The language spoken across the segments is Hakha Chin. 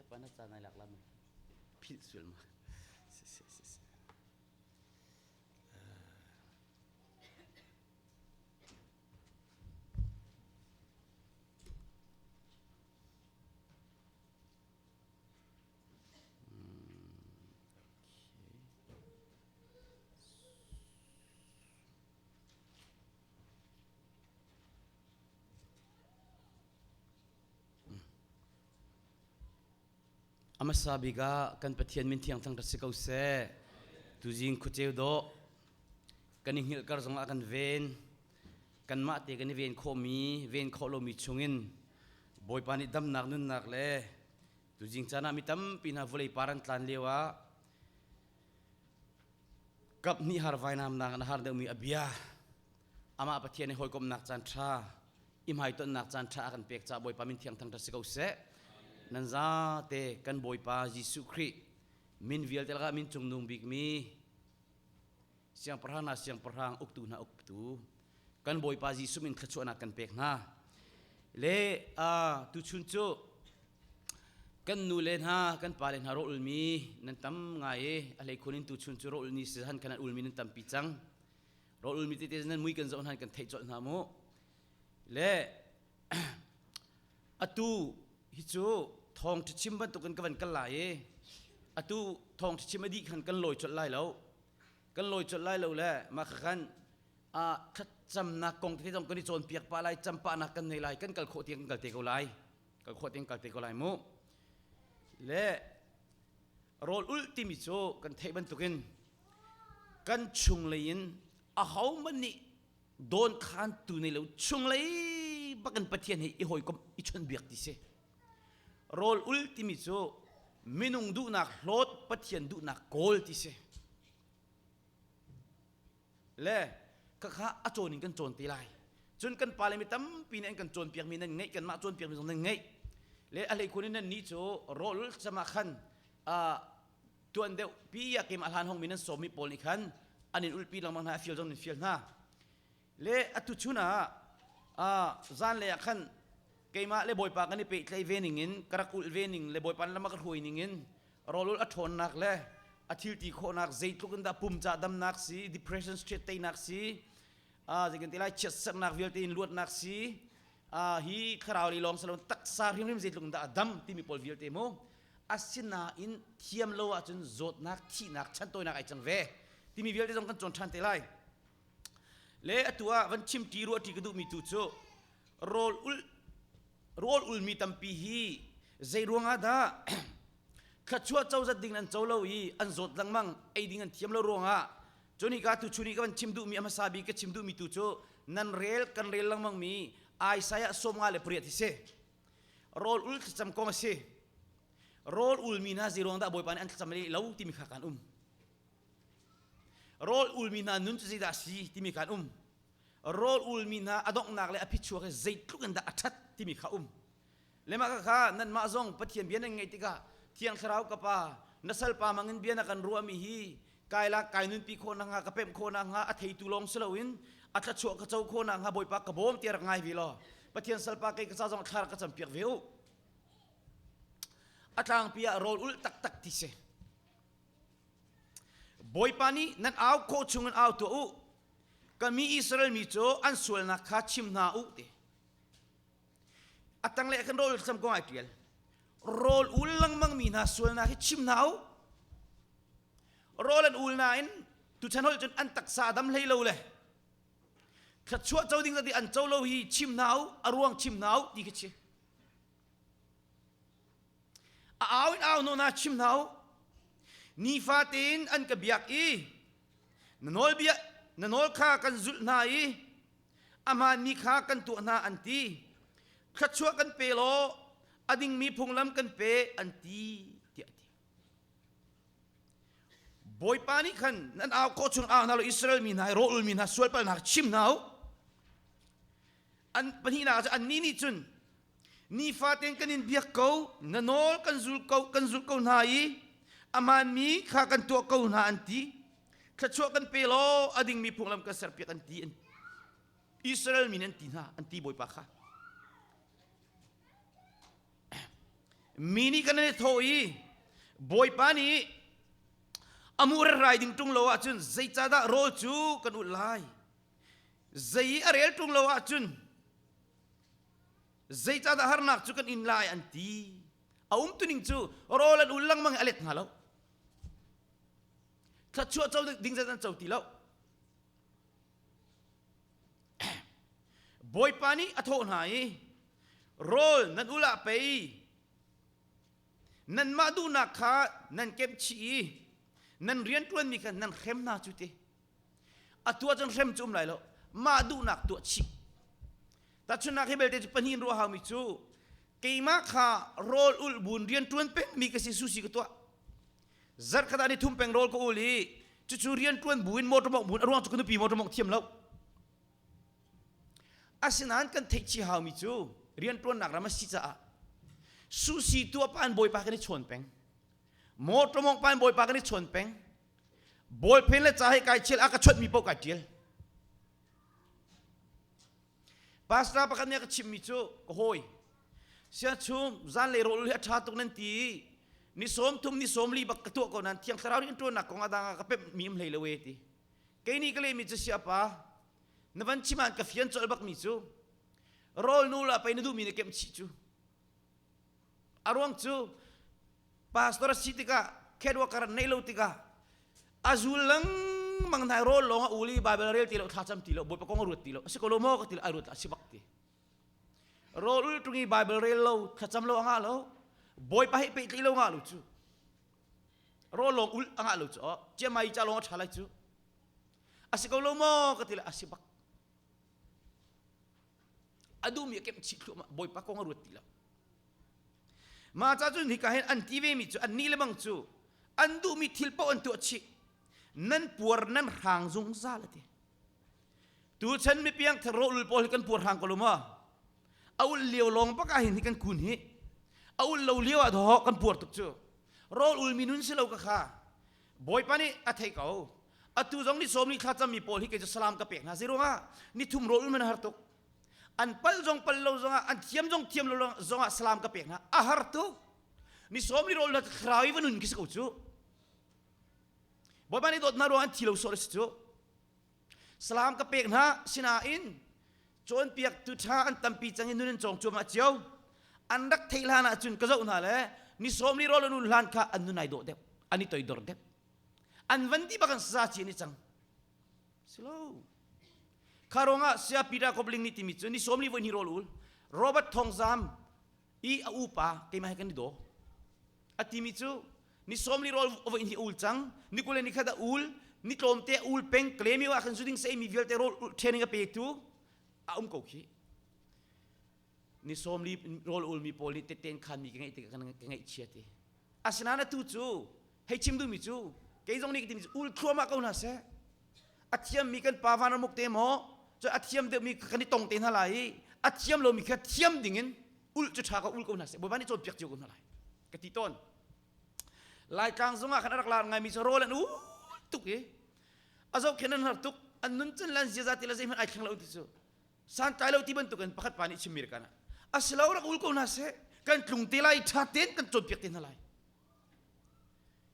Siapa na caan ai lak lam philh sual ma. Si si si si. A hmasa bik ah kan Pathian min thiang thangṭhat si ko seh. Tuzing khuaceu dawh kan i hngilh kar zongah kan ven. Kanmah te kan i ven khawhmi, ven khawh lomi chungin Bawipa nih damnak nunnak le tuzing caan ah mi tampi hna vawlei par an tlan lio ah kap hnih har vainamnak in a har deuhmi a bia amah Pathian i hawikomhnak caan ṭha i hmaitonnak caan ṭha a kan pek caah Bawipa min thiang thangṭhat si ko seh. Nan zate kan Bawipa Jesuh Khrih min vialte lakah min cungnung bikmi siangpahrang hna siangpahrang uktu hna uktu kan Bawipa Jesuh min thluachuahnak kan pek hna. Le tuchun cu kan nu le hna kan pa le hna rawh ulmi nan tam ngai i a hleikhun in tuchun cu rawh ulni si han khan an ulmi nan tampi cang. Rawh ulmi tete nan mui kan zoh hna kan theih colh hna mu. Le atu hi cu thawngṭha chim bantukin ka van kal lai i atu thawngṭha chim a dih khan kan lawi colh lai lo. Kan lawi colh lai lo le mah kha a thlacamnak kong tete zong kan i cawnpiak pah lai campahnak kan nei lai kan kal khawh tiang kan kal te ko lai kal khawh tiang kal te ko lai mu le rawl ulh timi cu kan theih bantukin kan chunglei in ahohmanh nih dawn khan tu nei lo chunglei bakin Pathian he i hawikom i chawnhbiak ti si rawl ul timi cu minung duhnak hlawt Pathian duhnak kawl ti si le khakha a cawn in kan cawn te lai cun kan pale mi tampi nih an kan cawnpiakmi nan ngeih kanmah cawnpiakmi zong nan ngeih le a hleikhun in nan nih cu rawl cam ah khan tuan deuh pi ah keimah hlan hongmi nan sawmmi pawl nih khan an in ulpi lengmang hna a fial zong nan fial hna le atu chun ah zan lei ah khan keimah le bawipa kan i pehtlaih ve ning in ka rak ulh ve ning le bawipa lam a ka hruai ning in rawlul a ṭhawnnak le a thil ti khawhnak zeitluk in dah pum ca damnak si depression stress teinak si zei kan ti lai chiatsernak vialte in luatnak si hi thlarau lei lawng si lo taksa hrimhrim zeitluk in dah a dam timi pawl vialte mu asinain thiam lo ahcun zawtnak thihnak chantawinak ai cang ve timi vialte zong kan cawn ṭhan te lai le atu ah van chim ṭi ruah ṭi ka duhmi tu cu rawl ul rawl ulmi tampi hi zei ruangah dah thluachuah cozat ding an co lo i an zawt lengmang ei ding an thiam lo ruangah cun hika tu chun i ka van chim duhmi a hmasa bik ka chim duhmi tu cu nan rel kan rel lengmang mi Isaiah 58 hi si rawl ul thlacam kong a si rawl ulmi hna zei ruang dah Bawipa nih an thlacam lo timi kha kan um rawl ulmi hna nun cu zeidah a si timi kha an um rawl ulmi hna a donghnak le a phichuak hi zeitluk in dah a ṭhat timi kha um le mah kha nanmah zong Pathian bia nan ngaih tikah Thiang Thlarau ka Pa na salpa mangin bia na kan ruahmi hi kai lak kai nunpi khawh nakhnga ka pemh khawh nakhnga a theitu lawng si loin a thluachuah ka co khawh nakhnga Bawipa ka bawm tiah rak ngai ve law Pathian salpa kei ka ca zong thla rak ka campiak ve u a tlangpi ah rawl ulh taktak ti si Bawipa nih nan au khawh chungin au tuah u ka mi Israel mi cu an sualnak kha chim hna u ti a tanglei kan rawl cam kong ai tial rawl ul lengmang mi hna sualnak hi chim hna u rawl an ul nain tuchan holh cun an taksa dam hlei lo le thluachuah co ding zati an co lo hi chim hna u a ruang chim hna u ti khi chi A au in au na chim hna u. Nifa tein an ka biak i na nawlbia na nawl kha kan zulh hna i a hmaanmi kha kan tuah hna an ti. Thluachuah kan pe law a dingmi phunglam kan pe an ti tiah a ti. Bawipa nih khan nan au khawh chung au hna law Israel mi hna i rawlul mi hna sualpalnak chim hna u. An pahnihnak ah annih nih cun nifaten kan in biak ko na nawl kan zul ko kan zulh ko hna i a hmaanmi kha kan tuah ko hna an ti thluachuah kan pe law a dingmi phunglam kan serpiak an ti Israel mi nih an ti hna an ti bawipa kha. Mi nih kan i thawh i Bawipa nih a mu rai ding ṭung lo ahcun zeicahdah rawl cu kan ulh lai? Zei i a rel ṭung lo ahcun zeicahdah harnak cu kan in lai an ti. A umtuning cu rawl an ul lengmang i a let hna lo. Thluachuah co ding zat an co ti lo. Bawipa nih a thawh hna i rawl nan ul ah pei nanmah duhnak kha nan kemh chih i nan rianṭuanmi kha nan hrem hna cu ti. A tuah cun hrem cu um lai lo. Mah duhnak tuah chih. Tahchunhnak hi belte cu pahnih in ruah haumi cu keimah kha rawl ulh buin rianṭuan pengmi ka si susi ka tuah. Zarh khat ah ni thum peng rawl ka ul i cucu rianṭuan buin motor mawngh buin a ruang cu ka nupi motor mawngh thiam lo. Asinain kan theih chih haumi cu rianṭuannak ram a si caah susi tuah pa in bawipa kan i chawn peng. Motor mawngh pa in bawipa kan i chawn peng. Bawlphen le ca he kai chial a ka chawnhmi paoh kai ṭial. Pastor pakhat nih a ka chimhmi cu ka hawi siangchung zanlei rawl hi a ṭha tuk nan ti i ni 30 ni 40 bak ka tuah ko nain thiang thlarau nih an ṭuannak kong a dang ah ka pemh mi um hlei lo e ti. Kei nih ka lehmi cu siapa na van chim ah ka fian colh bakmi cu rawl nu la pei na duhmi na kemh chih cu. A ruang cu pastor a si tikah care worker an neih lo tikah a zul lengmang hna rawl lawng a ul i Bible rel ti lo thlacam ti lo Bawipa kong a ruat ti lo a si ko lo maw ka ti lo ai ruat a si bak ti rawl ul tung i Bible rel lo thlacam lo a ngah lo Bawipa he pehtlaih lo ngah lo cu rawl lawng ul a ngah lo cu oh ciamai ca lawng a ṭha lai cu a si ko lo maw ka ti le a si bak a duhmi a kemh chih thluahmah Bawipa kong a ruat ti lo Mah ca cun hika hin an ti vemi cu annih le bang cu an duhmi thil paoh an tuah chih. Nan puar nan hrang zungzal a ti. Tuchan mipiang thar rawlul pawl hi kan puar hrang ko lo maw? A ulh lio lawng bak ah hin hi kan kun hi. A ulh lo lio ah dawh kan puar tuk cu. Rawl ulmi nun si lo ka kha. Bawipa nih a thei ko. Atu zong ni sawm ni thla cammi pawl hi kei cu salam ka pek hna. Zeiruangah ni thum rawl ul man har tuk. An pal zong pal lo zongah an thiam zong thiam lo zongah salam ka pek hna. A har tuk. Ni sawm ni rawl thlarau i va nun khi si ko cu. Bawipa nih dawt hna ruang an thi lo sawh si cu. Salam ka pek hna sinain cawnpiaktu ṭha an tampi cang i nun an cawng cuahmah cio. An rak theih hlan ahcun ka zoh hna le ni sawm ni rawl an un hlan kha an nun ai dawh deuh, an i toidor deuh. An van ti bak an saza ci an i cang. Silo. Kha ruangah Saya Peter Kobling nih timi cu ni sawm li voi hnih rawl ul Robert Thawngzam i a upa keimah he kan i daw. A timi cu ni sawm li rawl voi hnih ul cang, ni 20 le ni khat a ul, ni tlawmte a ul peng Klemio ah khan zuding sa mi vialte rawl training a petu a um ko khi. Ni sawm li rawl ulmi pawl nih teten khanmi ka ngeih tikah ka ngaihchia ti. Asinain atu cu hei chim duhmi cu kei zong nih ka timi cu ul thluahmah ko hna seh. A thiammi kan pa van ramuk te maw cu a thiam deuhmi kan i tong te hna lai i a thiam lomi kha thiam dingin ul cu ṭha ko ul ko hna seh. Bawipa nih cawnpiak cio ko hna lai ka ti tawn. Laitlang zongah khan a rak lar ngaimi cu rawl an ul tuk i a zohkhenh an har tuk an nun cun le an ziaza ti le zeihmanh ai thleng lo ti cu santlai lo ti bantukin pakhat pa nih chimmi rak a si lo rak ul ko hna seh kan tlung te lai ṭha tein kan cawnpiak te hna lai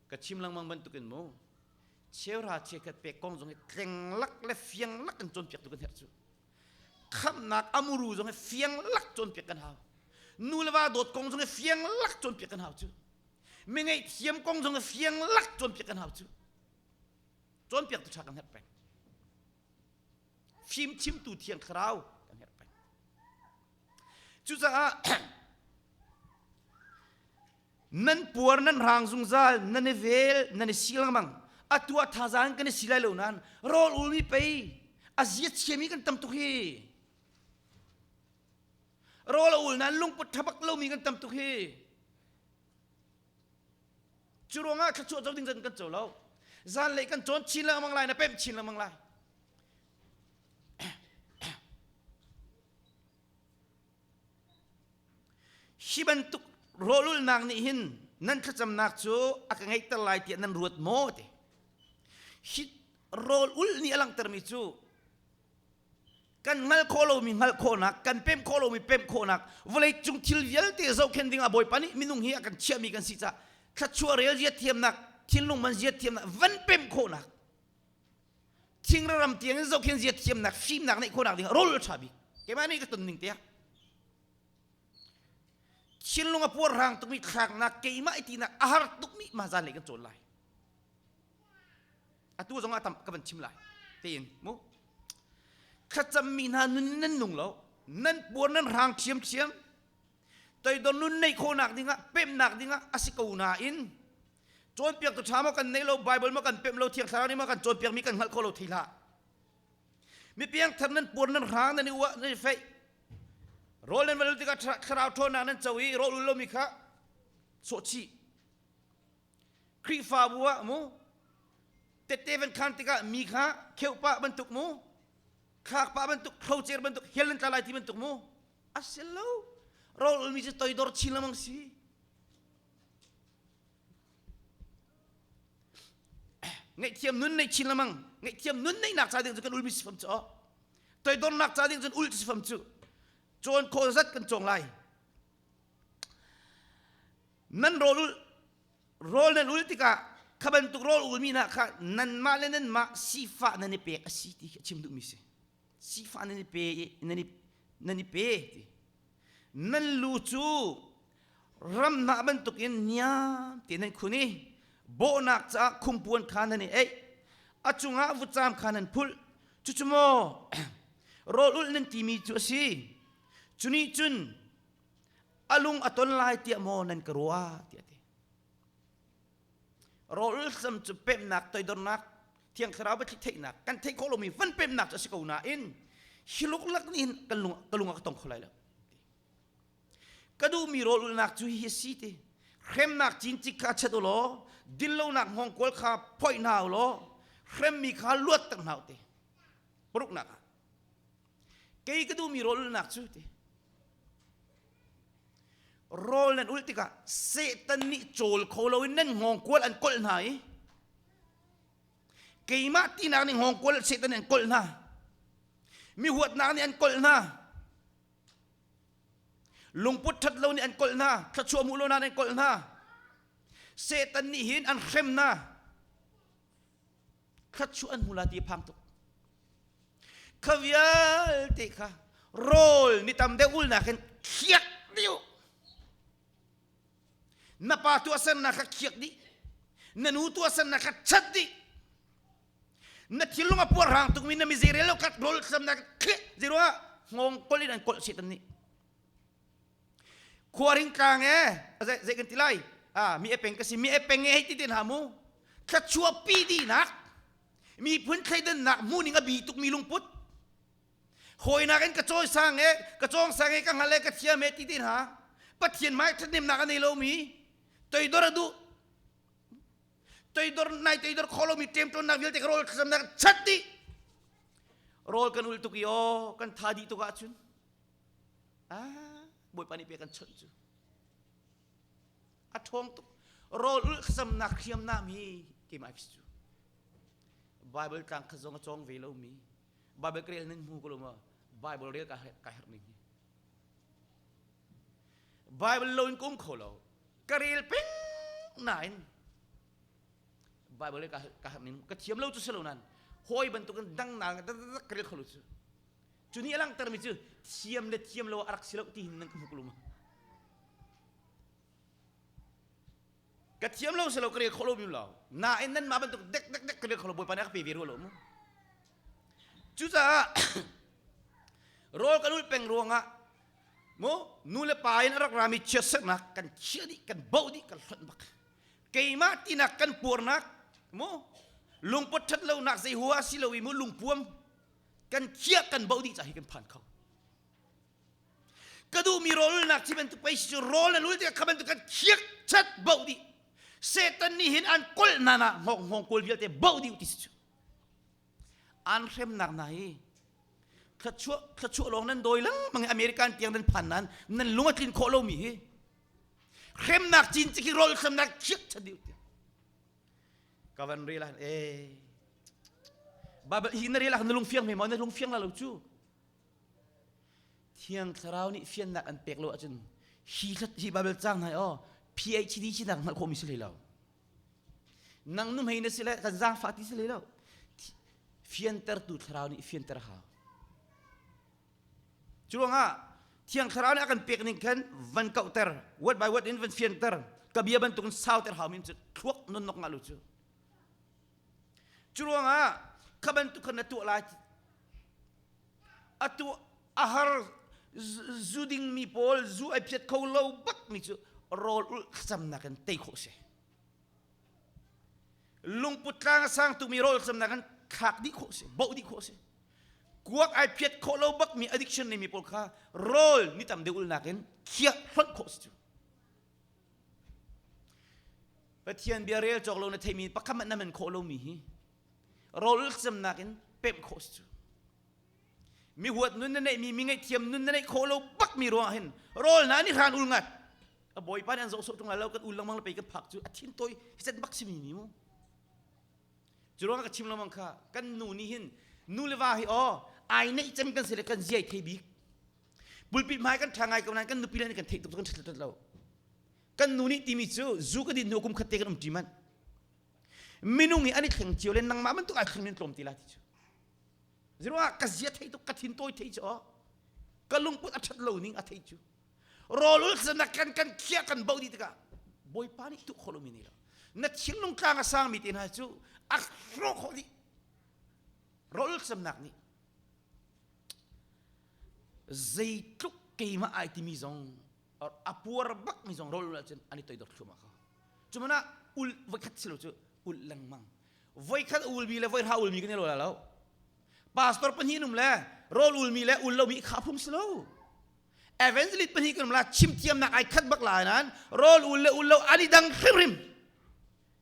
ka chim lengmang bantukin mu cheuhra cheukhat pek kong zong hi tleng lak le fiang lak in cawnpiak tu kan herh cu khamhnak amuru zong hi fiang lak cawnpiak kan hau nu le va dawt kong zong hi fiang lak cawnpiak kan hau cu mi ngaihthiam kong zong hi fiang lak cawnpiak kan hau cu cawnpiak tu ṭha kan herh peng fimchimtu thiang thlarau kan herh peng cucaah nan puar nan rang zungzal nan i vel nan i si lengmang atu ah thazaang kan i si lai lo nain rawl ulmi pei a zia chiami kan tam tuk hi rawl a ul nain lungput thabak lomi kan tam tuk hi Cu ruangah thluachuah co ding zan kan co lo. Zanlei kan cawn chin lengmang lai na pemh chin lengmang lai. Hi bantuk rawlulnak nih hin nan thlacamnak cu a ka ngeihter lai tiah nan ruat maw ti. Hi rawl ul nih a langhtermi cu. Kan hngalh khawh lomi hngalh khawhnak, kan pemh khawh lomi pemh khawhnak, vawlei cung thil vialte zohkhenh ding ah Bawipa nih minung hi a kan chiahmi kan si caah thluachuah rel zia thiamnak, thinlung man zia thiamnak, van pemh khawhnak, thingram tiang in zohkhenh zia thiamnak, fimnak neih khawhnak ding ah rawl ṭha bik. Keimah nih ka ton ning tiah. Thinlung a puarhrang tukmi thlaknak keimah i tinak a har tukmi mah zan lei kan cawn lai. Atu zong ah tam ka van chim lai. Tein mu. Thlacammi hna nun nan nung lo. Nan puar nan hrang ṭhiamṭhiam. Toidor nun neih khawhnak dingah pemhnak dingah a si ko nain cawnpiaktu ṭha maw kan nei lo Bible maw kan pemh lo Thiang Thlarau nih maw kan cawnpiakmi kan hngalh kho lo thei hlah. Mi piangthar nan puar nan hrang nan i uah nan i feih. Rawl nan van tikah thlarau ṭhawnnak nan co i rawl ul lomi kha sawh chih. Khrihfabu ah mu tette van khan tikah mi kha kheuh pah bantuk mu thlak pah bantuk hrocer bantuk hell nan tla lai ti bantuk mu a si lo rawl ulmi cu toidor chin lengmang si ngaihthiam nun neih chin lengmang ngaihthiam nun neihnak ca ding cu kan ulmi si fam cu toidornak ca ding cun ul si fam cu cawn khawh zat kan cawng lai Nan rawl rawl nan ul tikah kha bantuk rawl ulmi hna kha nanmah le nanmah sifah nan i pek a si ti khi a chim duhmi si. Sifah nan i pe i nan i nan i pe ti. Nan lu cu ramhnah bantukin niam te nan khun i bawhnak caah khumpuan kha nan i eih. A cungah vutcaam kha nan phulh. Cucu maw rawl ulh nan timi cu a si. Cu nih cun a lung a ton lai tiah maw nan ka ruah tiah a ti. Rawl sam cu pemnak toidornak thiang thlarau biathli theihnak kan theih khawh lomi van pemnak cu a si ko nain hi luklak nih hin kan lung ka lung a ka tong kho lai lo. Ka duhmi rawl ulnak cu hi a si ti. Hremnak cincik kha chat u law dinlonak hngawngkual kha phoih hna u law hremmi kha luatter hna u ti. Paruknak ah Kei ka duhmi rawl ulnak cu ti. Rawl nan ulh tikah Satan nih cawl kho loin nan hngawngkual an kolh hna i keimah tinak nih hngawngkual Satan nih an kolh hna. Mi huatnak nih an kolh hna. Lungput ṭhat lo nih an kolh hna. Thluachuah hmuh lo nih an kolh hna. Satan nih hin an hrem hna. Thluachuah an hmu la ti a phang tuk. Kha vialte kha rawl ni tam deuh ulnak in khiak dih u. Na pa tuahsernak kha khiak dih. Na nu tuahsernak kha chat dih. Na thinlung a puarhrang tukmi na mizei lo kha rawl tlamnak khiak zeiruangah hngawng kol in an kolh Satan nih. Khuaring tlang e zei zei kan ti lai ah mi epeng ka si mi epeng e hei ti te hna mu thluachuah pi dihnak miphun thleidannak hmuhning a bi tukmi lungput hawinak in ka cawisang e ka cawng sang e ka hngal e ka thiam e ti te hna pathian hmai ṭhathnemnak a nei lomi toidor a duh toidor nai toidor kho lomi ṭemṭawnnak vialte ka rawl thlacamnak chat dih rawl kan ul tuk i aw kan tha dih tuk ahcun ah bawipa nih pe kan chawnh cu A ṭhawng tuk. Rawl ulh thlacamnak hriamnam hi keimah khi cu. Bible tlang khat zong a cawng ve lomi Bible ka rel nan hmu ko lo maw? Bible rel ka herh ning hi. Bible lo in ka um kho lo. Ka rel peng nain Bible ka ka herh ning ka thiam lo cu si lo nain hawi bantukin dang na ka rel kho lo cu. Cu nih a langhtermi cu thiam le thiam lo a rak si lo ti hin nan ka hmu ko lo maw? Ka thiam lo si lo ka rel khawh lo mi lo. Nain nan mah bantuk dek dek dek ka rel kho lo Bawipa nih a ka pe ve rua lo mu. Cucaah rawl kan ulh peng ruangah mu nu le pa in a rak rami chiatserhnak kan khiah dih kan boh dih kan hlonh bak. Keimah tinak kan puarnak mu lungput ṭhat lonak zei hua si lo i mu lungpuam kan khiah kan boh dih ca hi kan phan kho. Ka duhmi rawlulnak thi bantuk pei si cu rawl na lul tikah kha bantuk kan khiak chat boh dih. Satan nih hin an kolh hna na hngawng hngawng kawl vialte boh dih ti si cu. An hremnak hna hi thluachuah thluachuah lawng nan dawi lengmang i American tiang nan phan nan nan lung a tlin khawh lomi hi hremnak cin ci khi rawl hremnak khiak chat dih ti. Ka van rel ah ee Bible hi na rel ah na lung fiang hme maw na lung fiang la lo cu. Thiang Thlarau nih fiannak an pek lo ahcun hi hi Bible cang hna aw PhD sinak hngalh khawhmi si hlei lo. Nang nu hmei na si le kan zaangfah ti si hlei lo. Fiantertu Thlarau nih fianter hau. Cu ruangah Thiang Thlarau nih a kan pek ning khan van kauhter, word by word in van fianter, ka bia bantukin sauter hau min cu thluak non nok ngah lu cu. Cu ruangah kha bantuk khan na tuah lai atu a har zu dingmi pawl zu ai phiat kho lo bak mi cu rawl ulh thlacamnak in tei khawh si. Lungput tlang a sang tukmi rawl thlacamnak in thlak dih khawh si, boh dih khawh si. Kuak ai phiat khawh lo bak mi addiction nei mi pawl kha rawl ni tam deuh ulnak in khiah hlonh khawh si cu. Pathian bia rel cawk lo na theimi pakhat hmanh na man khawh lomi hi rawl thlacamnak in pemh khawh si cu. Mi huat nun na neihmi mi ngaihthiam nun na neih khawh lo bak mi ruangah hin rawl hna nih hran ul ngat. A bawipa nih an zoh sawh ṭung lai lo kan ul lengmang le pei kan phak cu a thin tawi hiset bak simi mi mu. Cu ruangah ka chim lengmang kha kan nu nih hin nu le va hi aw ai neih cem kan si le kan ziai thei bik. Pulpit hmai kan ṭha ngai ko nain kan nupi le nih kan theih tuk kan ṭhat lo. Kan nu nih timi cu zu ka din hnu kum khat te kan um ṭi manh. Minung hi an i thleng cio le nangmah bantuk ai thleng in tlawm ti la ti cu. Ziruangah ka zia thei tuk ka thin tawi thei cu aw. Ka lungput a ṭhat lo ning a thei cu. Rawl ul na kan kan khiah kan bo dih tikah Bawipa nih tuh khawh lomi nei lo. Na thinlung tlang a sangmi te hna cu a hrawh khawh dih. Rawl ul camnak nih zeitluk keimah ai timi zong a puar bak mi zong rawl ul ahcun an i toidor thluahmah kho. Cuman ah ul voikhat si lo cu ul lengmang. Voikhat ulmi le voihra ulmi kan i lo la lo. Pastor pahnih num le rawl ulmi le ul lomi kha phung si lo. Evangelist pahnih kan um la chim thiamnak ai khat bak lai nain rawl ul le ul lo an i dang hrimhrim.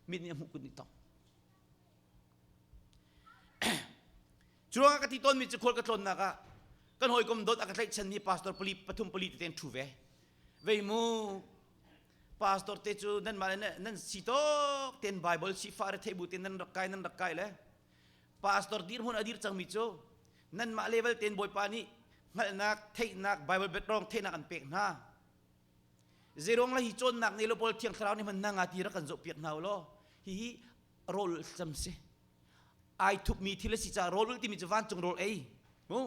Mit nih a hmuh kut nih tong. Cu ruangah ka ti tawnmi cu khual ka tlawnnak ah kan hawikom dawt a ka tlaihchanmi pastor pali pathum pali tete an ṭhu ve. Vei mu pastor te cu nanmah le nan si tawk ten Bible sifah re theih bu ten nan rak kai nan rak kai le pastor dirhmun a dir cangmi cu nanmah level ten Bawipa nih hngalhnak theihnak Bible background theihnak an pek hna. Zeiruang la hi cawnnak nei lo pawl thiang thlarau nih hman hna nga ti rak kan zoh piak hna u law hihi rawl cam si. Ai thupmi thil a si caah rawl ulh timi cu vancung rawl ei. Mu.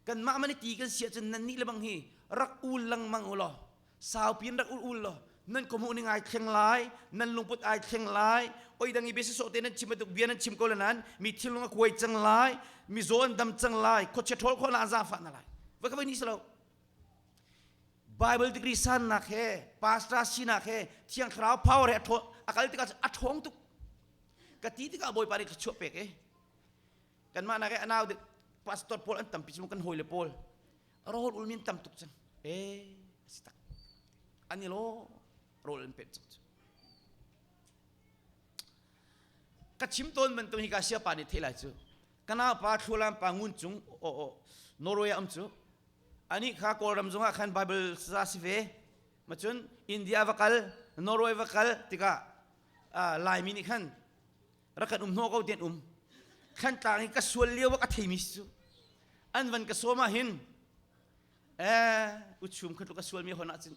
Kanmah man i ti kan si ahcun nan nih le bang hi rak ul lengmang u law saupi in rak ul ul law nan khuamuh ning ai thleng lai nan lungput ai thleng lai oi dang i bia sawh te nan chim bantuk bia nan chim ko le nan mi thinlung a kuai cang lai mi zaw an dam cang lai khuachia ṭhawl khawh na an zaangfah na lai va ka voi ni si lo Bible degree sannak he pastor sinak he thiang thlarau power he a kal tikah a ṭhawng tuk ka ti tikah bawipa nih thluachuah pek e kanmah nak e anau pastor pawl an tampi cu kan hawile pawl rawl ul min tam tuk cang e asi tak an i lo rawl an pek cang cu ka chim tawn bantuk hi ka sia pa nih thei lai cu kana pa thlualam pa ngun cung o o Norway am cu ani kha kawlram zongah khan Bible sa si ve macun India va kal Norway va kal tikah Laimi nih khan rak kan um hnawh ko tian um Thlantlang i ka sual lio bak a theimi si cu an van ka sawm ah hin eh uchum kha tluk a sualmi hon ah cun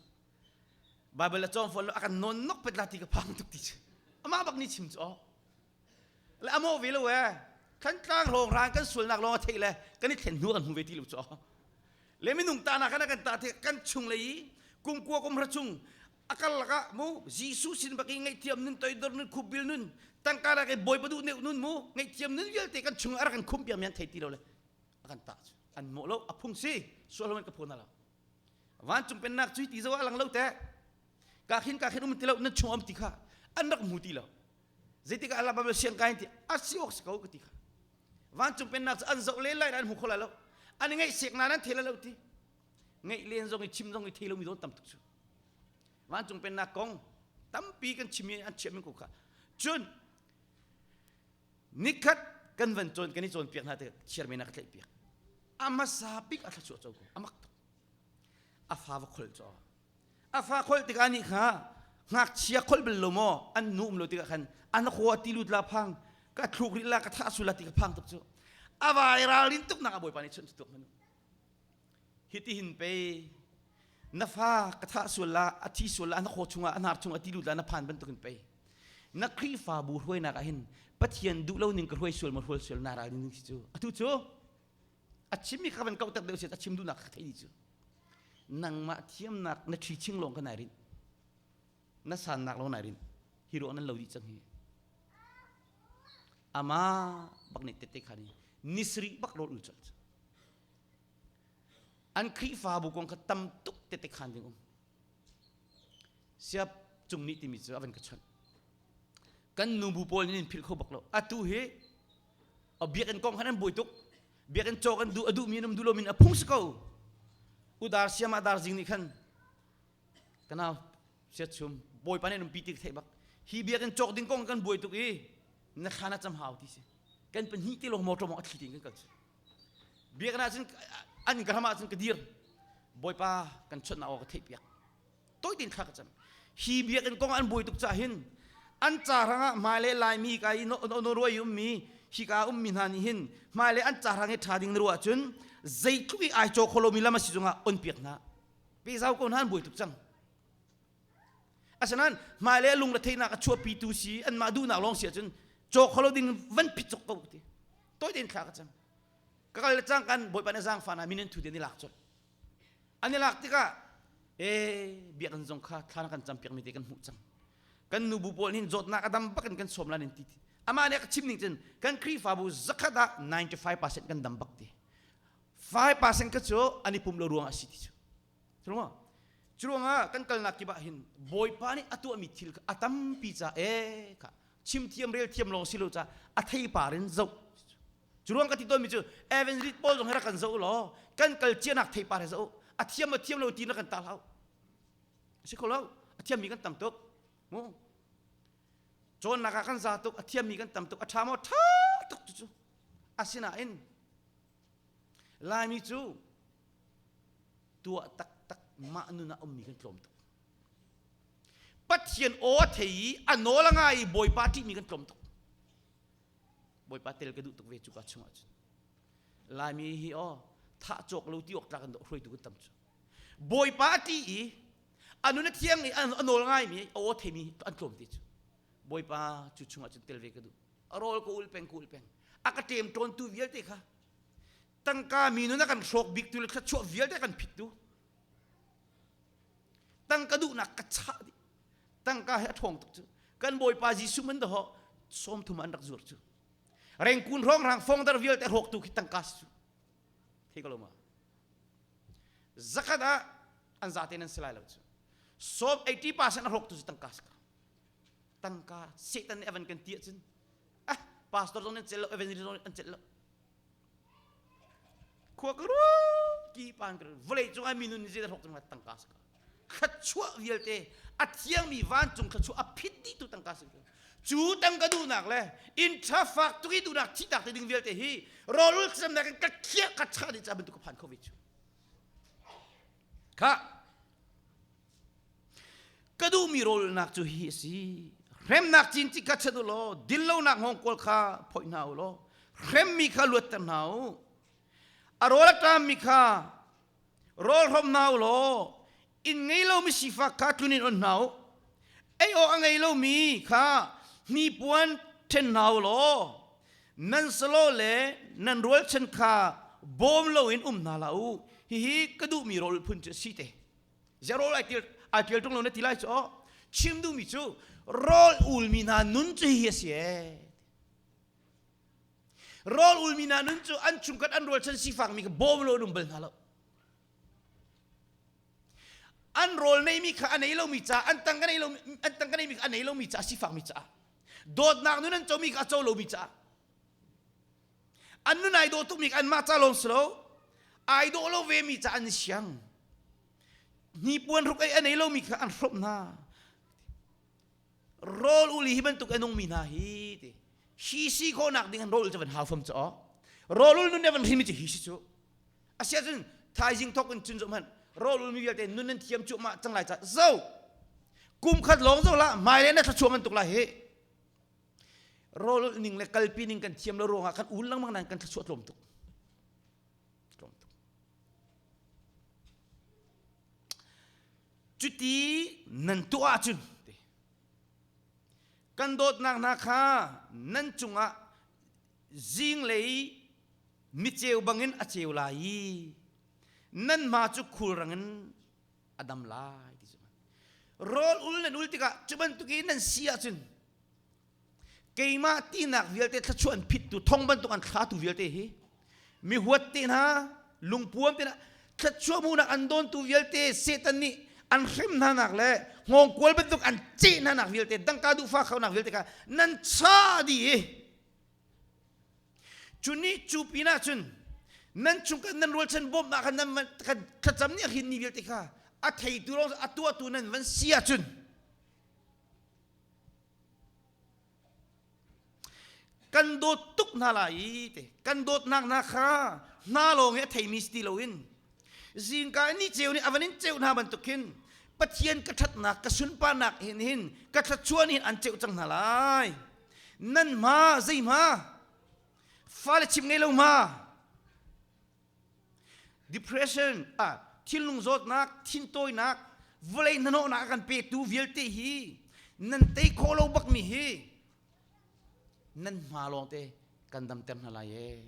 Bible a cawng fawn lo a kan nawn nok pet la ti ka phang tuk ti cu amah bak nih chim cu aw le amo ve lo eh Thlantlang lawng rang kan sualnak lawng a theih le kan i thlen hnu kan hmu ve ti lo cu aw le minung ta na kan kan ta the kan chung lei i kumkua kum hra chung akal lakah mu Jesuh sin bak i ngaihthiam nun toidor nun khupbil nun tangka lak i bawipa duh neuh nun mu ngaihthiam nun vialte kan chung a rak kan khum piak mi an thei ti lo le a kan ta cu an mawh lo a phung si sual lo ka phun lo vancung pennak cui ti zo a lang lo te ka khin ka khin um ti lo nan chung om ti kha an rak mu ti lo zeitikah Allah Bible siang kai ti a si awk si ko ka ti kha vancung pennak cu an zoh len lai an hmu kho lai lo an i ngaihsiak na nan thei lai lo ti ngaih len zong i chim zong i thei lomi zawn tam tuk cu vancung pennak kong tampi kan chim i an chiah mi ko kha cun nikhat kan van cawn kan i cawnpiak hna te chairman a ka tlaih piak a hmasa bik a thluachuah co ko a mak tuk a fa va khol caw a fa kholh tikah nih kha ngakchia kholh bal lo maw an nu um lo tikah khan an khua ti lut la phang ka thluk rih la ka thah su la ti ka phang tuk cu a vai ralrin tuk nak a bawipa nih chun tuk manu. Hitihin pei na fa ka thah sual la a thi sual la na khaw chungah a hnar chungah ti lut la na phan bantukin pei na Khrihfabu hruainak ah hin Pathian duh lo ning ka hruai sual ma hrual sual na ral ning si cu atu cu a chimmi kha van kauh tak deuh si a chim duhnak ka thei cu nangmah thiamnak na ṭhi ching lawng ka nai rinh na sannak lawng nai rinh hi ruang nan lo dih cang hi ama bak nih tete kha ni nisri bak rawl ul colh an Khrihfabu kong kha tam tuk tete khan ding um siap cung nih timi cu a van ka chawnh kan nubu pawl nih in philh kho bak lo atu hi biakinn kong khan an buai tuk biakinn caw kan duh a duhmi an um duh lomi a phung si ko udar siama dar zing nih khan kanau siat chum bawipa nih an umpi ti ka theih bak hi biakinn cawk ding kong kan buai tuk i na thlan a cam hau ti si kan pahnih te lawng motor mong a thli tein kan kal cu biakinn ah cun an ka ram ah cun ka dir bawipa kan chawnh nak aw ka theih piak toi tein thla ka cam hi biakinn kong an buai tuk cah hin an ca hrangah hmailei laimi ka i Norway ummi hika ummi hna nih hin hmailei an ca hrang i ṭha ding na ruah ahcun zeitluk i ai caw kho lomi lam a si zongah on piak hna pezau ko hna an buai tuk cang asinain hmailei lung le theihnak a chuahpitu si anmah duhnak lawng si ahcun caw kho lo ding van phit cok ko ti toi tein thla ka cam ka kal le cang kan bawipa nih zaangfah hna min an thu te ni lak colh An i lak tikah ee biakinn zong kha thla na kan campiak mi te kan hmuh cang. Kan nubu pawl hin zawtnak a dam bak in kan sawm lan in ti. Amah nih a ka chim ning cun kan Khrihfabu zakhat ah 95% kan dam bak ti. 5% ka cu an i pum lo ruang a si ti cu. Cu Cu ruangah kan kalnak kip ah hin Bawipa nih a tuahmi thil kha a tampi ca ee kha chim thiam rel thiam lawng si lo ca a theipar in zoh Cu ruang ka ti tawnmi cu evangelist pawl zong hi rak kan zoh law kan kal cianak theipar he zoh a thiam a thiam lo ti na kan ta hlah si kho lo a thiammi kan tam tuk mu cawnnak ah kan za tuk a thiammi kan tam tuk a ṭha maw ṭha tuk cu cu asinain Laimi cu tuah taktak mah nun ah ummi kan tlawm tuk Pathian aw a thei i a nawl a ngai i Bawipa ṭihmi kan tlawm tuk Bawipa tel ka duh tuk ve cuka chungah cun Laimi hi aw thah cawk lo ti awk tlak in hruaitu kan tam cu Bawipa a ṭih i a nun a thiang i a nawl ngaimi a aw theimi an tlawm te cu Bawipa cu chungah cun tel ve ka duh a rawl ka ul peng ka ul peng a ka ṭem ṭawntu vialte kha tangka mi nun a kan hrawk biktu le thluachuah vialte kan phittu tangka duhnak ka chah dih tangka he a ṭhawng tuk cu kan bawipa Jesuh man daho sawmthum an rak zuar cu rengkun hrawng fongdar vialte hrawktu khi tangka si cu thei ko lo ma zakhat ah an zate nan si lai lo cu sawm 80% a hrawktu cu tangka si ka tangka satan nih a van kan ti ahcun ah pastor zong nan cel lo evangelist zong an cel lo Khua ka ki pan ka vawlei cung ah minun nih zeidah hlawk cang tangka si ka thluachuah vialte a thiangmi vancung thluachuah a phit dih tu tangka si cu tangka duhnak le inn ṭha fak tuk i duhnak thihtak te ding vialte hi rawlul thlacamnak in ka khiah ka chah dih ca bantuk ka phan kho ve cu kha Ka duhmi rawlnak cu hi a si. Hremnak cincik kha chat u law dinlonak hngawngkual kha phoih hna u law hremmi kha luatter hna u. A rawl a ṭammi kha rawl hrawm hna u law inn ngei lomi sifak kha tlun in on hna u. Ei awk a ngei lomi kha hnipuan ṭhen hna u law nan salo le nan rualchan kha bawm loin um hna hlah u. Hihi ka duhmi rawl phun cu a si te. Ziah rawl ai tial ai tial ṭung lo na ti lai cu aw chim duhmi cu rawl ulmi hna nun cu hihi a si ee rawl ulmi hna nun cu an chungkhat an rualchan sifakmi kha bawm lo an um bal hna lo an rawl neimi kha a nei lomi ca an tang ka nei lomi an tang ka neimi kha a nei lomi ca sifakmi caah dawtnak nun an comi kha a co lomi caah An nun ai dawh tukmi anmah ca lawng si lo ai dawh lo ve mi ca an siang. Hnipuan hruk ei a nei lomi kha an hrawmh hna. Rawl uli hi bantuk a nungmi hna hi ti. Hi si khawhnak ding an rawl cu van hau fam cu aw. Rawl ul nun ne van hrimi cu hi si cu. Asia cun thaizing thok in cun zoh hmanh rawl ul mi vialte nun nan thiam cuahmah cang lai ca zo kum khat lawng zo la hmailei na thluachuah bantuk lai hi Rawl ning le kalpi ning kan thiam lo ruangah kan un lengmang nain kan thluachuah tlawm tuk. Tlawm tuk. Cuti nan tuah ahcun kan dawtnak hna kha nan cungah zinglei niceu bangin a ceu lai i nan hma cu khulrang in a dam lai ti cu. Rawl ul nan ul tikah cu bantuk i nan si ahcun keimah tinak vialte thluachuah an phittu thong bantuk an thlatu vialte hi mi huat te hna lungpuam te hna thluachuah hmuhnak an dawntu vialte Satan nih an hrem hna nak le hngawngkual bantuk an ceh hna nak vialte dangka duhfa khonak vialte kha nan cha dih i cu nih cu pinah cun nan chung kan nan rualchan bawmhnak khan nan kan thlacam nih a hrin mi vialte kha a theitu lawng a tuahtu nan van si ahcun Kan dawt tuk hna lai i te kan dawtnak hna kha hna lawng hi a theimi si ti loin zingka ni ceu nih a van in ceuh hna bantuk khin Pathian ka ṭhatnak ka sunparnak hin hin ka thluachuah nih an ceuh cang hna lai. Nan hma zei hma fale chim ngei lo hma Depression, ah, thinlung zawtnak, thintawinak, vawlei hnahnawhnak a kan petu vialte hi nan tei khawh lo bakmi hi nan hma lawngte kan damter hna lai ee.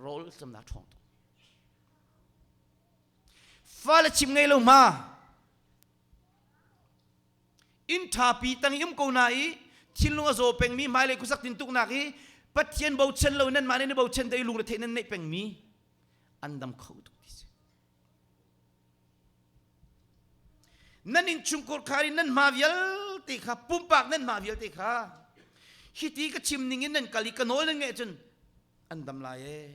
Rawl camnak ṭhawng tuk. Fale chim ngei lo hma. Inn ṭhapi tang i um ko na i thinlung a zaw pengmi hmailei khuasak tintuknak i Pathian bochan lo nan mah nih na bochan te i lungretheih nan neih pengmi an dam kho tuk ti si. Nan innchungkhar khar in nan hma vialte kha pumpak nan hma vialte kha hiti ka chim ning in nan kal i ka nawl nan ngeih cun an dam lai ee.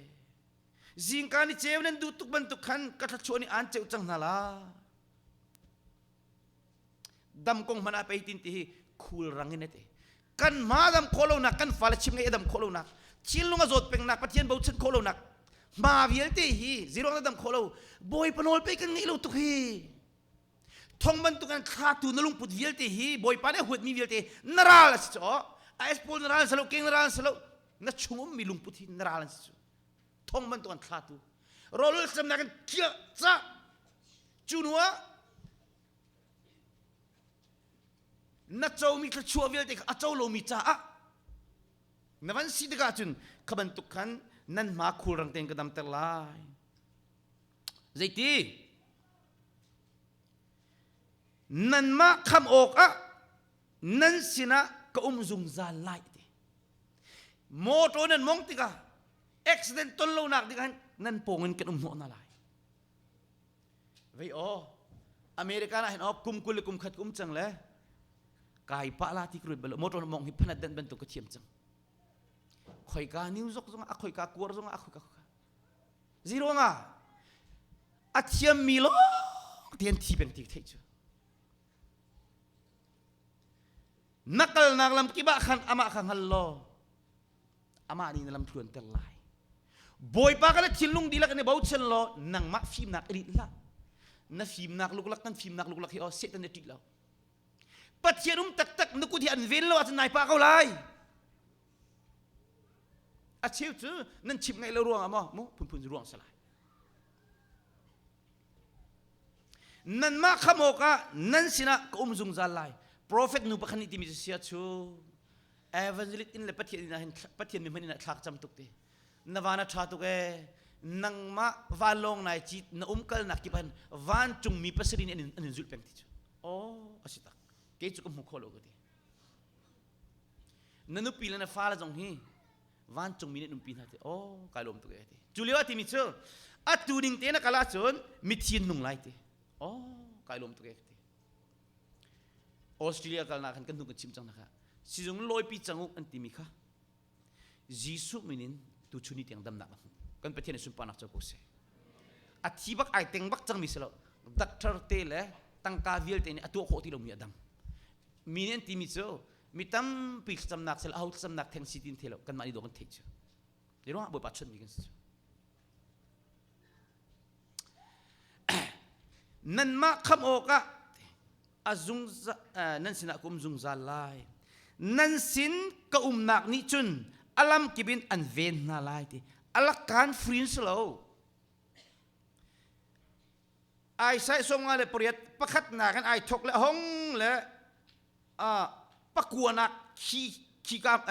Zingka ni ceu nan duh tuk bantuk khan ka thluachuah nih aan ceuh cang hna la. Dam kong hmanh ah pei tin ti hi khul rang in ate. Kan hma dam khawh lonak, kan fale chim ngeih a dam khawh lonak, thinlung a zawt pengnak, Pathian bochan khawh lonak, hma vialte hi ziruang na dam khawh lo, Bawipa nawl pe kan ngeih lo tuk hi. Thong bantuk an thlatu na lungput vialte hi Bawipa nih a huatmi vialte na ral a si cu. AS pawl na ral si lo, keng na ral si lo, na chung ummi lungput hi na ral an si cu. Thong bantuk an thlatu. Rawlul semnak in tliah cah. Cu hnu ah na comi thluachuah vialte kha a co lomi caah na van si tikah cun kha bantuk khan nan hma khulrang tein ka damter lai. Zeiti? Nanmah kham awkah nan sinah ka um zungzal lai ti. Motor nan mong tikah accident ton lonak ding nan pawng in kan um hnawh hna lai. Vei aw, America ah hin aw kum 20 le kum khat kum cang le kai pa la ti krut bal motor mong hi phanat dan bantuk ka thiam cang. Khoika new zok zong a khoika kuar zong a khoika khoika. Zero nga a thiam mi lo tian thi peng ti thei chu. Na kalnak lam kip ah khan amah kha hngal law amah nih na lam thluanter lai. Bawipa ka na thinlung dihlak in i bochan law nangmah fimnak i rinh hlah. Na fimnak luklak kan fimnak luklak hi aw Satan nih ṭih lo. Pathian um taktak na kut hi an ven lo ahcun nai pah ko lai. A cheu cu nan chimh ngaih lo ruangah maw mu phunphun ruang si lai. Nanmah kham awkah nan sinah ka um zungzal lai. Profet nu pakhat nih timi cu sia cu evangelist in le Pathian inn ah hin Pathian mi hman in ah thlak cam tuk ti. Na van a ṭha tuk ee. Nangmah vanlawng nai cit na umkalnak kip han vancung mi pasarih nih an in, an in zulh peng ti cu. Oh, a si tak. Kei cu ka hmu kho lo ka ti. Na nupi le na fale zong hi vancung mi nih an umpi hna ti. Oh, kai lawm tuk ee ti. Cu lio ah timi cu atu ning te na kal ahcun mithi an nung lai ti. Oh, kai lawm tuk ee ka ti. Australia kalnak khan kan hnu kan chim cang na kha. Sizung lawipi cang u an timi kha Jesuh min in tuchun ni tiang damnak a hmu. Kan Pathian i sunparnak co ko seh. A thi bak ai teng bak cangmi si lo. Doctor te le tangka vialte nih a tuah khawh ti lomi a dam. Mi nih an timi cu mi tampi thlacamnak sel aho thlacamnak theng si tin the lo kanmah nih dawh kan theih cu. Hi ruangah Bawipa chonhmi kan si cu. Nanmah khamh awkah a zungzal nan sinah ka um zungzal lai. Nan sin ka umnak nih cun a lamkip in an ven hna lai ti. A lakkaan free si lo. Isaiah 58 pakhatnak in ai thok le hong le pakuanak khi khi ka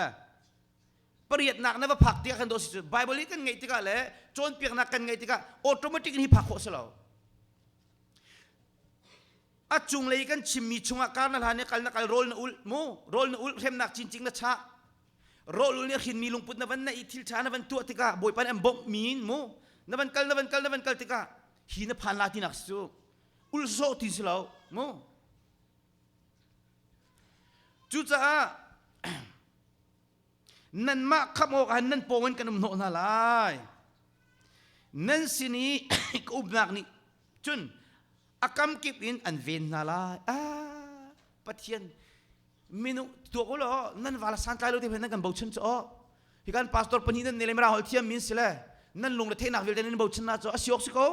pariatnak na va phak tikah kan do si cu Bible hi kan ngeih tikah le cawnpiaknak kan ngeih tikah automatic in hi phak khawh si lo. A cunglei kan chimmi chungah kar na hlan i kal na kal rawl na ul mu rawl na ul hremnak cincing na chah rawl ul nih hrinmi lungput na van na i thil ṭha na van tuah tikah Bawipa nih an bawmh mi in mu na van kal na van kal na van kal tikah hi na phan la tinak si cu ul sawh ti si lo mu. Cucaah nanmah khamh awk ah nan pawng in kan um hnawh hna lai. Nan sin i ka umnak nih cun a kamkip in an ven hna lai. Ah, Pathian minung tuak u law nan val santlai lo te nan kan bochan cu aw. Hi kan pastor pahnih nan ne le mirang holh thiam min si le nan lung le theihnak vialte nan bochan na cu a si awk si ko.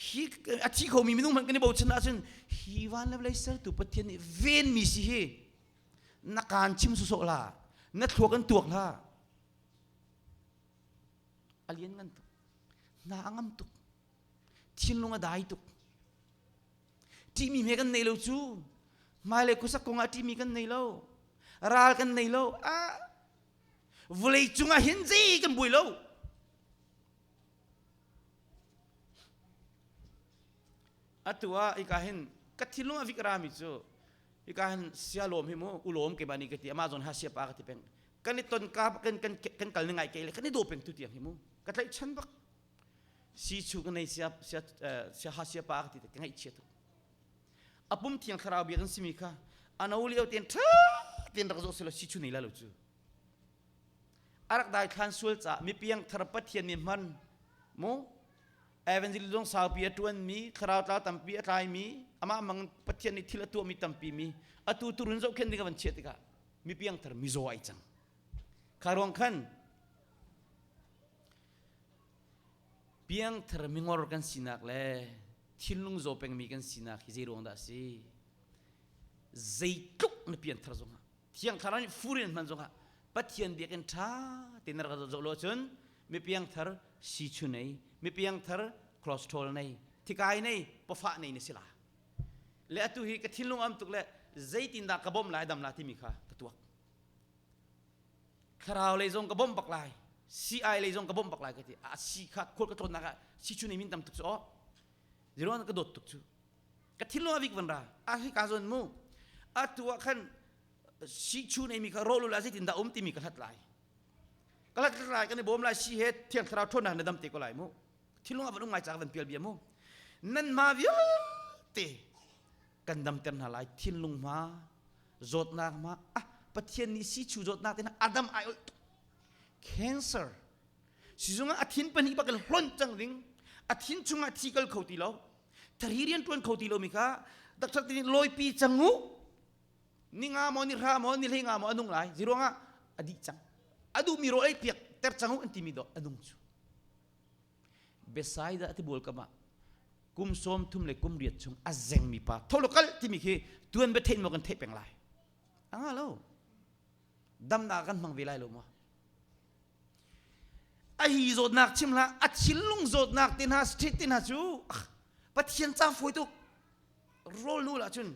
Hi a thi khomi minung hmanh kan i bochan ahcun hi van le vawlei sertu Pathian nih venmi si hi na kaan chim sawsawh la na thluak an tuak hlah. A lian ngan tuk hna a ngam tuk thinlung a dai tuk. Ṭihmi hme kan nei lo cu hmailei khuasak kong ah ṭihmi kan nei lo ral kan nei lo. Ah vawlei cungah hin zei kan buai lo. Atu ah hika hin ka thinlung a vik rami cu hika hin sialawm hi mu ulawm keimah nih ka ti amah zawn ha siapa ka ti peng kan i ton ka kan kan kan kal ni ngai ke le kan i daw peng tu tiang hi mu ka tlaihchan bak si chu ka nei sia sia sia ha siapa ka ti ka ngaihchia tuk a pum thiang thlarau bia kan simi kha ano lio ten tha ten rak zo selo si chu nei la lo cu a rak dai thlan sual ca mipiang thar Pathian mi hman mu Evangelist zong saupi a ṭuanmi, thlarau tlau tampi a tlaimi, amah mang Pathian nih thil a tuahmi tampi mi, atu turun zohkhenh ding a van chiah tikah mi piangthar mizaw ai cang. Kha ruang khan piangthar mingor kan sinak le thinlung zaw pengmi kan sinak hi zei ruang dah a si? Zeitluk na pianthar zongah Thiang Thlarau nih fur in hman zongah Pathian biakinn ṭha tein na rak zoh lo ahcun mi piangthar sichu nei, mi piangthar cholesterol nei, thikai nei, pawfah nei na si la. Le atu hi ka thinlung am tuk le zeitindah ka bawmh lai dam la timi kha ka tuak. Thlarau lei zong ka bawmh bak lai, CI lei zong ka bawmh bak lai ka ti. A si kha khual ka tlawnnak ah sichu nei min tam tuk cu aw. Ziruang ka dawt tuk cu. Ka thinlung a vik van ra. A hi ka zawn mu. Atu ah khan si chu neimi kha rawl ul ah zeitindah um timi ka hlat lai. Ka hlat lai kan i bawm lai si he thiang thlarau ṭhawnnak na dam te ko lai mu. Thinlung a van um ngai ca ka van pial bia mu. Nan ma vialte kan damter hna lai thinlung ma zawtnak ma ah Pathian nih si chu zawtnak te Adam ai ol cancer sizung ah a thin pahnih bak in hlonh cang ding a thin chungah thi kal kho ti lo thari rian ṭuan kho ti lomi kha doctor nih lawipi cang u ni nga maw ni hra maw ni hlei nga maw a nung lai ziruangah a dih cang a duhmi rawl ei piak ter cang u an timi dawh a nung cu Bethsaida tibual kam ah kum 30 le kum riat chung a zengmi pa tho kal timi khi tuan bia thein maw kan theih peng lai anga lo damnak kan hmang ve lai lo maw A hi zawtnak chim hlah, a thinlung zawtnak te hna, street te hna cu Pathian ca fawi tuk. Rawl nu lah cun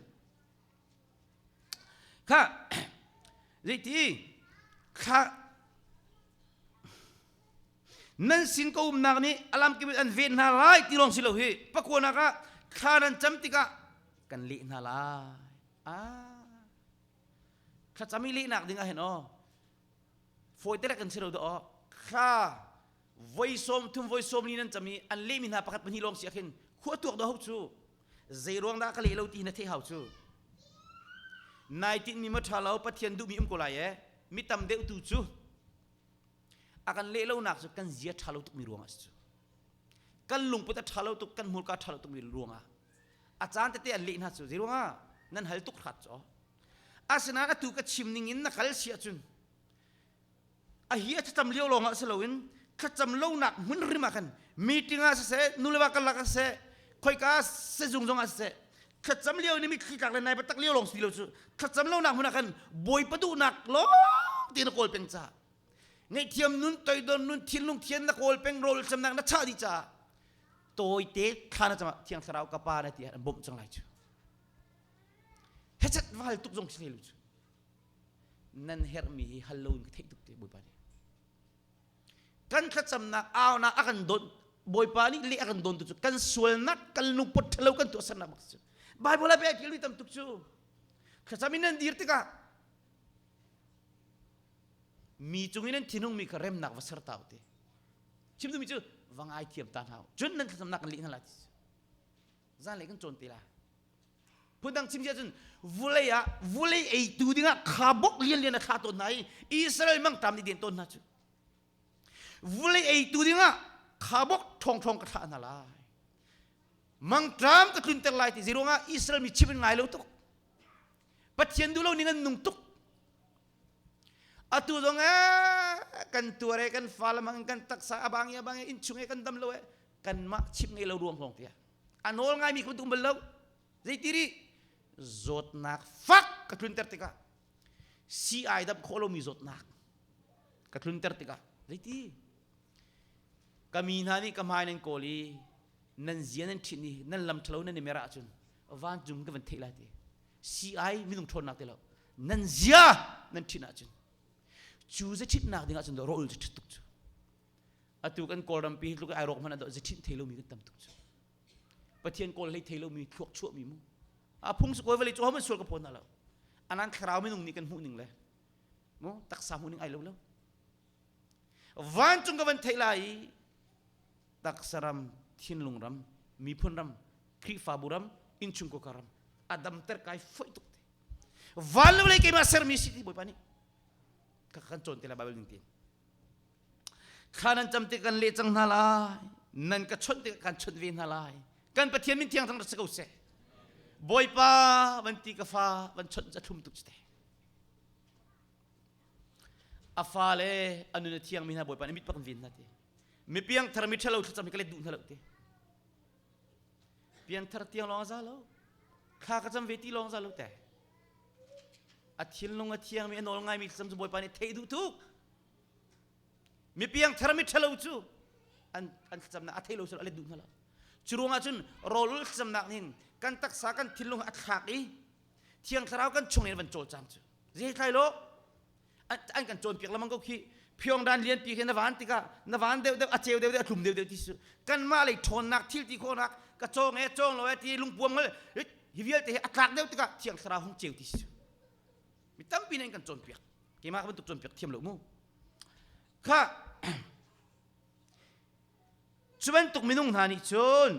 kha zeiti thla nan sin ka umnak nih a lamkip in an ven hna lai ti lawng si lo hi pakuanak ah thla nan cam tikah kan leh hna lai ah thlacam i lehnak ding ah hin aw Fawi te kan si lo dah thla voi 30 voi 40 nan cam i an lehmi hna pakhat pahnih lawng si ah khin khua tuak dah hau cu zei ruang dah ka leh lo ti na theih hau cu nai tinhmi ma ṭha lo Pathian duhmi um ko lai e mi tam deuh tu cu a kan leh lonak cu kan zia ṭha lo tukmi ruang ah si cu kan lungput a ṭha lo tuk kan hmurka ṭha lo tukmi ruang ah a caan tete an leh hna cu zei ruang ah nan hal tuk hrat cu Asinain atu ka chim ning in na kal si ahcun a hi a thlacam lio lawng ah si loin thlacam lonak hmun rim ah khan meeting ah siseh nuleva karlak ah siseh khoika sezung zong ah siseh thlacam lio ni mitthli tlak le nai tak lio lawng si lo cu thlacam lonak hmun ah khan bawipa duhnak lawng te na kawl peng ca ngaihthiam nun toidor nun thinlung thian na kawl peng rawl camnak na chah dih caah. Tawite thla na cam ah Thiang Thlarau ka pa na ti an bawmh cang lai cu. Hechet va hal tuk zong si hlei lo cu. Nan herhmi hi hal lo in ka theih tuk te Bawipa nih. Kan thlacamnak aunak a kan don Bawipa nih leh a kan don tu cu kan sualnak kan lungput ṭhalo kan tuahsernak bak cu. Bible ah bia ṭialmi tam tuk cu. Thlacam in nan dir tikah mi cung in nan thinhungmi kha remnak va ser ta u ti. Chim duhmi cu va ngaithiam ta hna u. Cun nan thlacamnak kan leh hna lai ti. Zanlei kan cawn te lai. Phundang chim cun vulei ah vulei eitu dingah khabok lianlian a thlah tawn hna i Israel mangṭam nih den tawn hna cu. Vulei eitu dingah khabok ṭhawngṭhawng ka thlah hna lai. Mangṭam ka tlunter lai ti zeiruangah Israel mi chim in ngai lo tuk. Pathian duh lo ning an nung tuk. Atu zong ee kan tuar e kan fa lamang kan taksa abang i abang i innchung e kan dam lo e kanmah chim ngei lo ruang lawng tiah a nawl ngaimi kha bantuk bal lo zeiti ri zawtnak fak ka tlunter tikah sii damh khawh lomi zawtnak ka tlunter tikah zeiti ka mi hna nih ka hmai nan kawl i nan zia nan ṭhit i nan lam ṭhalo nan i mer ahcun vancung ka van theih lai ti sii minung ṭhawnnak ti lo nan zia nan ṭhit ahcun cu za ṭhitnak ding ahcun rawl cu ṭhit tuk cu atu kan kawlram pi hi tluk ai rawk hmanh ah zaṭhinh thei lomi kan tam tuk cu pathian kawl hlei thei lomi thluak chuahmi mu a phung su kawi vale cu homan sual ka phawn hna lo anan thlarau minung nih kan hmuh ning le mu taksa hmuh ning ai lo lo vancung ka van theih lai i taksa ram thinlung ram miphun ram khrihfabu ram innchung ka ram a damter kai foi tuk te van le vawlei keimah sermi si ti bawipa nih ka kan cawn te la bible ning tin Thla nan cam tik kan leh cang hna lai. Nan ka chawnh tik kan chawnh ve hna lai. Kan Pathian min thiang thang rak si ko seh. Bawipa van ti ka fa van chawnh a thlum tuk te. A fa le a nun a thiang mi hna Bawipa nih mit pak ven hna ti. Mi piang thar mi ṭhalo thlacam hi ka let duh hna lo ti. Piang thar tiang lawng a za lo. Thla ka cam ve ti lawng za lo te. A thinlung a thiang mi a nawl ngai mi thlacam cu Bawipa nih theih duh tuk. Mi piangthar mi ṭhalo cu an an thlacamnak a thei lo a let duh hna lo. Cu ruangah cun rawl thlacamnak nih kan taksa kan thinlung a thlak i thiang thlarau kan chung in van cawlcang cu. Zei thlai lo an kan cawnpiak lamang ko khi phiongdan lianpi khi na van tikah na van deuh deuh a ceu deuh deuh a tlum deuh deuh ti su kanmah lei ṭhawnnak thil ti khawhnak ka cawng e cawng lo e ti lungpuam ngal hi vialte hi a tlak deuh tikah thiang thlarau hung ceu ti su mi tampi nih an kan cawnpiak keimah ka bantuk cawnpiak thiam lo mu kha cu bantuk minung hna nih cun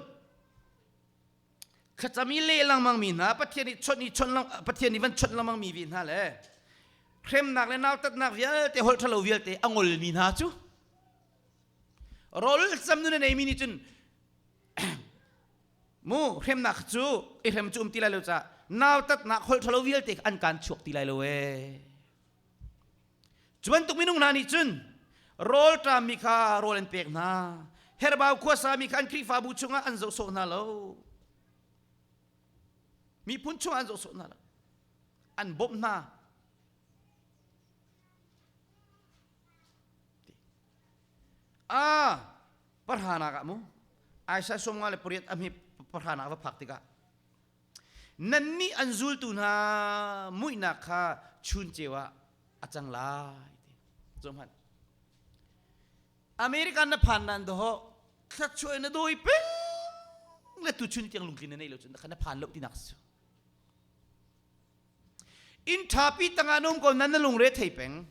thlacam i leh lengmang mi hna Pathian nih chawnh i chawnh Pathian nih van chawnh lengmang mi ve hna le hremnak le nautatnak vialte holh ṭhalo vialte a ngolmi hna cu rawl cam nun a neimi nih cun Mu hremnak cu i hrem cu um ti lai lo caah nautatnak holh ṭhalo vialte an kaan chuak ti lai lo ee. Cu bantuk minung hna nih cun rawlṭammi kha rawl an pek hna. Herbau khuasami kha an Khrihfabu chungah an zoh sawh hna lo. Miphun chungah an zoh sawh hna lo. An bawmh hna. Ah, pahranak ah mu Isaiah 58 a hmi pahranak va phak tikah nannih an zultu hna muihnak kha chun ceu ah a cang lai ti zo hmanh American na phan nan doho thluachuah na dawi peng le tu chun tiang lungtlin na nei lo cun kha na phan lo tinak su Inn ṭhapi tangah na um ko nan na lungre thei peng.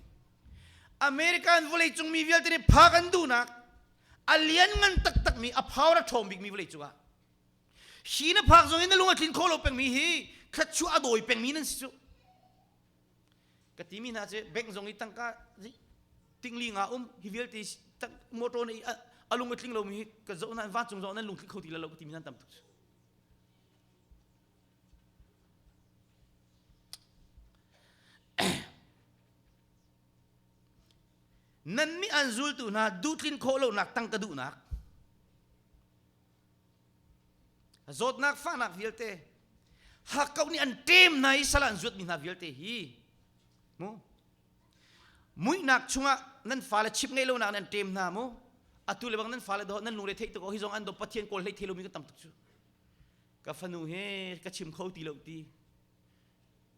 American vawleicung mi vialte nih phak an duhnak a lianngan taktakmi a power a ṭhawng bikmi vawleicung ah hi na phak zong in na lung a tlin kho lo pengmi hi thluachuah a dawi pengmi nan si cu. Ka timi hna cu bank zong i tangka tingli nga um hi vialte motor na a lung a tling lomi hi ka zoh na vancung zong nan lungtling kho ti lo ka timi nan tam tuk. Nannih an zultu hna duhtlin khawh lonak tangka duhnak zawtnak fahnak vialte hakkauh nih an ṭem hna i sal an zuatmi hna vialte hi mu muihnak chungah nan fale chip ngei lonak nan ṭem hna mu. Atu le bang nan fale do nan lungre theih tuk hi zong an do Pathian kawl hlei thei lomi kan tam tuk cu. Ka fanu he ka chim kho ti lo ti.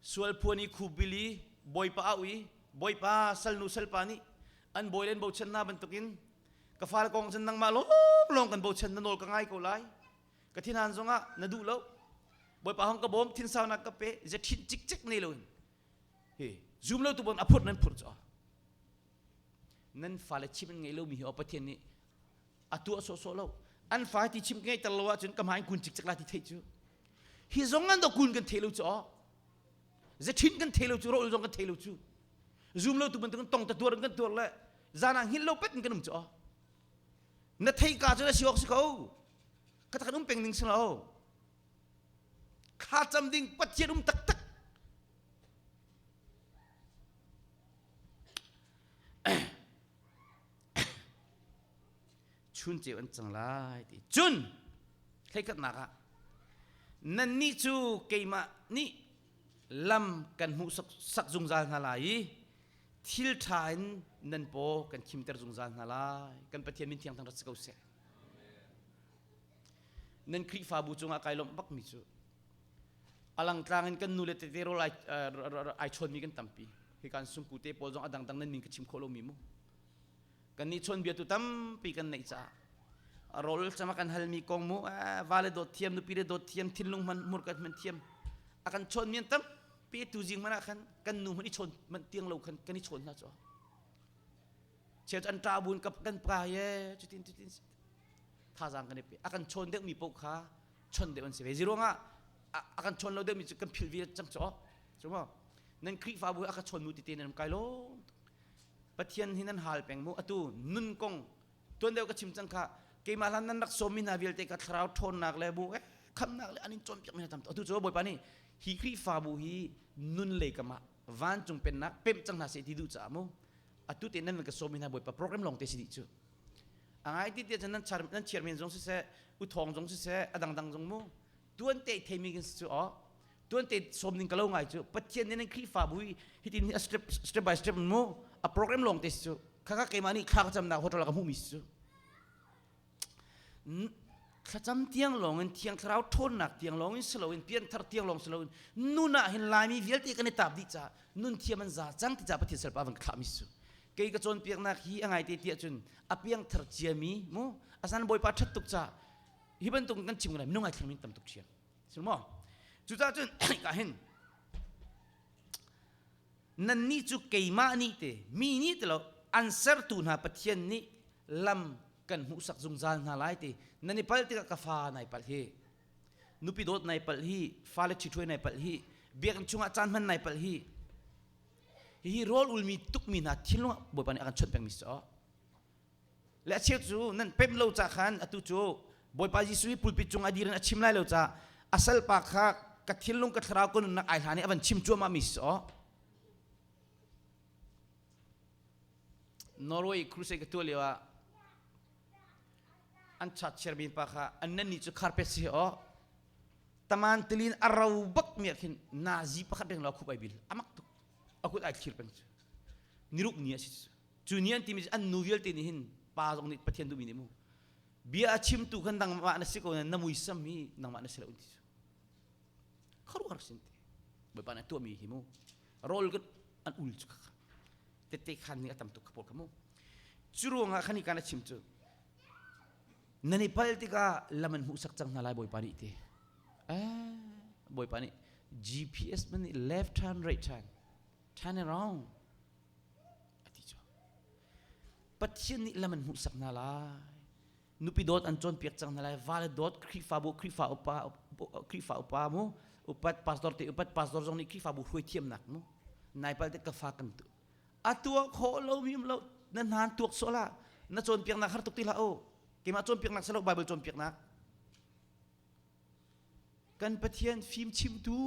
Sual phuan i khubili bawipa au i bawipa salnu salpa nih an bawi le an bochan hna bantukin ka fale kong cun nangmah lawng lawng kan bochan na nawl ka ngai ko lai. Ka thinhan zongah na duh lo. Bawipa hong ka bawm thinsaunak ka pe ze thin cikcek nei loin hi zum lo tu bon a phurh nan phurh cu nan fale chim an ngei lomi hi aw Pathian nih a tuah sawhsawh lo an fa ti chim ngei ter lo ahcun ka hmai kun cikcek la ti theih cu hi zong an do kun kan thei lo cu aw zethin kan thei lo cu ro zong kan thei lo cu zum lo tu bantuk tong ta tuar kan tuar le zan ah hngilh lo pet in kan um cu aw na thei ka cu na si awk si ko ka tak um peng ning si lo kha cam ding Pathian um taktak Chun ceu an cang lai ti. Cun hleikhatnak ah nannih cu keimah nih lam kan hmuh sak zungzal hna lai i thil ṭha in nan paw kan khimter zungzal hna lai. Kan Pathian min thiang thang rat si ko seh. Nan Khrihfabu cungah kai lawmh bakmi cu alangtlang in kan nu le tete rawl ai ai chawnmi kan tampi hi kan sungku te pawl zong a dangdang nan min ka chim khawh lomi mu kan nih chawnbia tu tampi kan neih caah rawl cama kan halmi kong mu va le dawt thiam nupi le dawt thiam thinlung hman hmurka hman thiam a kan chawn mi an tampi tu zing man ah khan kan nu hman i chawn man tiang lo khan kan i chawn hna chu cheu an ṭa bun kap kan pa ye cutin cutin thazaang kan i pe a kan chawn deuh mi paoh kha chon deuh an si ve ziruangah a kan chon lo deuhmi cu kan philh ve cang cu cu maw nan Khrihfabu a ka chon nu tete nan kai lo Pathian hi nan hal peng mu atu nun kong tuan deuh ka chim cang kha keimah hlan nan rak sawmmi hna vialte ka thlarau ṭhawnnak le bu eh khamnak le an in cawnpiak mi hna tam atu cu Bawipa nih hi Khrihfabu hi nun lei kam ah vancung pennak pemh cang hna seh ti duh caah mu atu te nan ka sawmmi hna Bawipa program lawng te si dih cu a ngai ti tiah cun nan char nan chairman zong siseh uthawng zong siseh a dangdang zong mu tuan te theimi kan si cu aw tuan te sawm ding ka lo ngai cu pathian nih nan khrihfabu hi hitin hi step step by step mu a program lawng te si cu khaka keimah nih thla ka camnak hotel ka hmuhmi si cu thlacam tiang lawng in thiang thlarau ṭhawnnak tiang lawng in si loin pianthar tiang lawng si loin nun ah hin laimi vialte kan i taap dih caah nun thiam an za cang ti caah Pathian salpa van ka thlahmi si cu kei ka cawnpiaknak hi a ngaite tiah cun a piangthar ciami mu asan bawipa ṭhat tuk caah hi bantuk kan chim lai minung ai thleng min tam tuk ṭhiam si maw cucaah cun ka hin nannih cu keimah nih te mi nih ti lo an sertu hna Pathian nih lam kan hmuhsak zungzal hna lai ti nan i palh tikah ka fa nai palh hi nupi dawt nai palh hi fale ṭhithuai nai palh hi biakinn chungah caan hman nai palh hi hihi rawl ulmi tukmi hna thinlung ah Bawipa nih a kan chawnh pengmi si le a cheu cu nan pem lo ca khan atu cu Bawipa Jesuh hi pulpit cung a dir in a chim lai lo ca a salpa kha ka thinlung ka thlarau ka nunnak ai hlan i a van chim cuahmah mi si Norway crusade ka tuah lio ah an chat chairman pa kha an nan ni cu carpet si aw taman tilin a ro bak mi ah khin nazi pakhat reng lo khup ai bil amak tuk akut ai thlir peng cu niruk ni a si cu ni an timi an nu vialte nih hin pa zong nih Pathian duhmi nih mu bia a chimtu khan nangmah na si ko na muisam hi nangmah na si lo ti cu khuaruahhar sin ti Bawipa nih a tuahmi hi mu rawl kan an ul cu kha tette khan nih a tam tuk kha pawl kha mu cu ruangah khan hi kan a chim cu nan i pal tikah lam an hmuhsak cang hna lai Bawipa nih ti eh Bawipa nih GPS man nih left turn right turn turn around a ti cu Pathian nih lam an hmuhsak hna lai nupi dawt an cawnpiak cang hna lai vale dawt Khrihfabu Khrihfa upa Khrihfa upa mu upat pastor te upat pastor zong nih Khrihfabu hruai thiamnak mu nai pal te ka fa kan tu a tuah khawh lo mi um lo na hnan tuak so la na cawnpiaknak har tuk ti hlah o keimah cawnpiaknak salo Bible cawnpiaknak kan Pathian fim chimtu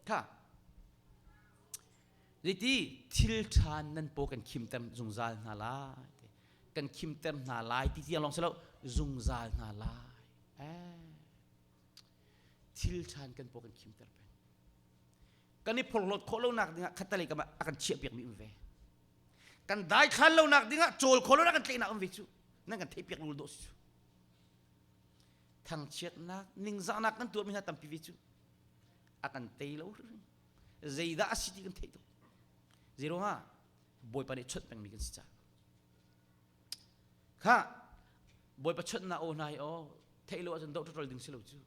Kha zeiti thil ṭha nan paw kan khimter zungzal hna lai kan khimter hna lai ti tiang lawng si lo zungzal hna lai eh thil ṭhan kan paw kan khimter peng kan i phorhlawt khawh lonak dingah khattalei kam ah a kan chiahpiak mi um ve. Kan daithlan lonak dingah cawl kho lo kan tlaihnak um ve cu. Nan kan theihpiak lul dawh si cu. Thangchiatnak, ningzahnak kan tuahmi hna tampi ve cu. A kan tei lo hrim. Zeidah a si ti kan theih tuk. Zeiruangah Bawipa nih chawnh pengmi kan si caah. Kha Bawipa chawnhnak aw hna hi aw theih lo ahcun doh ṭaṭol ding si lo cu.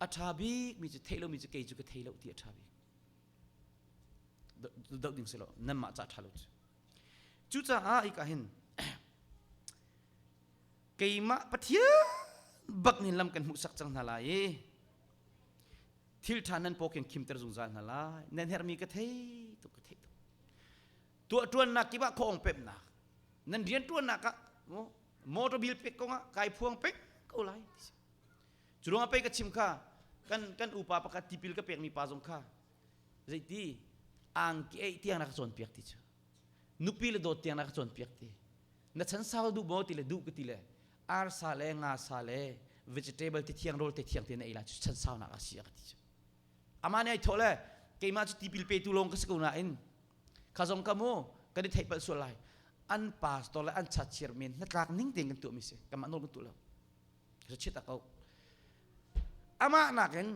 A ṭha bikmi cu theih lomi cu kei cu ka thei lo ti a ṭha bik. Doh ding si lo nanmah ca ṭha lo cu. Cucaah hika hin keimah Pathian bak nih lam kan hmuhsak cang hna lai i thil ṭha nan paw ken khimter zungzal hna lai. Nan herhmi ka thei tuk ka thei tuk. Tuah ṭuannak kip ah khuaawng pemhnak nan rian ṭuannak ah motor bill pek kong ah kai phuang pek ko lai ti si. Cu ruangah pei ka chim kha kan kan upa pakhat tipil ka pekmi pa zong kha zeiti angki ei tiang na ka cawnpiak ti cu nupi le dawt tiang na ka cawnpiak ti na chan sau duh maw ti le duh ka ti le arsa le nga sa le vegetable ti thiang rawl te thiang te na ei lai cu chan sau nak a si a ka ti cu amah nih ai thawh le keimah cu tipil petu lawng ka si ko nain kha zong ka mu kan i theih palh sual lai an pastor le an chachir men hnatlak ning tein kan tuah mi si kanmah nawl kan tuah lo ka chit a ko amah nakin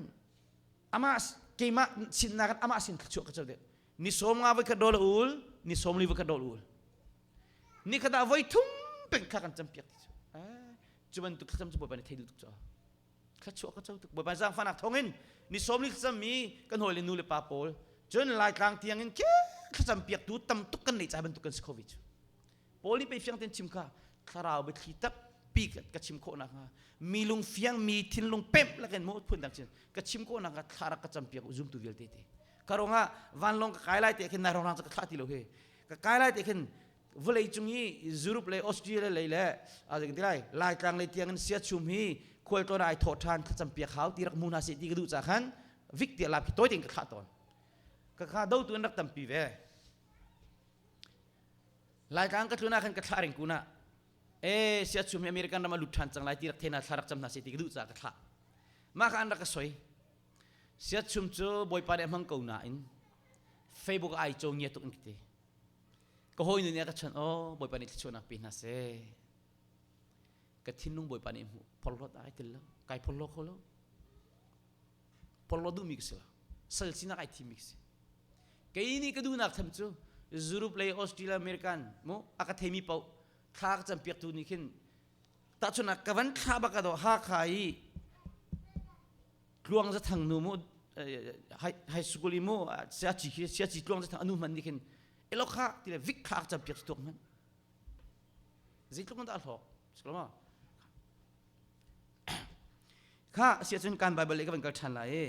amah keimah sin nakin amah sin thluachuah ka co deuh ni sawm nga voi khat dol ul ni sawm li voi khat dol ul ni khat ah voi thum peng kha kan campiak ti cu cu bantuk thlacam cu bawipa nih thei duh tuk cu thluachuah ka co tuk bawipa zaangfahnak thawngin ni sawm li thlacam mi kan hawi le nu le pa pawl cun laitlang tiang in ke thlacam piaktu tam tuk kan neih ca bantuk kan si kho ve cu Paul nih pei fiang ten chim kha thlarau biathli takpi ka chim khawh nakhnga mi lung fiang mi thinlung pemh lakin mu phun dang chin ka chim khawh nakhnga thla rak ka cam piak zumtu vialte te ka rongah vanlawng ka kai lai te khin nai rong ka thlah ti lo he ka kai lai te khin vawlei cung i Europe le Australia lei le a ti lai Laitlang lei tiang in sia chum hi khualtlawn ai thawh ṭhan thlacam piak hau ti rak mu hna seh ti ka duh ca khan vik ti lap khi tawi tein ka thlah tawn ka kha dotu in rak tampi ve Laitlang ka tlun ah khan ka thlah ring kun ah e sia chum hi American ram a lut ṭhan cang lai ti rak thena thla rak cam hna seh ti ka duh caah ka thlah mah kha an rak ka soi sia chum cu bawipa nih a hmang ko nain Facebook ai caw ngia tuk in ka ti Ka hawinu nih a ka chawnh, "Aw, Bawipa nih thluachuahnak pe hna seh." Ka thinlung Bawipa nih hmuh porhlawt ai tel lo. Kai porhlaw kho lo. Porhlaw duhmi ka si lo. Sal sinak ai thimmi ka si. Kei nih ka duhnak tham cu Europe lei Australia American mu a ka theimi paoh thla ka campiaktu nih khin tahchunhnak ka van thla bak a do Hakha i Tluang Zathang nu mu high school i mu siaci khi siaci Tluang Zathang anu hman nih khin elo kha ti le vik kha cam piak tuk man zeitluk man dah hlawk siklo kha sia cun kan bible le ka van kal than lai i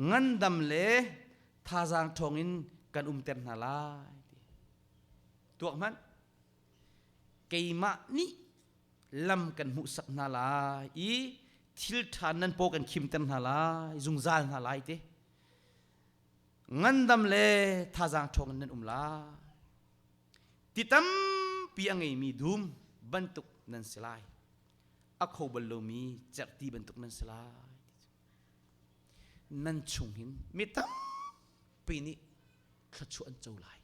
ngandam le thazaang ṭhawng in kan umter hna lai ti tuak hmanh keimah nih lam kan hmuhsak hna lai i thil ṭha nan paw kan khimter hna lai zungzal hna lai te ngandam le thazaang ṭhawng in nan um lai ti tampi a ngeimi dum bantuk nan si lai a kho bal lomi cerhti bantuk nan si lai nan chung hin mi tampi nih thluachuah an co lai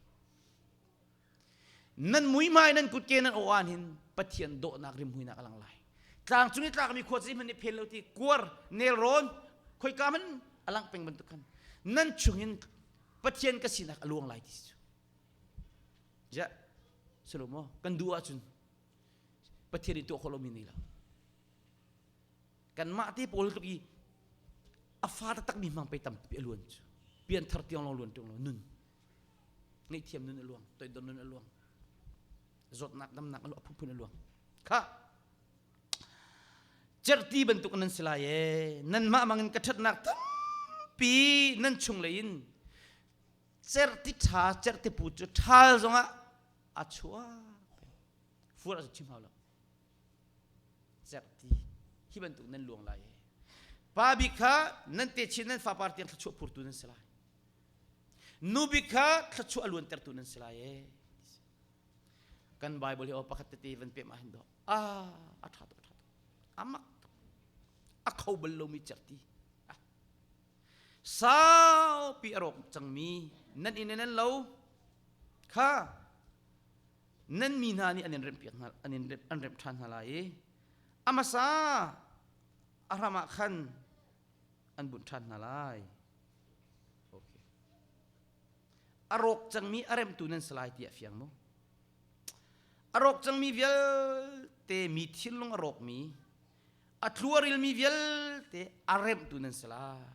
Nan muihmai nan kutke nan aw an hin Pathian dawhnak rimhuinak a lang lai. Tlang cung i tlakmi khua ci hmanh nih phen lo ti kuar nelrawn khoika hmanh a lang peng bantuk khan nan chungin Pathian ka sinak a luang lai ti cu. Ja, silo maw kan duh ahcun Pathian nih tuah khawh lomi nei lo. Kanmah te pawl tluk i a fa taktakmi hmang pei tampi a luan cu. Pianthar tiang lawng luan ṭung lo nun. Ngaihthiam nun a luang, toidor nun a luang, zawtnak damnak a phunphun a luang. Kha cerhti bantuk nan si lai ee nanmah mangin ka ṭhatnak tampi nan chung lei in cerhti ṭha cerhti pu cu ṭhal zongah a chuak fuar a chim hau lo cerhti hi bantuk nan luang lai ee pa bik kha nan techin nan fapar tiang thluachuah phurtu nan si lai Nu bik kha thluachuah a luantertu nan si lai ee. Kan Bible hi aw pakhat tete van pem ah hin dawh. Ah, a ṭha tuk, a ṭha tuk. A mak tuk. A kho bal lomi cerhti. Ah. Saupi a rawk cangmi nan inn nan lo kha nan mi hna nih an in remhpiak hna an in an remh ṭhan hna lai i a hmasa a hram ah khan an bunh ṭhan hna lai. Okay. A rawk cangmi a remtu nan si lai ti a fiang mu. A rawk cangmi vialte mi thinlung a rawkmi a tluarilmi vialte a remtu nan si lai.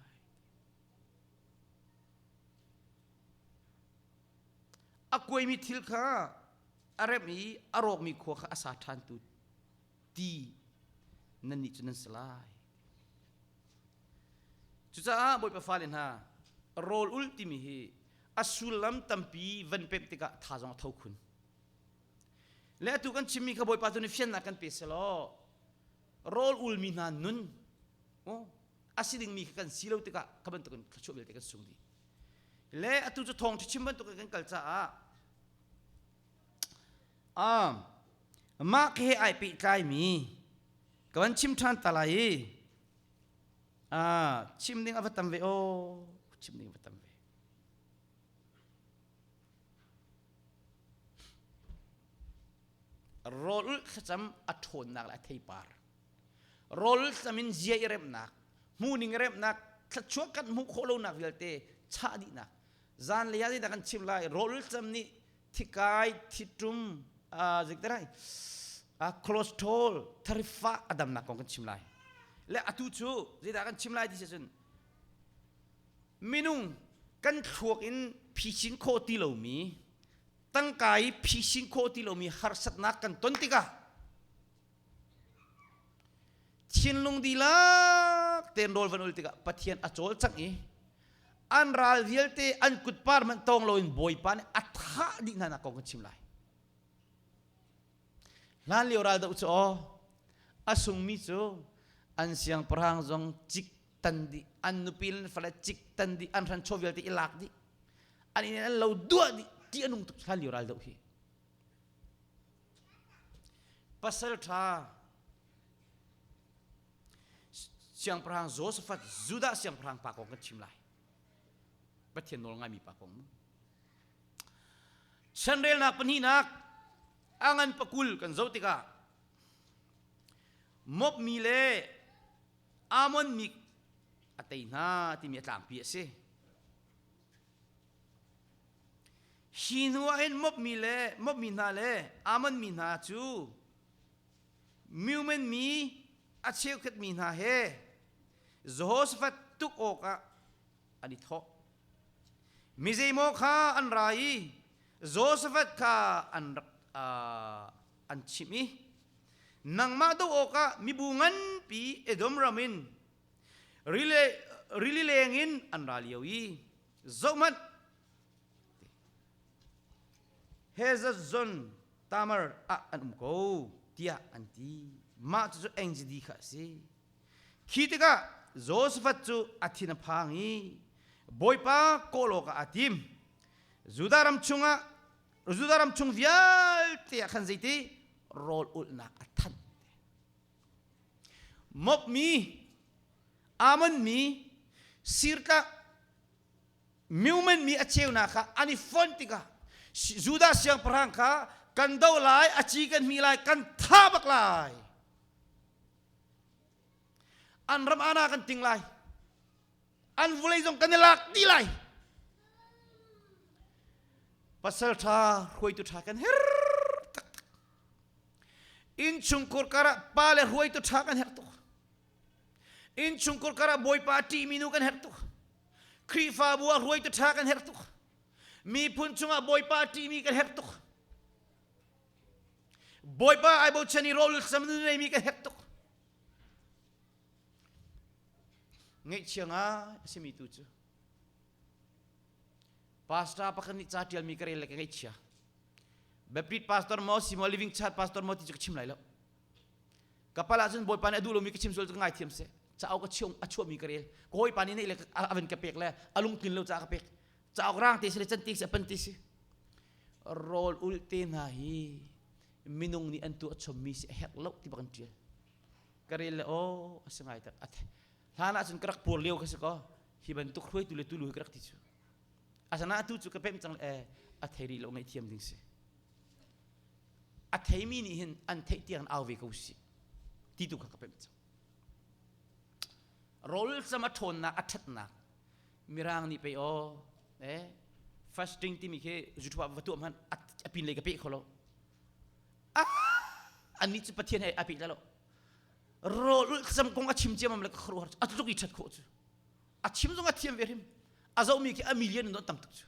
A kuaimi thil kha a remh i a rawkmi khua kha a sa ṭhantu ti nannih cu nan si lai. Cucaah Bawipa fale hna, rawl ulh timi hi a sullam tampi van pemh tikah tha zong a tho khun. Le atu kan chimmi kha Bawipa tu nih fiannak kan pe selaw rawl ulmi hna nun oh, a si dingmi kha kan si lo tikah kha bantukin thluachuah vialte kan sung dih. Le atu cu thawng chim bantukin kan kal caah um, mah he ai pehtlaimi ka van chim ṭhan ta lai i ah chim ding a va tam ve aw chim ding a va tam ve rawl ulh thlacam a ṭhawnnak le a theipar rawl ulh thlacam in zia i remnak hmuhning i remnak thluachuah kan hmuh khawh lonak vialte chah dihnak zan lei ah zeidah kan chim lai rawl ulh thlacam nih thikai thitum zeikterai cholesterol tharifah a damnak kong kan chim lai le atu cu zeidah kan chim lai ti si cun minung kan thluak in phisin khawh ti lomi tangka i phisin khawh ti lomi harsatnak kan ton tikah thinlung dihlak tein rawl van ul tikah Pathian a cawlcangh i an ral vialte an kutpar hmanh tawng loin Bawipa nih a thah dih hna nak kong kan chim lai. Hlan lio ral doh cu aw a sungmi cu an siangpahrang zong cik tan dih an nupi le fale cik tan dih an hranchaw vialte i lak dih an inn an lo duah dih ti a nung tuk hlan lio ral doh hi Pasal ṭha siangpahrang Josaphat Judah siangpahrang pa kong kan chim lai. Pathian nawl ngaimi pa kong. Chanrelnak pahnihnak a ngan pakul kan zoh tikah Moab mi le Ammon mi a tei hna timi a tlangpi a si. Hi hnu ah hin Moab mi le Moab mi hna le Ammon mi hna cu Meuman mi a cheukhat mi hna he Jehoshaphat tuk awkah an i thawh. Mi zeimaw kha an ra i Jehoshaphat kha an rak an chimh i nangmah doh awkah mibu nganpi Edom ram in rili leng in an ra lio i zohhmanh Hezazon Tamar ah an um ko tiah an ti. Mah cucu Engedi kha a si. Khi tikah Josaphat cu a thin a phang i Bawipa kawl awkah aa tim. Judah ram chungah Judah ram chung vialte ah khan zeiti rawl ulhnak a thanh. Moab mi, Ammon mi, Sirtlak Meuman mi a cheunak kha an i fonh tikah Judah siangpahrang kha kan do lai, a ci kan hmi lai, kan tha bak lai. An ram ana kan ting lai. An vulei zong kan i lak dih lai. Pasal ṭha, hruaitu ṭha kan her taktak. Innchungkhur karah pa le hruaitu ṭha kan herh tuk. Innchungkhur karah Bawipa a ṭihmi nu kan herh tuk. Khrihfabu ah hruaitu ṭha kan herh tuk. Miphun chungah Bawipa a ṭihmi kan herh tuk. Bawipa ai bochan i rawl sam nu neimi kan herh tuk. Ngaihchia ngai a simi tu cu pastor pakhat nih ca ṭialmi ka rel le ka ngaihchia. Baptist pastor maw si maw living church pastor maw ti cu ka chim lai lo. Ka pal ahcun Bawipa nih a duh lomi ka chim sual cu ka ngaithiam seh. Cauk a chiung a chuahmi ka rel. Ka hawipa nih neih le a van ka pek le a lungtlin lo caah ka pek. Cauk rang te si le can te si a pan te si. Rawl ulh te hna hi minung nih an tuah chommi si a herh lo ti bak an ṭial. Ka rel le aw a si ngai tak. Hlan ahcun ka rak pur lio ka si ko. Hi bantuk hruaitu le tulu hi ka rak ti cu. Asana atu cu ka pemh cang e a thei rih lo ngaihthiam ding si. A theimi nih hin an theih tiang au ve ko si. Ti tu kha ka pemh cang. Rawl cam a ṭhawnnak a ṭhatnak Mirang nih pei aw eh fasting timi khi zuṭhuah va tuah hmanh a pin lei ka peh kho lo. Annih cu Pathian he a peh lo. Rawl cam kong a chim ciamam le ka khuaruahhar a tluk i ṭhat khawh cu. A chim zong a thiam ve hrim. A zohmi khi a million in tam tuk cu.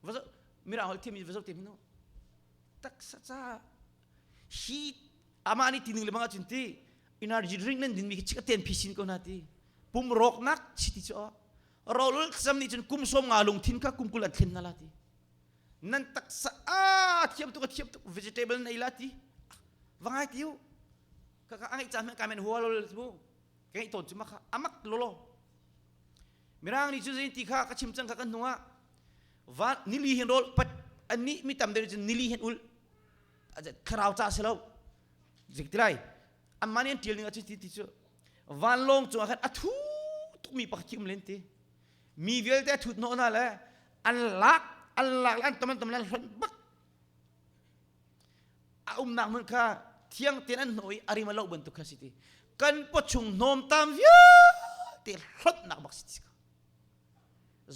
Va zoh Mirang holh thiammi va zoh te hmanh Taksa ca hi amah nih tining le bang ahcun ti energy drink nan dinmi khi chik a ten phi sin ko na ti. Pum rawknak chi ti cu rawlul cam nih cun kum sawm nga lungthin kha kum 20 an thlen na la ti. Nan taksa a thiam tuk a thiam tuk vegetable na ei la ti. Va ngai ti u. Ka ka angai caan ka men hual mu. Ka ngai tawn cu makha amak lolo. Mirang nih cu zein ti kha ka chim cang kha kan hnu ah va nili hin rawl pat annih mi tam deuh cun nili hin ul thlarau ca si lo zik ti lai anmah nih an ṭial ning ah ti ti cu vanlawng cungah khan a thu tukmi pakhat khi um len ti mi vialte a thut hnawh hna le an lak an lak le an tom an tom le an hlonh bak a umnak hmun kha thiang tein an hnawh i a rim a loh bantuk kha si ti kan pawchung hnawmtam vialte hlonhnak bak si ti ka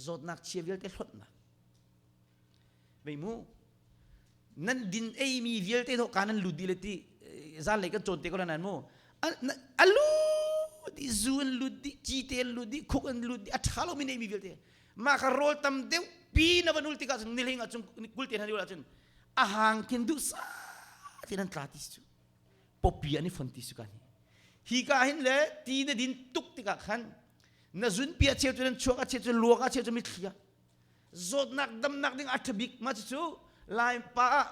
zawtnak chia vialte hlonhnak vei mu nan din ei mi vialte dawh ka nan lut dih le ti zanlei kan cawn te ko nan mu a lut dih zu an lut dih cite an lut dih khuk an lut dih a ṭha lo mi nei mi vialte mah kha rawl tam deuh pi na van ul tikah cun niling ah cun kulte na ul ahcun a hang khin duh sa tin an tla ti cu popi an i fon ti su kan hi ka hin le ti na din tuk tikah khan na zun pi a cheu cu nan chuak a cheu cu luak a cheu cu mitthli ah zawtnak damnak ding a ṭha bik ma cu lai pa ah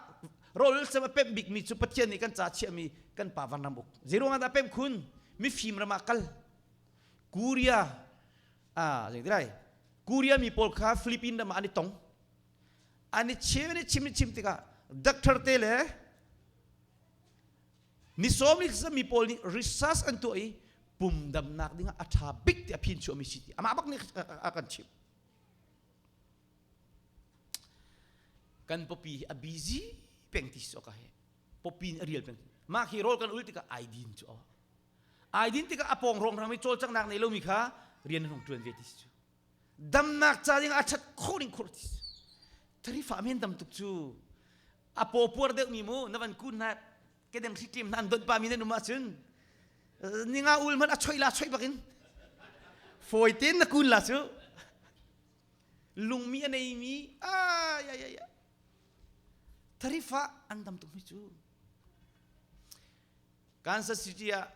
rawl sem a pemh bik mi cu Pathian nih kan ca chiahmi kan pa van ram uk zeiruang ah dah pemh khun mifim ram ah kal Korea ah zei ti lai Korea mi pawl kha Philippine ram ah an i tong an i chim an i chim i chim tikah doctor te le ni sawm ni mi pawl nih research an tuah i pum damnak dingah a ṭha bik ti a phin chuahmi si ti amah bak nih a kan chimh kan pawpi hi a busy peng ti si ka he pawpi in a rial peng mah khi rawl kan ul tikah ai din cu ai din tikah a pawng rong rang i cawlcanghnak nei lomi kha rian an hung ṭuan ve ti si cu damnak ca ding a ṭhat khawh ding khur ti tarifa men dam tuk cu a paw puar deuh mi mu na van kun na kedeng hri ṭim na an donh pa mi nan um ahcun ninga ul hmanh a choi la choi bakin fawi tein na kun la cu lungmi a nei mi ai ai ai tarifa an dam tuk mi cu Kansas City ah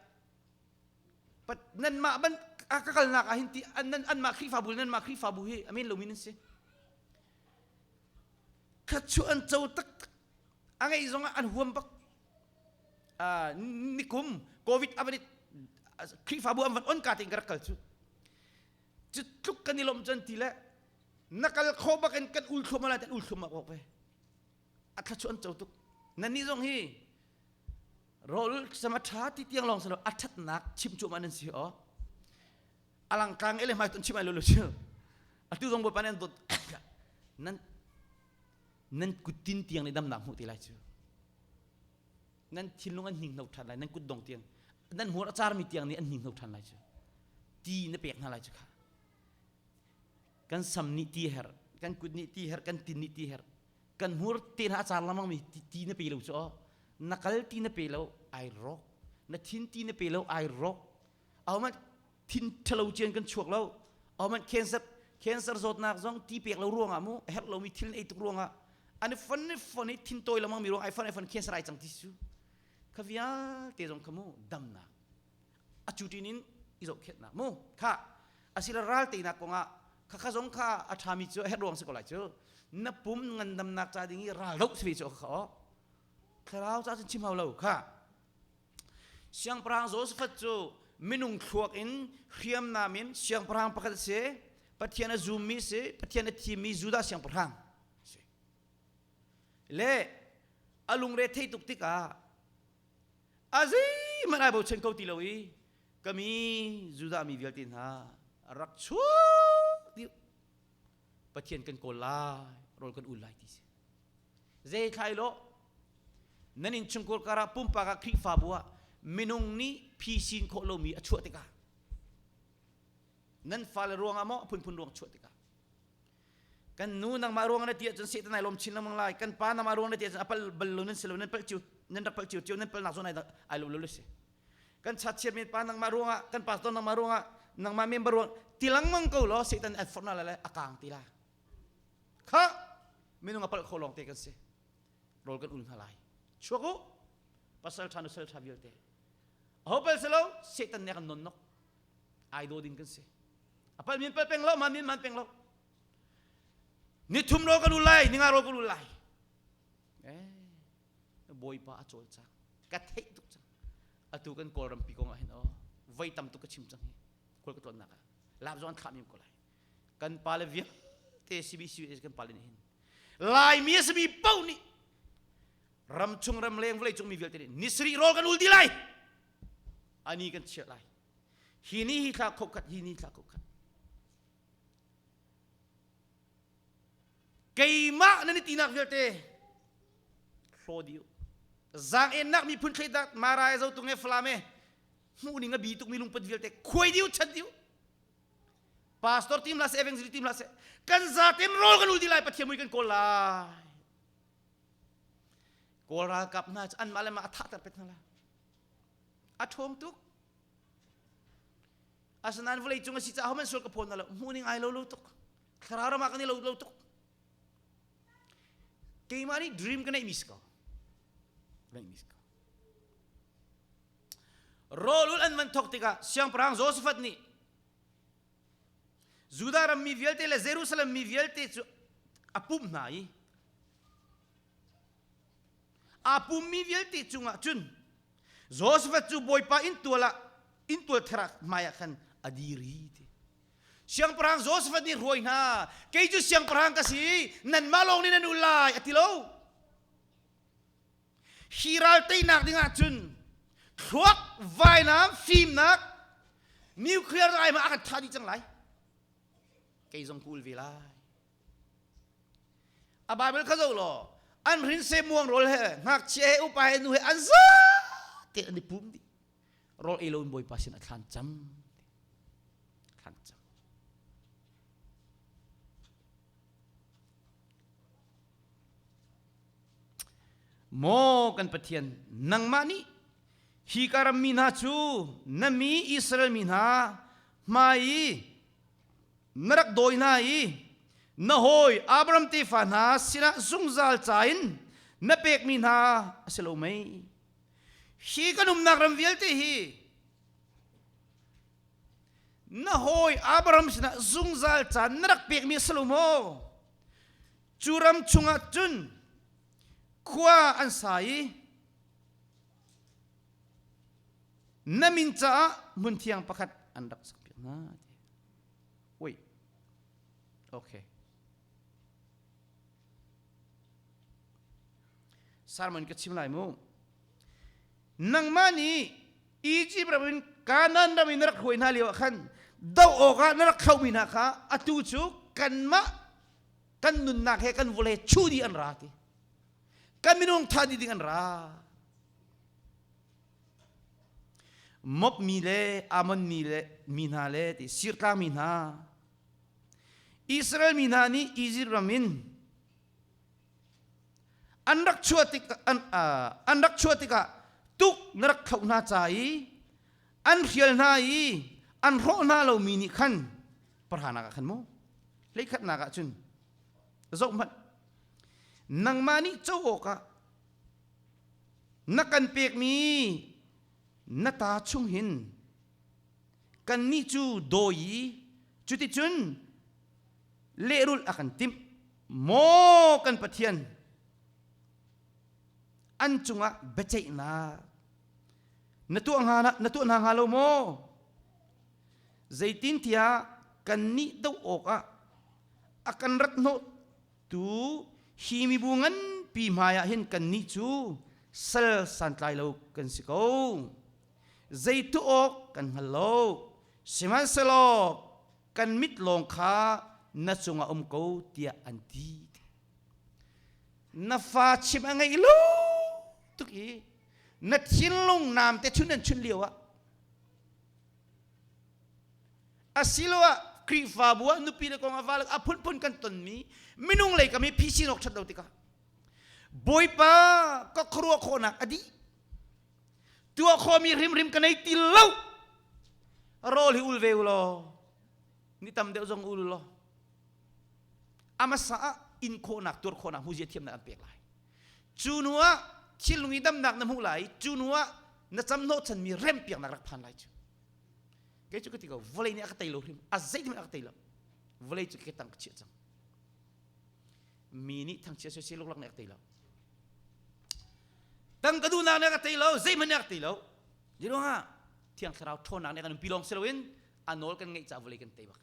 Pat nanmah ban a ka kalnak ah hin ti an anmah Khrihfabu le nanmah Khrihfabu hi amen lomi nan si. Khachu an co taktak. A ngeih zong ah an huam bak. Nikum COVID a van i Khrihfabu an van on ka tein ka rak kal cu. Cu tluk kan i lawmh cun ti le na kal khawh bak in kan ul thluahmah lai kan ul thluahmah ko ve. A thlachu an co tuk. Nannih zong hi Rawl sam a ṭha ti tiang lawng si lo a ṭhatnak chim cuahmah nan si aw. A langtlang ele hmai ton chim ai lo lo cu. Atu zong Bawipa nih an dawt nan nan kuttin tiang nih damnak hmuh te lai cu. Nan thinlung an hninghno ṭhan lai nan kut dong tiang nan hmur a carmi tiang nih an hninghno ṭhan lai cu. Ti na pek hna lai cu kha. Kan sam nih ti her, kan kut nih ti her, kan tin nih ti her. Kan hmur te hna a car lengmang mi ti na pe lo cu aw na kal ti na pe lo ai rawk na thin ti na pe lo ai rawk ahohmanh thin ṭhalo cian kan chuak lo ahohmanh cancer cancer zawtnak zong ti pek lo ruangah mu a herh lomi thil ei tuk ruangah an i fon i fon i thin tawi lengmang mi ruang ai fon ai fon cancer ai cang ti su kha vialte zong kha mu damnak a cutin in i zohkhenhnak mu kha asila ral teinak kongah kha kha zong kha a ṭhami cu a herh ruang si ko lai cu na pum ngandamnak ca ding i ral doh si ve cu kha aw thlarau ca cun chim hau lo kha siangpahrang Josaphat cu minung thluak in hriamnam in siangpahrang pakhat a si Pathian a zummi si Pathian a thimmi Judah siangpahrang si le a lungre thei tuk tikah a zeihmanh ai bochan kho ti lo i ka mi Judah mi vialte hna rak chuak ti. Pathian kan kawl lai, rawl kan ul lai ti si. Zei thlai lo nan innchungkhar karah pumpak ah Khrihfabu ah minung nih phisin khawh lomi a chuah tikah nan fale ruangah maw a phunphun ruang chuah tikah kan nu nangmah ruang na ti ahcun Satan ai lawm chin lengmang lai kan pa nangmah ruang na ti ahcun a pal bal lo nan si lo nan palh cio nan rak palh cio cio nan palnak zawn ai lo lo si kan chatchiat men pa nangmah ruangah kan pastor nangmah ruangah nangmah member ruang ti lengmang ko law Satan an forh na le a kang ti la kha minung a palh kho lawng te kan si rawl kan ul hna lai chuak u pasal tha nusal tha vialte aho pal selo Satan nih kan non nok ai do ding kan si a pal min pal peng lo man min man peng lo ni thum ro kan ul lai ni nga ro kan ul lai eh bawipa a cawl cang ka theih tuk cang atu kan kawlram pi kong ah hin oh voi tam tuk ka chim cang hi kawl ka tlawnnak ah lap zong an thlah mi ko lai kan pa le vialte CBC kan pa le nih hin Laimi a simi paoh nih ramchung ramleng vawleicung mi vialte nih ni sarih rawl kan ul dih lai ani kan chiah lai hi ni hi thla khokhat hi ni thla khokhat keimah nan i tinak vialte hlaw dih zaang ennak miphun thleidak mara e zotung e falam e hmuh ning a bi tukmi lungput vialte khuai diu chat diu pastor team la se evangelist team la se kan zaten rawl kan ul di lai pathian mui kan kawl lai kawl ralkap hna cu anmah le mah a thahter pek hna la a ṭhawng tuk asinain vawlei cung a si caah homan sual ka phawn na lo hmuh ning ai lo lo tuk thlarau ram ah kan i lo lo tuk keimah nih dream ka neih mi si ko neih mi si ko rawlul an van thok tikah siangpahrang Josaphat nih Judah ram mi vialte le Jerusalem mi vialte cu a pumh hna i aa pummi vialte cungah cun Josaphat cu Bawipa inntual ah inntual ther ah hmaiah khan a dir i ti. Siangpahrang Josaphat nih hruai hna kei cu siangpahrang ka si nanmah lawng nih nan ul lai a ti lo. Hi ral teinak dingah cun thluak vainam fimnak nuclear ai ma a kan thah dih cang lai. Kei zong ka ul ve lai. A Bible kha zoh law an hrinse muang rawl he ngakchia he upa he nu he an za te an i pum dih rawl ei loin Bawipa sin a thlan cam thlan cam Maw kan Pathian nangmah nih hi ka ram mi hna cu na mi Israel mi hna hmai i na rak dawi hna i na hawi Abraham tefa hna sinah zungzal ca in na pekmi hna a si lo mei? Hi kan umnak ram vialte hi na hawi Abraham sinah zungzal ca na rak pekmi a si lo maw? Cu ram chungah cun khua an sa i na min caah hmunthiang pakhat an rak sakpiak hna. Wait. Okay. Sermon ka chim lai mu. Nangmah nih Egypt ram in Canaan ram in na rak hruai hna lio ah khan doh awkah na rak thlauhmi hna kha atu cu kanmah kan nunnak he kan vawlei chuh dih an ra ti. Kan minung thah dih ding an ra. Moab mi le Ammon mi le mi hna le ti Sirtlang mi hna Israel mi hna nih Egypt ram in an rak chuah tik an, uh, an rak chuah tikah tuk na rak thloh hna ca i an hrial hna i an hrawh hna lomi nih khan parhanak ah khan mu hleikhatnak ah cun zoh hmanh nangmah nih co awkah Na kan pekmi na ta chung hin kannih cu dawi i cuticun lehrulh a kan timh. Maw kan Pathian, an cungah biaceihnak na tuah hnga na tuah hna hnga lo maw? Zeitintiah kannih doh awkah a kan rat hnawh Tu hi mibu nganpi hmaiah hin kannih cu sal santlai lo kan si ko. Zei tuah awk kan hngal lo. Sihmanhsehlaw kan mit lawng kha na cungah um ko tiah an ti. Na fa chim a ngeih lo tuk i na thinlung naam te chun an chun lio ah asiloah Khrihfabu ah nupi le kong a va a phunphun kan tonmi minung lei kam i phisin awk ṭhat lo tikah Bawipa ka khuaruah khawhnak a dih tuah khawhmi hrimhrim ka nei ti lo rawl hi ul ve u law ni tam deuh zong ul law amasa ah in khawhnak tuar khawhnak hmuzia thiamnak an pek lai cu hnu ah thilnung i damnak na hmuh lai cu hnu ah na cam hnawhchanmi rempiaknak rak phan lai cu kei cu ka ti ko vawlei nih a ka tei lo hrim a zeihmanh a ka tei lo vawlei cu ke tang ka chiah cang mi nih thangchia soi luklak nih a ka tei lo tang ka duhnak nih a ka tei lo zeihmanh nih a ka tei lo Ziruangah thiang thlarau ṭhawnnak nih kan umpi lawng si loin a nawl kan ngeih caah vawlei kan tei bak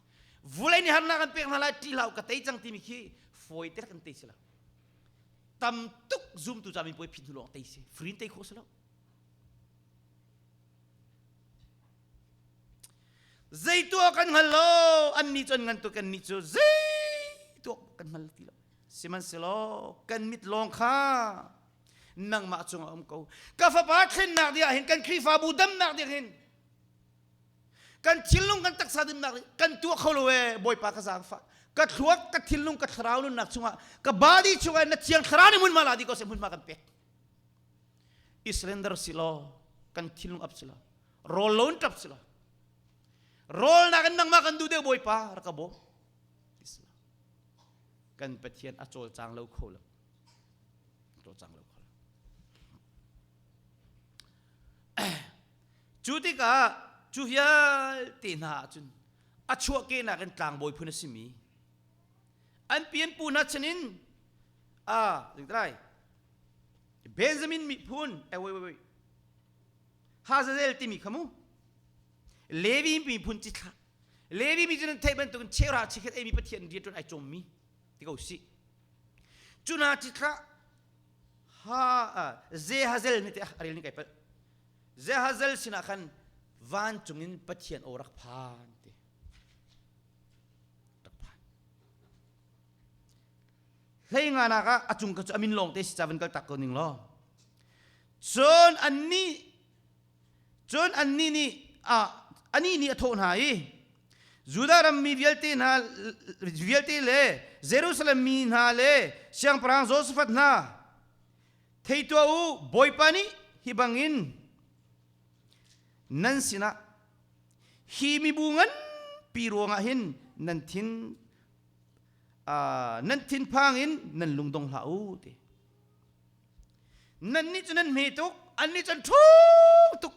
vawlei nih harnak an pek hna lai ṭih hlah ka tei cang timi khi fawi te kan tei si lo tam tuk zumtu ca min puai phit hnu lawng tei si free tei khawh si lo Zei tuah kan hngal lo annih cu an ngan tuk kannih cu zei tuah kan hngal ti lo sihmanhsehlaw kan mit lawng kha nangmah cungah um ko ka fapa thlennak ding ah hin kan Khrihfabu damnak ding hin kan thinlung kan taksa damnak ding kan tuah kho lo ee Bawipa ka zaangfah ka thluak ka thinlung ka thlarau nunnak chungah ka body chungah na thiang thlarau nih hmunhma la di ko seh hmunhma kan pek i surrender si law kan thinlung ap si law rawl lo in ṭap si law rawl nakin nangmah kan duh deuh bawipa rak ka bawm kan pathian a cawlcang lo kho lo cawlcang lo kho lo cu tikah cu vialte hna ahcun a chuahkehnak in tlangbawi phun a simi an pianpu hna chinin a zingtlai Benjamin miphun eh wait wait wait Hazazel timi kha mu Levi miphun cithlah Levi mi cu nan theih bantukin cheuhra chikhat eimi Pathian rianṭuan ai cawmmi ti ko sih cu hna cithlah ha Zehazel nih te a rel ni kai palh Zehazel sinah khan vancung in Pathian aw rak phan ti rak phan Hlei nganak ah a cung ka cu a min lawng te si ca van kal tak ko ning law. Cun annih cun annih nih a anih nih a thawh hna i Judah ram mi vialte hna vialte le Jerusalem mi hna le siangpahrang Josaphat hna thei tuah u Bawipa nih hi bangin nan sinah hi mibu nganpi ruangah hin nan thin nan thinphang in nan lungdong hlah u ti nan nih cu nan hme tuk annih cu an ṭhawng tuk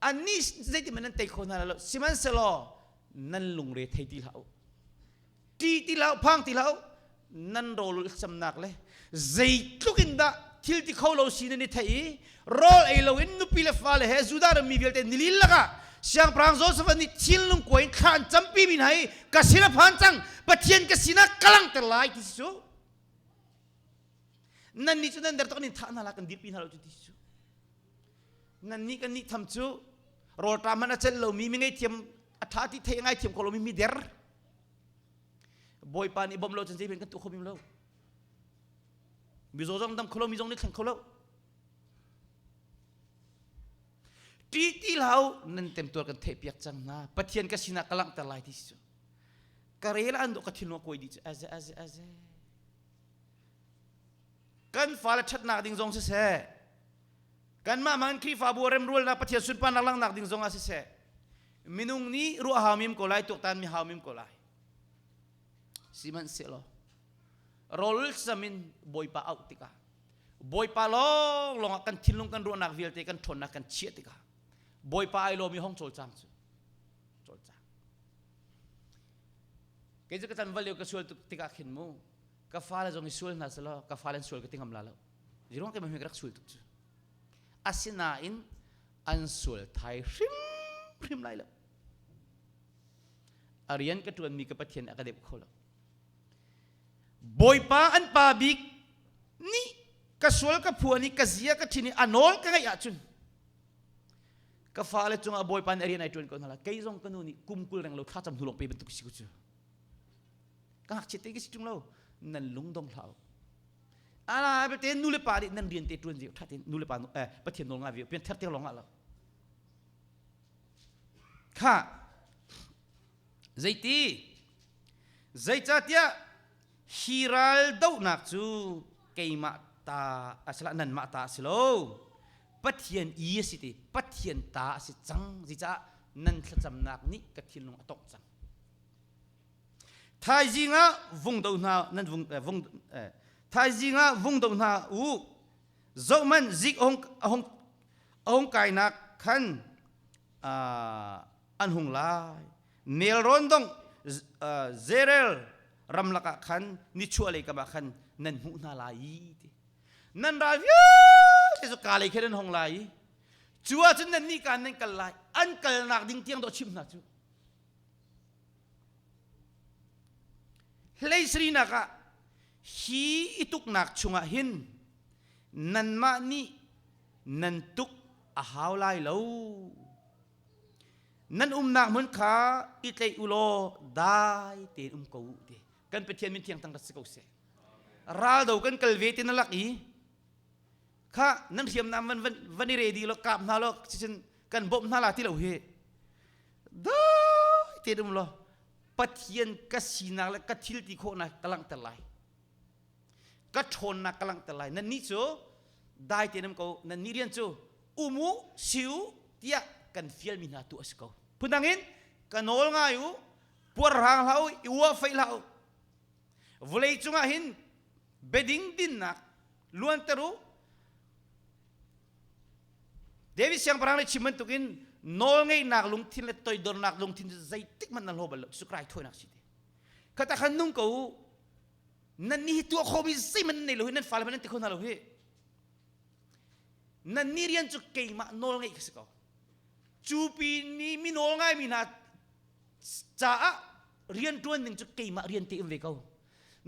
annih zeitin nan tei kho hna lo sihmanhsehlaw nan lungre thei ti hlah u ṭi ti hlah u phang ti hlah u nan rawl samnak le zeitluk in dah thil ti kho lo si nan i theih i rawl ei loin nupi le fale he Judah ram mi vialte nilin lakah siangpahrang Joseph nih thinlung kuai in thla an campi mi hna i ka sin a phan cang Pathian ka sinah ka langhter lai ti si cu nan nih cu nan der tok nin thah hna la kan dirpi hna lo cu ti si cu nan nih kan nih tham cu rawlṭam hmanh a celh lomi mi ngei thiam a ṭha ti thei ngai thiam kho lomi mi der Bawipa nih bawmh lo cun zei kan tuah kho bim lo mizaw zong dam kho lo mi zong nih thleng kho lo ṭi ti hlah nan temtuar kan theih piak cang hna pathian ka sinah ka langhter lai ti si cu ka rel an ka thinlung a kuai dih cu aze aze aze kan fale ṭhatnak ding zong siseh kanmah man Khrihfabu remrualnak Pathian sunparnak langhnak ding zong ah siseh minung nih ruah hau mim ko lai tuaktan mi hau mim ko lai sihmanhsehlaw rawl sam in Bawipa auh tikah Bawipa lawng lawng ah kan thinlung kan ruahnak vialte kan ṭhawnnak kan chiah tikah Bawipa ai lawmi hong cawlcang cu cawlcang kei cu ka tan valio ka sual tuk tikah khin mu ka fale zong i sual hna selaw ka fale an sual ka ti ngam la lo ziruang ke ma rak sual tuk cu asinain an sual thai hrim hrim lai lo a rian ka ṭuanmi ka Pathian a ka dep kho lo Bawipa an pa bik nih ka sual ka phuan i ka zia ka ṭhin i a nawl ka ngeih ahcun ka fale cungah Bawipa nih a rian ai ṭuan ko hna lai kei zong ka nu nih kum 20 reng lo thlacam hnu lawng pe bantuk si ku cu. Ka ngakchia te ka si ṭung lo. Nan lung dong hlah u. Ala belte nu le pa nih nan rian te ṭuan ve ṭha tein nu le pa eh, Pathian nawl ngai ve pian ther te lawng ah lo. Kha zeiti zeicahtiah hi ral dohnak cu keimah ta asila nanmah ta a si lo Pathian i a si ti Pathian ta a si cang zicaah nan thlacamnak nih ka thinlung a tongh cang Thaizing ah vung do hna nan vung eh, vung eh, thaizing ah vung do hna u zohman zik ahung ahung ahung kainak khan an hung lai nelrawn dong Zerel ramlak ah khan nichuahlei kam ah khan nan hmuh hna lai i ti nan ral vialte cu ka lei khan an hong lai i cu ahcun nan nih kaan nan kal lai an kalnak ding tiang dawh chim hna cu Hleisrinak ah hi i tuknak chungah hin nanmah nih nan tuk a hau lai lo. Nan umnak hmun kha i tlaih u law dai tein um ko u ti. Kan Pathian min thiang tang rat si ko seh. Raldo kan kal ve ti na lak i kha nan hriamnam van van van i ready lo kap hna lo cicin kan bawmh hna la ti lo hi dai tein um law Pathian ka sinak le ka thil ti khawhnak ka langhter lai ka ṭhawnnak ka langhter lai nannih cu dai tein um ko nannih rian cu um u si u tiah kan fialmi hna tu a si ko phundang in ka nawl ngai u puarhrang hlah u i uah feih hlah u vawlei cungah hin beding dinnak luanter u David siangpahrang nih chim bantukin nawlngeihnak lungthin le toidornak lungthin cu zeitik hmanh nan hlaw bal lo cu raithawinak si te khata khan nung ko u nan nih hi tuah khomi zeihmanh nan nei lo hi nan fale hmanh nan ti kho hna lo hi nan nih rian cu keimah nawl ngeih ka si ko cu pin ni mi nawl ngaimi hna caah rian ṭuan ding cu keimah rian te um ve ko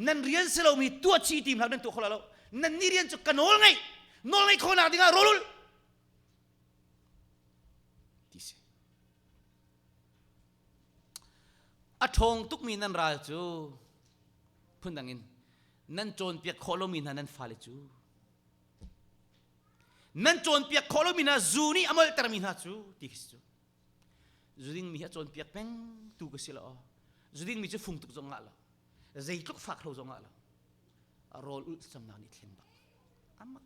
nan rian si lomi tuah chi tim hlah nan tuah kho lo nan ni rian cu ka nawl ngeih nawl ngeih khawhnak dingah rawlul ti si a ṭhawng tukmi nan ral cu phundang in nan cawnpiak khawh lomi hna nan fale cu nan cawnpiak khawh lomi hna zu nih a molhtermi hna cu ti khi si cu zu dingmi hi a cawnpiak peng tu ka si lo zu dingmi cu fung tuk zong ngah lo zeitluk fak hlo zong ngah lo rawl ulh samnak nih thlen bak amak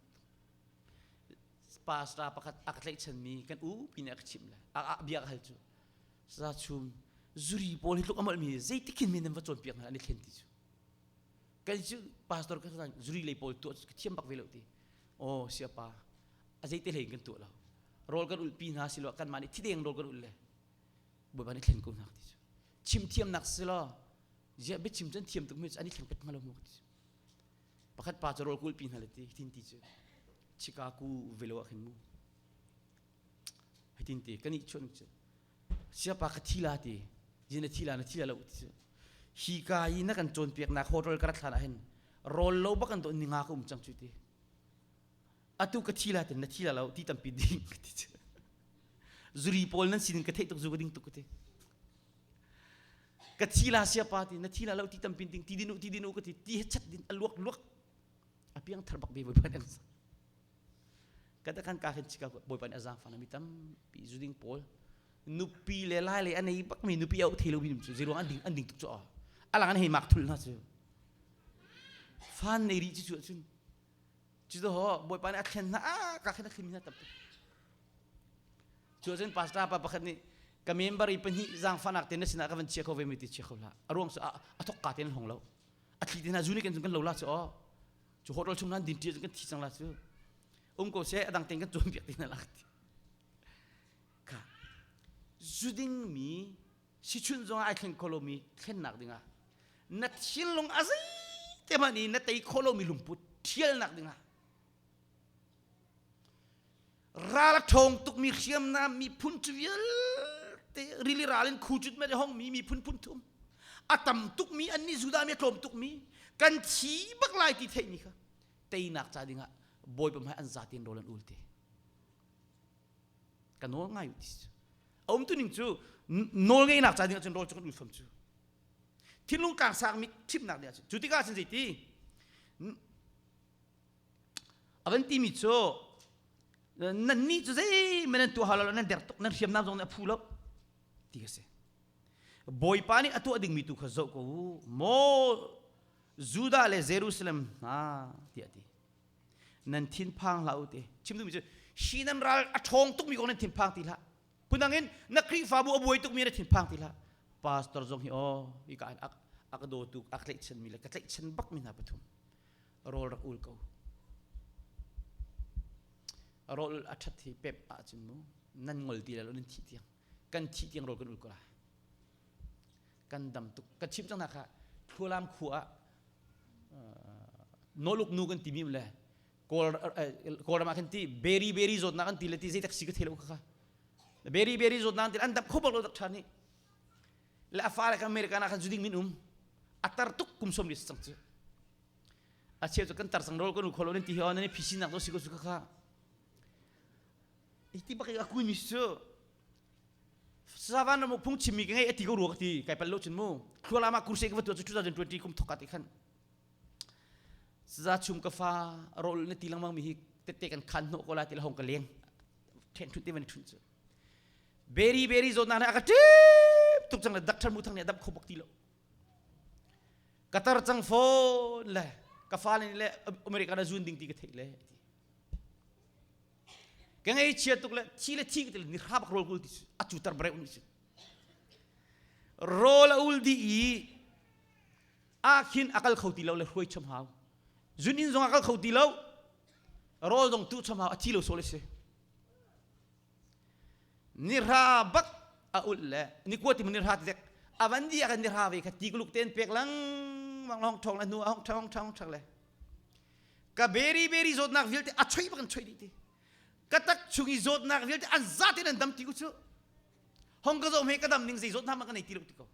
pastor pakhat a ka tlaihchanmi kan u pi nih a ka chimh le a bia ka hal cu sa chum zuri pawl hi tluk a molhmi zeitik khin mi nan va cawnpiak hna an i thlen ti cu kan cu pastor ka zuri lei pawl tuah ka thiam bak ve lo ti oh siapa a zeite hlei kan tuah lo rawl kan ulh pi hna silo kanmah nih thideng rawl kan ulh le bawipa nih thlen ko hna ti cu chim thiamnak si lo ziah biachim cun thiam tuk mi cu an i thleng pet hnga lo mu ti cu pakhat pa cu rawl kulh pi hna le ti hitin ti cu Chicago velo ah khin mu hitin ti kan i chun cu siapa ka thi la ti zin na thi la na thi la lo ti cu hi ka i na kan cawnpiaknak hotel ka rat hlan ah hin rawl lo bak an do ninga ka um cang cu ti atu ka thi la tin na thi la lo ti tampi ding ka ti cu zuri pawl nan sinin ka theih tuk zu ka ding tuk ka ti ka thi la siapa ti na thi la lo ti tampi ding ti dinu ti dinu ka ti ti he chat din a luak luak a piang thar bak ve bawipa nih ka ta kan ka khin chika bawipa nih a zaangfah mi tampi zuding pawl nupi le lai le a nei bak mi nupi au thei lo mi cu ziruang an ding an ding tuk cu alang an hei mak thul hna cu fan nei ri cu cu cun cu to ho bawipa nih a thlen hna a ka khin a thlen mi hna tam tuk cu cun pastor pa pakhat nih ka member i pahnih zaangfahnak te na sinah ka van chia kho ve mi ti chia kho hlah a ruang cu a thok ka te an hong lo a thli te hna zu nih kan kan lo la cu aw cu hotel chung nan din ṭi kan thi cang la cu um ko seh a dang ten kan cawnpiak ti hna la ti kha zu ding mi sichun zong ai thleng kho lomi thlennak dingah na thinlung a zei te hmanh i na tei kho lomi lungput ṭhialnak dingah ral a ṭhawng tukmi hriamnam miphun cu vialte rili ral in khu cut met hongmi miphun phun thum a tam tukmi annih Judah mi a tlawm tukmi kan thi bak lai ti theihmi kha teinak ca dingah Bawipa hmai an zaten rawl an ul te ka nawl ngai u ti a um tu ning cu nawl ngeihnak ca dingah cun rawl cu kan ul fam cu. Thinlung tlangsang mi thimnak ding ah cu tikah cun zeiti a van timi cu nan nih cu zeihmanh nan tuah hau lo nan der tuk nan hriamnam zong nih a phu lo ti ka si. Bawipa nih a tuah dingmi tu kha zoh ko u maw Judah le Jerusalem hna tiah ti. Nan thinphang hlah u ti. Chim duhmi cu hi nan ral a ṭhawng tukmi kong nan thinphang ti hlah. Phundang in na Khrihfabu a buai tukmi na thinphang ti hlah. Pastor zong hi aw hi ka a ka dawtu a ka tlaihchanmi le ka tlaihchan bakmi hna pathum rawl rak ul ko. Rawl a ṭhat hi pep ahcun mu nan ngol ti lai lo nan thih tiang kan thih tiang rawl kan ul ko lai. Kan dam tuk ka chim cang hna kha Thlualam khua ah nawluk nu kan timi le Kawl Kawlram ah khan ti beri beri zawtnak an ti le ti zei tak si ka thei lo kha beri beri zawtnak an ti an dap kho bak lo dak ṭhan hi le a fa le kan America na khan zuding min um a tar tuk kum som li cang cu a cheu cu kan tar sang rol kan u kholo nan ti hi on nan phisi nak do si ko su kha kha iti bak a kui mi su savan ram phung chimmi ka ngei ati ko ruak ti kai pal lo cun mu thlualama kurse ka va tu 2020 kum thok ka ti khan Za chum ka fa rawl na ti lengmang mi hi tette kan khan hnawh ko la ti la hong ka leng then thut te van thun cu beri beri zawtnak nih a ka ṭip tuk cang le doctor mu thang nih a dam kho bak ti lo ka tar cang fawn le ka fale nih le America na zun ding ti ka theih le ka ngei chia tuk le thi le thi ka ti le ni hra bak rawl kul ti a cu tar bare un si rawl a ul di i ah khin a kal kho ti lo le hruai chom hau zun inn zong a kal kho ti lo rawl zong tu chom hau a thi lo sol si ni ra bak a ul le ni kua ti ni ra ti avan di akan ni ra ve kha ti kuluk ten pek lang mang long thong la nu hong thong thong thak le ka beri beri zawtnak vialte a choi bak an choi dih ti ka tak chung i zawtnak vialte an zatin an dam ti ku chu hong ka zo me ka dam ning zei zawtnak ma ka nei ti lo ti ko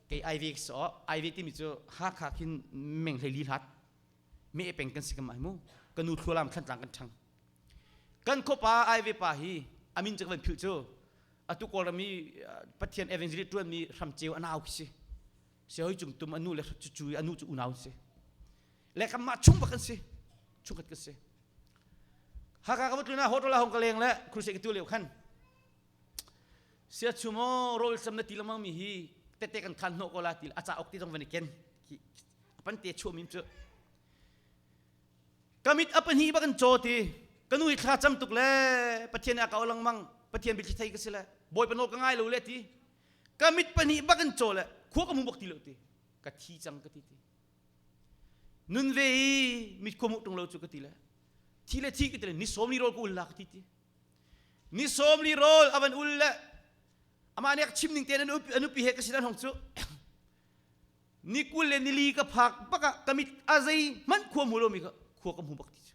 Kei IV so IV timi cu Hakha khin meng hlei li hlat me peng kan si ka mai mu ka nu thlualam thlantlang kan ṭhang kan khuapa IV pa hi amin cu ka van philh cu atu Kawlram i Pathian evangelist ṭuan mi hramceu a nau khi si siahoi cung tum anu le cu anu cu unau si le kanmah chung bak kan si chungkhat kan si Hakha ka va tlun ah hotel ah hong ka leng le crusade ka tu lio khan Siachu maw rawl sam na ti lengmang mi hi tete kan khan hnawh ko la ti a cauk ti zong van i ken a pan te chuah mi cu kamit a pahnih bak an caw ti ka nu hi thla cam tuk le pathian a ka lengmang pathian biathli thei ka si le bawipa nawl ka ngai lo le ti kamit pahnih bak an caw le khua ka mu bak ti lo ti ka thi cang ka ti ti nun ve i mit khua mu tung lo cu ka ti le thi le thi ka ti le ni sawm ni rawl ka ul la ka ti ti Ni sawm li rawl a van ul le amah nih a chim ning tein an nupi he ka sin an hong cu ni 20 le nili ka phak bak ah ka mit a zei hmanh khua hmu lomi kha khua ka hmu bak ti cu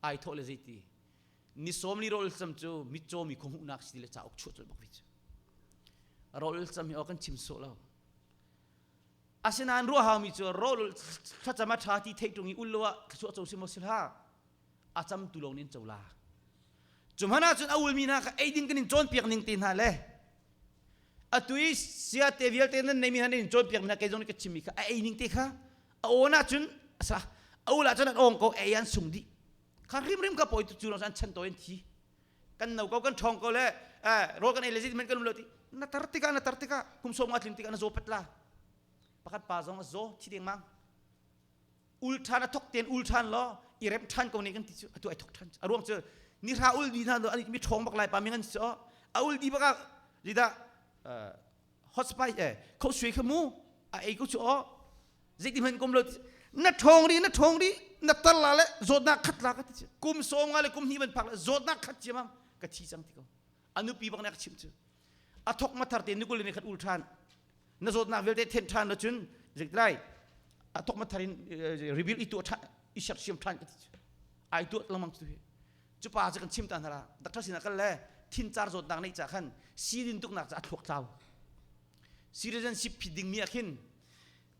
ai thawh le zeiti ni sawm li rawl cam cu mitcaw mi khua hmuhnak si le cauk chuah colh bak ve cu rawl cam hi aw kan chim sawh lo asinain ruah haumi cu rawl thlacam a ṭha ti theih ṭung i ul lo ah thluachuah co si maw si hlah a camtu lawng nih an co la cu hmanh ahcun a ulmi hna kha ei ding kan in cawnpiak ning te hna le atu i siate vialte nan neimi hna nan in cawnpiak mi hna kei zong nih ka chimmi kha a ei ning te kha a awn ahcun asa a ul ahcun an awng ko ei an sung dih kha hrimhrim ka pawi cu lawng an chan tawi an thi kan no ko kan ṭhawng ko le rawl kan ei le zeitin hmanh kan um lo ti na tar tikah na tar tikah kum sawm nga tlin tikah na zaw pat la pakhat pa zong a zaw thi dengmang ul ṭhan a thok ten ul ṭhan law i rem ṭhan ko ne kan ti cu atu ai thok ṭhan a ruang cu ni hra ul di hna an mi ṭhawng bak lai pa mi ngan si a ul di bak ah lida hot spice eh kho sui kha mu a ei ko chu o zeiti hman kum lo na ṭhawng ri na ṭhawng ri na tar la le zawtnak khat la ka ti cu kum sawm nga le kum hnih ban phak le zawtnak khat ciamam ka thi cang ti ko a nupi bak ne ka chim cu a thok ma thar te nukul ne khat ul ṭhan na zawtnak vialte then ṭhan lo cun zeitlai a thok ma thar in rebuild i tuah ṭhan i sersiam ṭhan ka ti cu ai tuah lengmang cu hi cu pa cu kan chim ta hna la doctor sinah kal le thincar zawtnak neih ca khan sidin tuknak ca a thluak tlau citizenship phit ding mi ah khin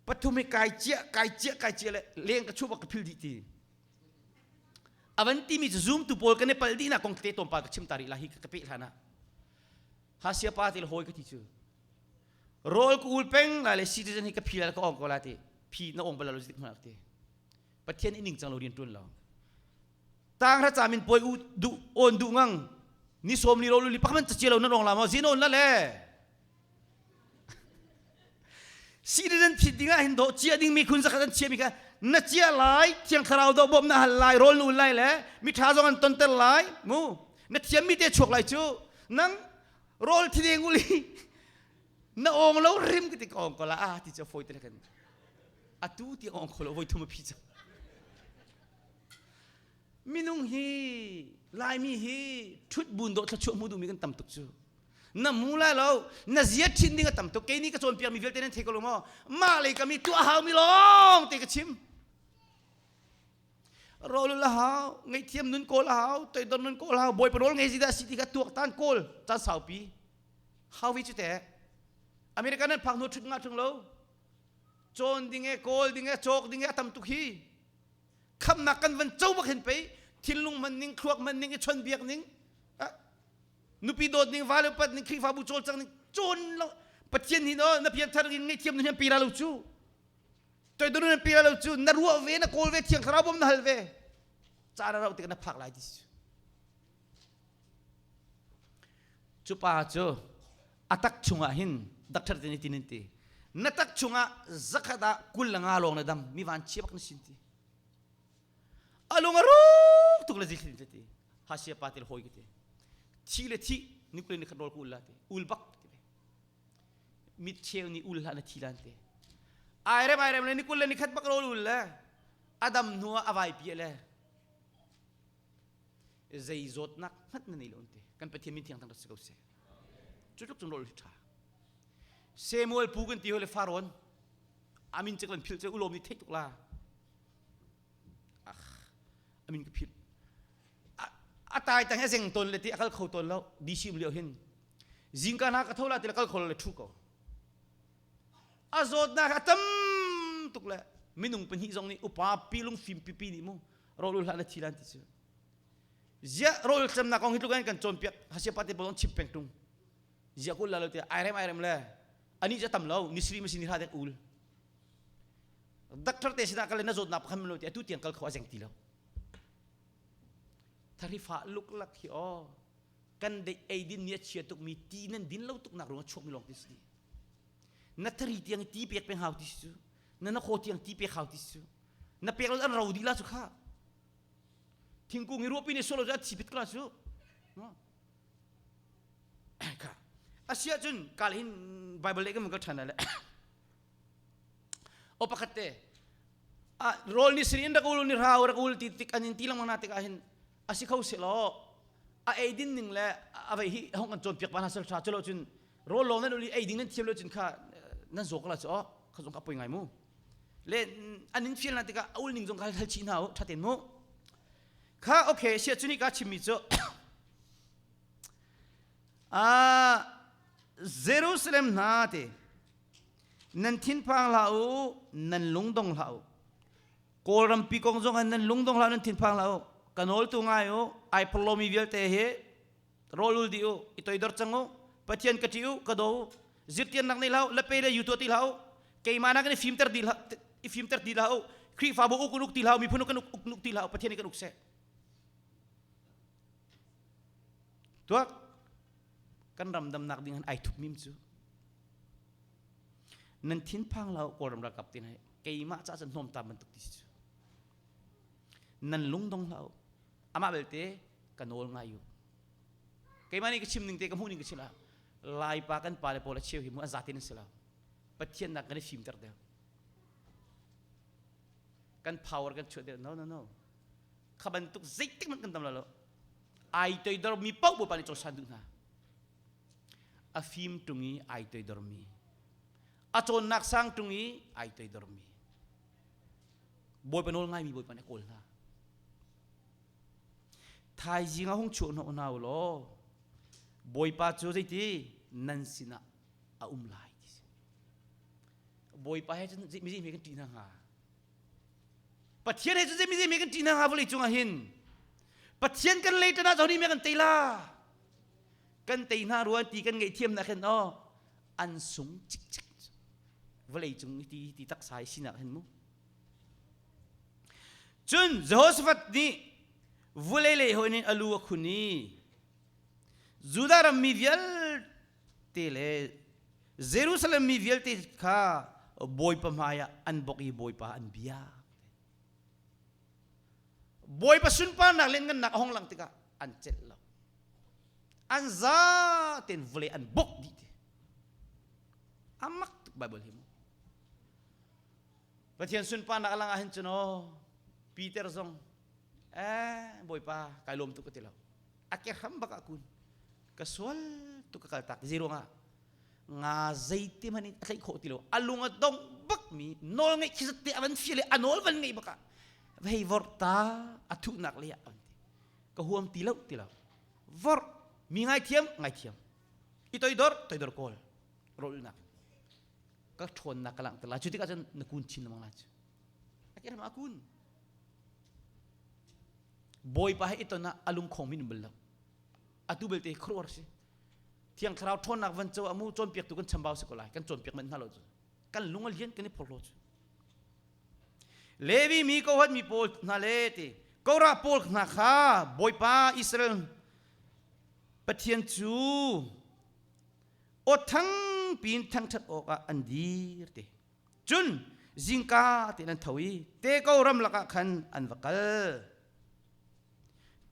pathum hi kai cia kai cia kai cia le leng ka chuak ka phil dih ti avan timi cu zoom tu pawl kan i pal dih na kong te tom pa ka chim ta rih la hi ka pe hlan ah. Hasia pa ti le hawi ka ti cu. Rawl ka ul peng lai le citizen hi ka phi lai ka ong ko lai ti. Phi na ong bal lo zik hmanh ti. Pathian i ning cang lo rian tuan lo. Tang ra cha min poi u du on du ngang. Ni som ni ro lu li pakman cha lo na rong la ma zin on la le. Citizen phit ding ah hin do chia ding mi khun zakhat an chia mi kha na chia lai thiang thlarau do bom na hal lai rawl nu lai le mi tha zong an tonter lai mu na thiam mi te chuak lai cu nang rawl thideng uli na ong lo rim ka ti ka ong ko la a ti chu foi te kan atu ti ong kho lo voi thum a phi chu minung hi laimi hi thut bun do thla chuah mu du mi kan tam tuk cu na mu lai lo na zia thin ding a tam tuk kei nih ka cawnpiak mi vialte nan thei ko lo maw mah lei ka mi tuah hau mi lawng te ka chim rawl la hau ngaihthiam nun kawl a hau toidor nun kawl hau bawipa rawl ngei zi dah si ti kha tuak tan kawl caan saupi hau vi cu te America nan phak hnu thut nga thung lo cawn ding e kawl ding e cawk ding e a tam tuk hi khamnak kan van co bak hin pei thinlung man ning thluak man ning i chon biak ning nupi dawt ning vale upat ning Khrihfabu cawlcang ning cawn lo Pathian hi no na pianthar in ngaihthiam nun hian pi ra lo cu toidor nun pi ra lo cu na ruah ve na kawl ve thiang thlarau bom na hal ve caan a rauh tik na phak lai ti cu pa cu a tak chungah hin doctor te nih tin in ti na tak chungah zakhat ah kul le nga lawng na dam mi van chia bak na sin ti A lung a ruk tuk le zithlin te ti. Hasia pa til hoi ka ti. Thi le thi ni kul ni khat rawl ku ul la ti. Ul bak ti. Mit cheu ni ul hlah na thi lan ti. Ai rem ai rem le ni kul le ni khat bak rawl ul le adam hnu ah a vai pi le zei zawtnak hmanh na nei lo ti. Kan Pathian min thiang thang rat si ko seh. Cu tluk cun rawl hi tha. Samuel pu kan ti hoi le Faron amin cek lan phil ce ulom ni theih tuk la. Amin ka philh. A tai tang he zeng ton le ti a kal kho ton lo DC um lio hin. Zingka na ka tho la ti la kal kho le thu ko. A zawtnak a tam tuk le minung pahnih zong nih upa pi lung fim pipi nih mu rawl hlah na thi lan ti cu. Zia rawl tlamnak kong hi tluk in kan cawnpiak hasia pate pawl chim peng tung. Zia kul la lo ti ai rem ai rem le ani cha tam lo nisri ma sin ni hra dek ul. Doctor te sinah kal na zawtnak pakhat lo ti atu tiang kal kho a zeng ti lo. Thari fa luklak hi aw kan de ei din ni a chia tuk mi ti nan din lo tuk nak ruang chuak mi lawng ti si. Na thari tiang ti pek peng hau ti si cu. Na na khaw tiang ti pek hau ti si cu. Na pek lo an ro di la cu kha. Thingkung i ruahpi nih solo cu a thi pit kla cu. Kha. Asia cun kal hin Bible le kan kal ṭhan le. O pakhat te ah rawl ni sri in rak ul ni rau rak ul ti tik an in ti lengmang na tikah hin a si kho selaw a ei din ning le a vei hi hong kan cawnpiak pa hna sel tha chulo cun rawl lawng nan ul i ei ding nan thiam lo cun kha nan zawk la chu o kha zong ka poi ngai mu le an in fial na tikah a ul ning zong kha hal chih hna u thaten mu kha okay sia chuni ka chimmi cu ah Jerusalem hna te Nan thinphang hlah u, nan lungdong hlah u. Kawlrampi kong zong ah nan lungdong hlah, nan thinphang hlah u. Ka nawltu ngai u, ai phorlomi vialte hi rawl ul dih u, i toidor cang u, Pathian ka ṭih u, ka daw u. Zirtiannak nei hlah u, lape le yu tuah ti hlah u. Keimah nakin i fimter dih hlah, i fimter ti hlah u. Khrihfabu uk uk ti hlah u, miphun uk uk uk ti hlah u, Pathian nih kan uk seh. Tuak kan ram damnak ding han ai thup mim cu. Nan thinphang lo Kawlram ralkap te hna keimah ca cun hnawmtam bantuk ti si cu. Nan lungdong hlah u. Amah belte ka nawl ngai u. Keimah nih ka chim ning te ka hmuh ning ka chim ah Laipa kan pa le pawl a cheu hi mu an zatin an si lo. Pathian nak kan i fimter deuh. Kan power kan chuah deuh. No no no. Kha bantuk zeitik hmanh kan dam lo. Ai toidor mi paoh Bawipa nih cawisan duh hna. A fim ṭung i ai toidormi, a cawnnak sang ṭung i ai toidormi, Bawipa nawl ngaimi Bawipa nih a kawl hna. Thaizing ah hung chuah hnawh hna u law Bawipa cu zeiti nan sinah a um lai ti si. Bawipa he cun mi zei kan ṭih hna hnga? Pathian he cun zei mi zei kan ṭih hna hnga vawlei cungah hin? Pathian kan lei ṭan ah zoh nih kan tei la. Kan tei hna ruan ti kan ngaihthiamnak hin aw an sung cikcek. Vawlei cung ti ti taksa i sinak hin mu. Cun Jehoshaphat nih vulei lei hoi in a lu a khun i Judah ram mi vialte le Jerusalem mi vialte kha Bawipa hmaiah an bok i Bawipa an biak. Bawipa sunparnak le ngannak a hong lang tikah an celh lo. An za tein vawlei an bok dih te. A mak tuk Bible hi mu. Pathian sunparnak a lang ah hin cun aw Peter zong eh Bawipa kai lawm tuk ka ti lo. A ke hram bak ah kun ka sual tuk ka kal tak zei ruangah nga zeiti hmanh in a tlaih khawh ti lo a lung a dong bak mi nawl ngeih khi te a van feel i a nawl van ngeih bak ah hei vor ta a thuhnak lei ah an ti ka huam ti lo ti lo vor mi ngaithiam ngaithiam i toidor toidor kawl rolnak ka ṭhawnnak ka langhter lai cu tikah cun na kun chin lengmang lai cu a ke ram a kun bawipa he i ton ah a lungkhong min bal lo atu belte khuaruahhar si thiang thlarau ṭhawnnak van co amu cawnpiaktu kan chambau si ko lai kan cawnpiak manh hna lo cu kan lung a lian kan i phorhlaw cu Levi mi kohat mi pawl hna le ti Korah pawl hna kha Bawipa Israel Pathian cu aw thang piin thangṭhat awkah an dir ti cun zingka tein an tho i Teko ramlak ah khan an va kal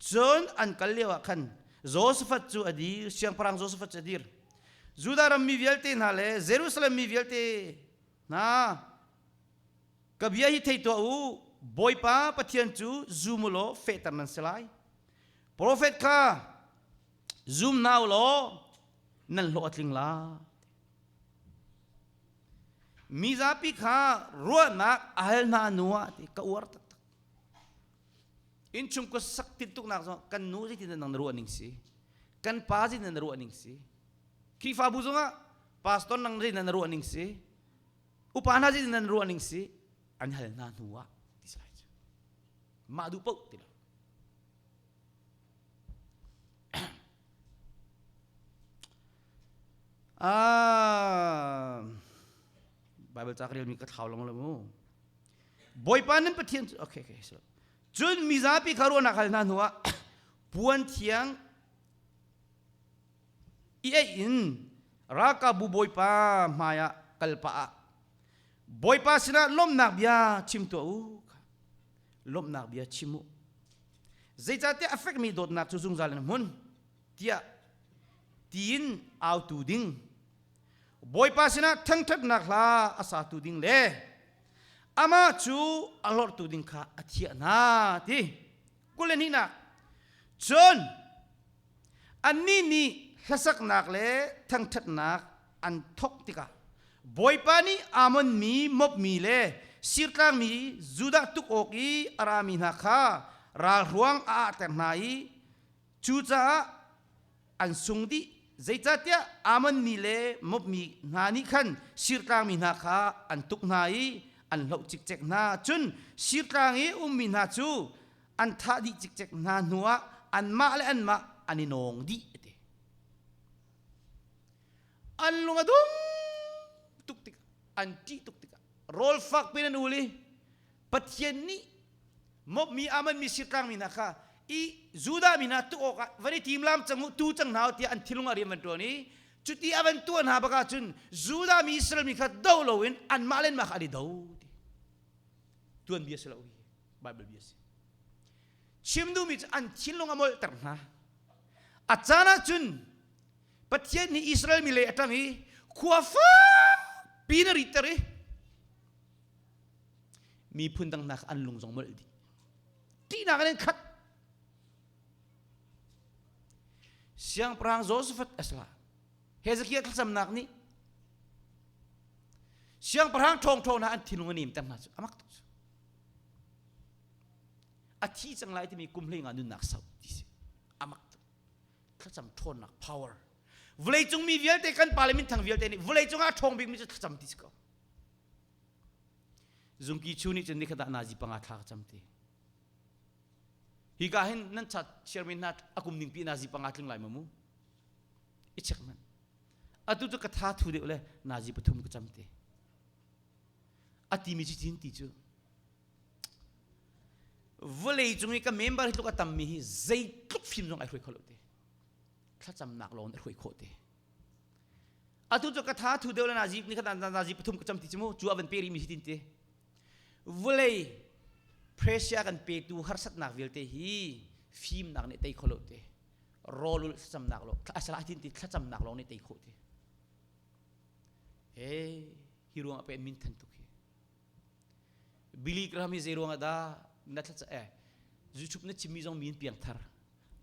Cun an kal lioah khan Josafat cu a dir, siangpahrang Josafat cu a dir. Judah ram mi vialte hna le Jerusalem mi vialte hna, ka bia hi thei tuah u, Bawipa Pathian cu zum u law fehter nan si lai. Profet kha zum hna u law nan hlawh a tling lai. Mi zapi kha ruahnak a hal hna hnu ah ti ka uar taktak. Innchung ka sak tintuknak zong kan nu zeitin nang na ruah ning si kan pa zeitin na ruah ning si Khrihfabu zongah pastor nang zeitin na ruah ning si upa hna zeitin na ruah ning si an hal hna hnu ah ti si lai cu mah duh paoh ti lo ah Bible ca ka relmi ka thlau lang lo mu Bawipa nan Pathian cu okay okay so cun mizapi kha ruahnak hal hna hnuah puan thiang i eih in ralkapbu Bawipa hmaiah kal pah ah Bawipa sinah lawmhnak bia chim tuah u lawmhnak bia chim u zeicahtiah a fekmi dawtnak cu zungzal in a hmun tiah tiin autu ding Bawipa sinah thangṭhatnak hla a satu ding le amah cu a hlorhtu ding kha a thiah hna ti 22nak cun annih nih hlasaknak le thangṭhatnak an thawk tikah Bawipa nih Ammon mi Moab mi le Sirtlangmi Judah tuk awk i a rami hna kha ralhruang a ahter hna i cucaah an sung dih zeicahtiah Ammon mi le Moab mi hna nih khan Sirtlangmi hna kha an tuk hna i an hloh cikcek hna cun Sirtlang i ummi hna cu an thah dih cikcek hna hnuah anmah le anmah an i nawng dih ti an lung a dum tuk tik an ṭih tuk tikah rawl fak pin an ul i Pathian nih Moab mi Ammon mi Sirtlang mi hna kha i Judah mi hna tuk awkah van i timlam cang u tu cang hna u tiah an thinlung ah rian van ṭuan i cuti a van tuah hna bak ahcun Judah mi Israel mi kha do loin anmah le anmah kha an i do ti tuanbia si lo hi Bible bia si chim duhmi cu an thinlung a molhter hna a caan ahcun Pathian nih Israel mi lei a ṭang i khua fakpi in a ritter i miphun dang hna kha an lung zong molh dih ṭihnak in an khat siangpahrang Josaphat asla Hezekiah thlacamnak nih siangpahrang ṭhawngṭhawng hna an thinlung a nemter hna cu amak tuk cu a thi cang lai timi kum hlei nga nunnak sau ti si amak tuk thlacam ṭhawnnak power vawleicung mi vialte kan pa le minthang vialte nih vawleicung ah a ṭhawng bikmi cu thlacam ti si ko Zungki chu nih cun nikhat ah nazi panga thla ka cam ti. Hi ka hin nan chat chairman hna a kum ning pi nazi panga tling lai ma mu. I check man. Atu cu ka tha thu deuh le nazi pathum ka cam te. A timi cu tin ti cu. Vawlei cung i ka member hi tluk a tammi hi zeitluk fim zong ai hruai kho lo te. Thlacamnak lawng in a hruai khawh te. Atu cu ka tha thu deuh le nazi ni khat nazi pathum ka cam ti cu mu cu a van pe rihmi hi tin ti. Vawlei pressure kan petu harsatnak vialte hi fimnak nih tei kho lo te. Rawlul thlacamnak lo asala tin ti thlacamnak lawng nih tei khawh ti. He hi ruang ah pe min than tuk hi. Billy Graham hi zei ruang ah dah na thlaca eh YouTube na chimmi zong min piang thar.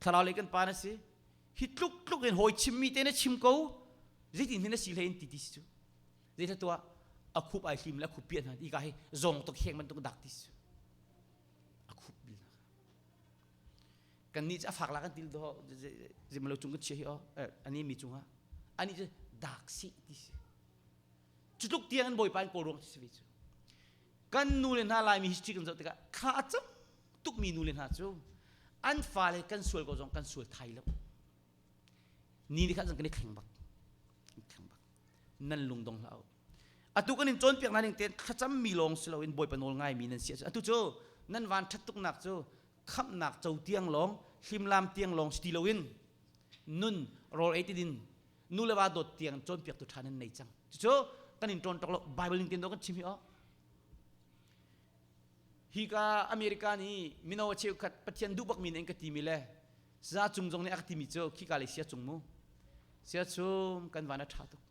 Thlarau lei kan pa na si. Hi tluk tluk in hawi chimmi te na chim ko. Zeitin hin na si hlei in ti ti si cu. Zei thla tuah a khup ai hlim le a khup piah hna ti ka hi zong tuk heng bantuk dak ti si. A khup bil kan nih cu a fak la kan til do zimalo cung kan chia hi o ani mi cungah ani cu dak si ti si cu tluk tiang in bawipa in kawl ruang si ve cu kan nu le hna laimi history kan zoh tikah thla a cam tukmi nu le hna cu an fale kan sual ko zong kan sual thai lo ni ni khan zong kan i thleng bak thleng bak nan lung dong hlah u atu kan in cawnpiak hna ning tein thlacam mi lawng si loin bawipa nawl ngai mi nan si atu cu nan van ṭhat tuknak cu khamhnak co tiang lawng hlimlam tiang lawng si ti loin nun rawl ei ti din nu le va dawt tiang cawnpiaktu ṭha nan nei cang cucu kan in ṭawn ṭok lo Bible ning tein do kan chim hi o hi ka America nih mino cheukhat Pathian duh bak mi nih an ka timi le sa cung zong nih a ka timi cu khika le sia cung mu sia chung kan van a ṭha tuk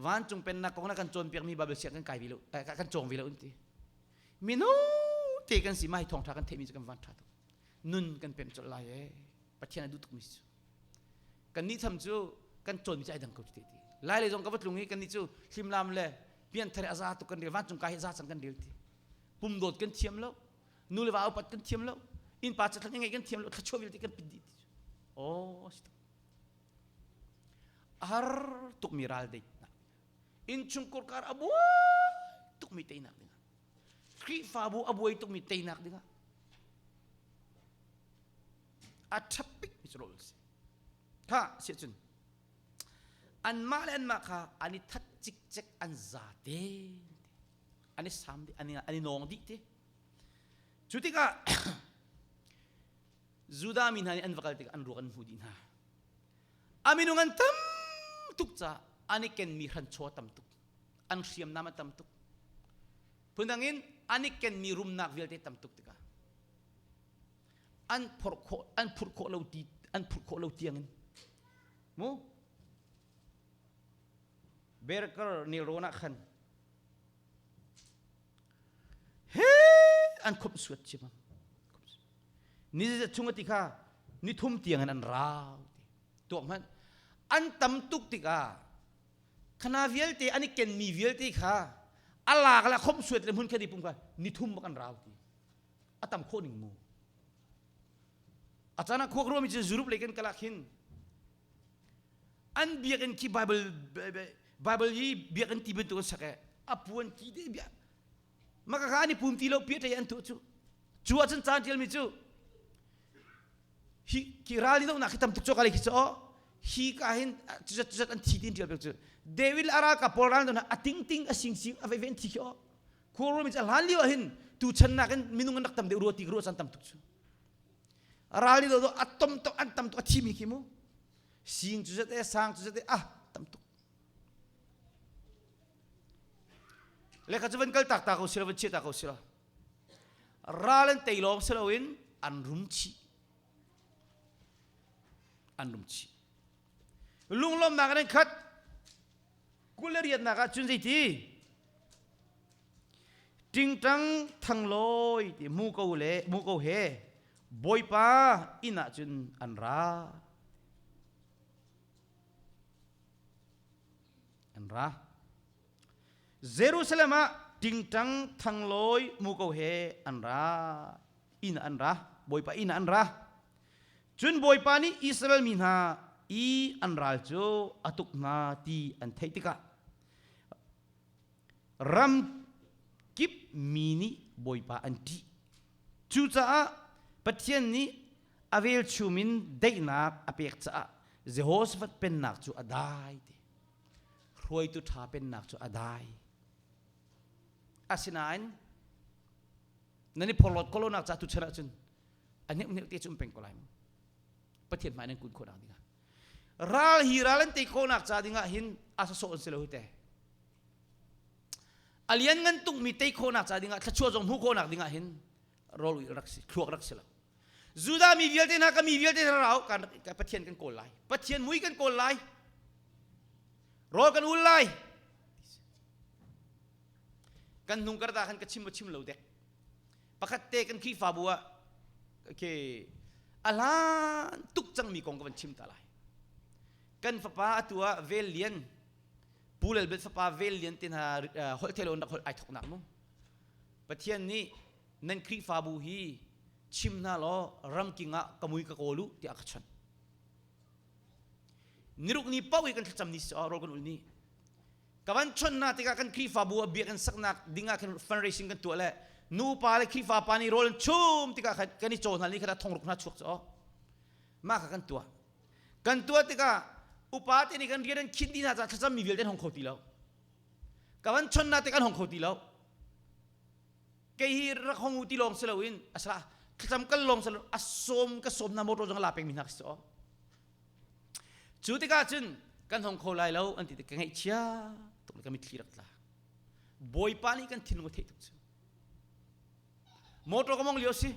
vancung pennak kong na kan cawnpiak mi Bible siang kan kai ve lo kan cawng ve lo an ti mino te kan si mai thawngṭha kan theihmi cu kan van ṭha tuk nun kan pem colh lai ee Pathian a duh tukmi cu kan nih tham cu kan cawnmi cu ai dang ko ti ti lai lei zong ka va tlung i kan nih cu hlimlam le pianthar a za tuk kan rel vancung kai hi za cang kan rel ti pum dawt kan thiam lo nu le va upat kan thiam lo innpa cathlang ngeih kan thiam lo thluachuah vialte kan pit dih ti cu oh si tuk a har tukmi ral deitnak innchungkhar kar a buai tukmi teinak dingah Khrihfabu a buai tukmi teinak dingah a ṭha bikmi cu rawl si. Kha si cun anmah le anmah kha an i that cikcek an za te an i sam dih an i nawng dih te. Cu tikah Judah mi hna nih an va kal tikah an ruak an hmu dih hna. A minung an tam tuk caah an i kenmi hranchaw a tam tuk. An hriamnam a tam tuk. Phundang in an i kenmi rumnak vialte tam tuk tikah an phorh khawh an phurh khawh lo ti an phurh khawh lo tiangin mu Berker nelrawn ah khan he an khop suat chimam ni chung ati kha ni thum tiang in an rau ti tuak hmanh an tam tuk tikah khana vialte an i kenmi vialte kha a lak le khom suat le hmun khat i pum kha ni thum bak an rau ti a tam khawh ning mu a caan ah khuak ruami cu Europe lei kan kalak hin an biakinn khi Bible Bible hi biakinn ti bantuk an sak e a puan ki te bia maka kha an i pum ti lo pia an tuah cu cu ahcun caan tialmi cu hi ki ral i dohnak hi tam tuk cu ka khi cu hi ka hin cuzat cuzat an thi tin tial pek cu David le a ralkap pawl ral dohnak a ting ting a sing sing a vei vei an thi khi o Khuaruami cu a hlan lio ah hin tu chan nakin minung an rak tam deuh rua ti ruah caan tam tuk cu. Ral i do a tom tuk an tam tuk a thimi khi mu. Sing cu zat e sang cu zat e ah tam tuk. Le kha cu van kal tak ta ko sila van chia ta ko sila. Ral an tei lawng si loin an rum chih. An rum chih. Lunglawmnak in an khat. 28nak ah cun zeiti ṭingṭang thanglawi ti muko le muko he Bawipa inn ah cun an ra an ra Jerusalem ah ṭingṭang thanglawi muko he an ra inn ah an ra Bawipa inn ah an ra Cun Bawipa nih Israel mi hna i an ral cu a tuk hna ti an theih tikah ram kip mi nih Bawipa an ṭih. Cucaah Pathian nih a velchum in daihnak a pek caah Jehoshaphat pennak cu a dai ti. Hruaitu ṭha pennak cu a dai. Asinain nan i phorhlawt ko lonak ca tuchan ahcun a neuh te cu um peng ko lai mu. Pathian hmai nan kun khawh nak dingah. Ral hi ral an tei khawhnak ca dingah hin a sawsawh an si lo hi te. A lian ngan tukmi tei khawhnak ca dingah thluachuah zong hmuh khawhnak dingah hin rawl ui rak si thluak rak si lo. Judah mi vialte hna ka mi vialte hna rau kan Pathian kan kawl lai. Pathian mui kan kawl lai. Rawl kan ul lai. Kan hnung karta khan ka chim chim lo dek. Pakhat te kan Khrihfabu ah okay a hlan tuk cangmi kong ka van chim ta lai. Kan fapa atu ah Vel Lian Pu Lal Bet fapa Vel Lian te hna holh thelo in rak holh ai thoknak mu. Pathian nih nan Khrihfabu hi chim hna law ramking ah ka mui ka kawl u tiah ka chon. Niruk ni paoh i kan thlacam ni si rawl kan ul ni. Ka van chon hna tikah kan Khrihfabu a biakinn saknak ding ah khan fundraising kan tuah le nupa le Khrihfa pa nih rawl an chum tikah khan kan i caw hna ni khat ah thongruk hna chuak cu mah kha kan tuah. Kan tuah tikah upa te nih kan rian an khinh dih hna caah thlacam mi vialte an hong kho ti lo. Ka van chon hna tikah an hong kho ti lo. Kei hi rak hong u ti lawng si loin asala thlacam kal lawng si lo a sawm ka sawm na motor zong la peng mi hna si cu tikah cun kan hong kho lai lo an ti ka ngaihchia tuk le ka mitthli rak tla bawipa nih kan thinlung a theih tuk cu motor ka mong lio si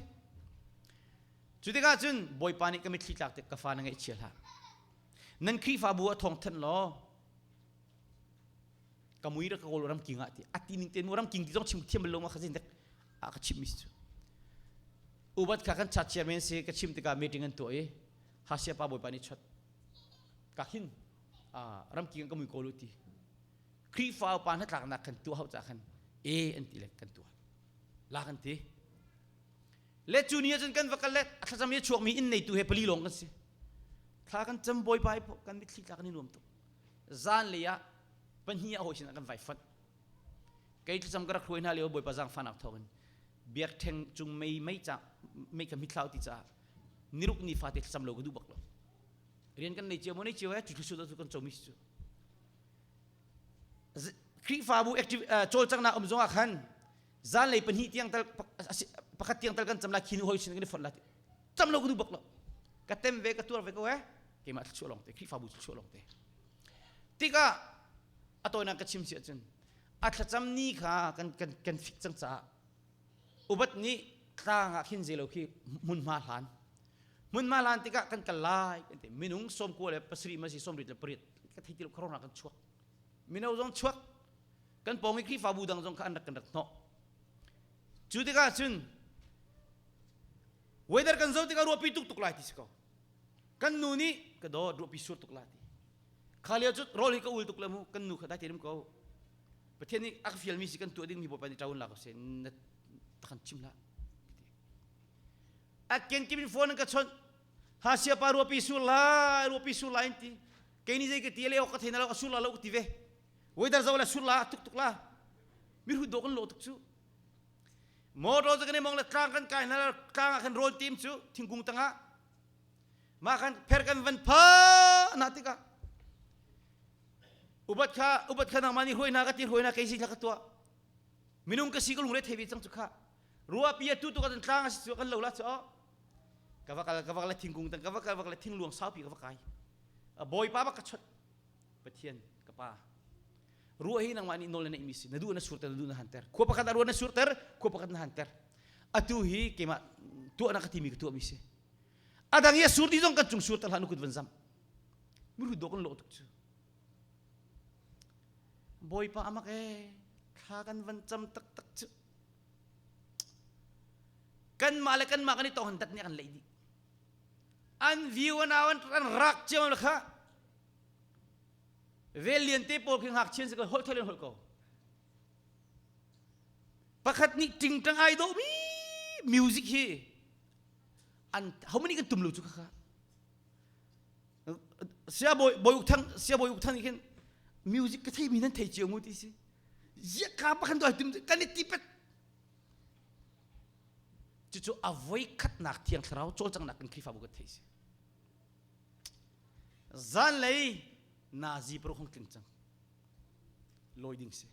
cu tikah cun bawipa nih ka mitthli tlak tik ka fa na ngaihchia hlah nan Khrihfabu ah thawng thanh law ka mui ra ka kawl ram king ah ti ati ning te mu ram king ti zong chim thiam lo ma kha zin dek a ka chim mi cu ubat kha kan chat chairman si ka chim tikah meeting an tuah i hasia pa bawipa nih chot ka hin ram king ka mui kawl ti Khrihfa upa hna tlaknak kan tuah hau ca khan e an ti le kan tuah la kan ti le cu ni ahcun kan va kal le a thlacam i a chuakmi inn neitu he pali lawng kan si thla kan cam bawipa kan mitthli tla kan i nuam tuk zan lei ah pahnih ah hawi sinah kan vai fonh kei thlacam ka rak hruai hna lio bawipa zaangfahnak thawngin biakṭheng cung mei mei ca mei ka mithlau ti caah niruk ni fate thlacam lo ka duh bak lo rian kan nei cio mo nei cio he cu thlu cu kan comi si cu Khrihfabu active cawlcanghnak um zongah khan zanlei pahnih tiang tal pakhat tiang tal kan cam lai khi nu hoi sin kan i fonh la cam lo ka duh bak lo ka tem ve ka tuar ve ko eh keimah thluachuah lawng te Khrihfabu thluachuah lawng te tikah a tawinak ka chim si ahcun a thlacam ni kha kan kan kan fik cang caah ubat nih tlang ah khin zelo khi hmunhma hlan hmunhma hlan tikah kan kal lai kan ti minung sawmkua le pasarih ma si sawmrit le pariat ka thei ti lo corona kan chuak mino zong chuak kan pawng i Khrihfabu dang zong kha an rak kan rak hnawh cu tikah cun weather kan zoh tikah ruahpi tuk tuk lai ti si ko kan nu nih ka dawt ruahpi sur tuk la ti kha lio cu rawl hi ka ul tuk le mu kan nu kha dai te ko pathian nih a ka fialmi si kan tuah dingmi bawipa nih ṭaun la ko seh na kan chim hlah a kenkim in phone ka chawnh ha sia pa ruahpi sur lai ruahpi sur lai in ti kei ni zei ka ti le ok ka thei na lo ka sur la lo ka ti ve weather zo la sur la tuk tuk la mi hu do kan lo tuk cu motor cu kan i mong le tlang kan kai hna tlang ah khan rawn tim cu thingkung tangah mah khan pher kan van pha na tikah ubat kha ubat kha nangmah nih hruai hna ka ti hruai hna kei si ka tuah minung ka si ka lungre thei ve cang cu kha ruahpi atu tu kan tlang a si cu kan lo la cu ka va kal ka va kal thingkung tang ka va kal va kal thingluang saupi ka va kai bawipa bak ka chot Pathian ka pa ruah hi nangmah nih nawl na neihmi si na duh na surter na duh na hanter khua pakhat ah ruah na surter khua pakhat na hanter atu hi keimah tuah na ka timi ka tuahmi si adang hi a sur ti zong kan cung surter hlah nu kut van zam miru do kan lawh tuk cu bawipa amak e thla kan van cam taktak cu kanmah le kanmah kan i tong han dat nih kan leih dih an view an au an rak cio le kha vel lian te pawl khi ngakchian si ko holh thol in holh ko pakhat nih tingtang ai dawh mi music hi an how many kan tum lo cu kha sia boy boy uk thang sia boy uk thang khin music ka thei mi nan thei cio mu ti si zia ka pakhan do tum kan i ti pet cucu a voi khatnak thiang thlarau cawlcanghnak kan Khrihfabu kan thei si. Zanlei nazi paruk hong tling cang. Lawi ding si.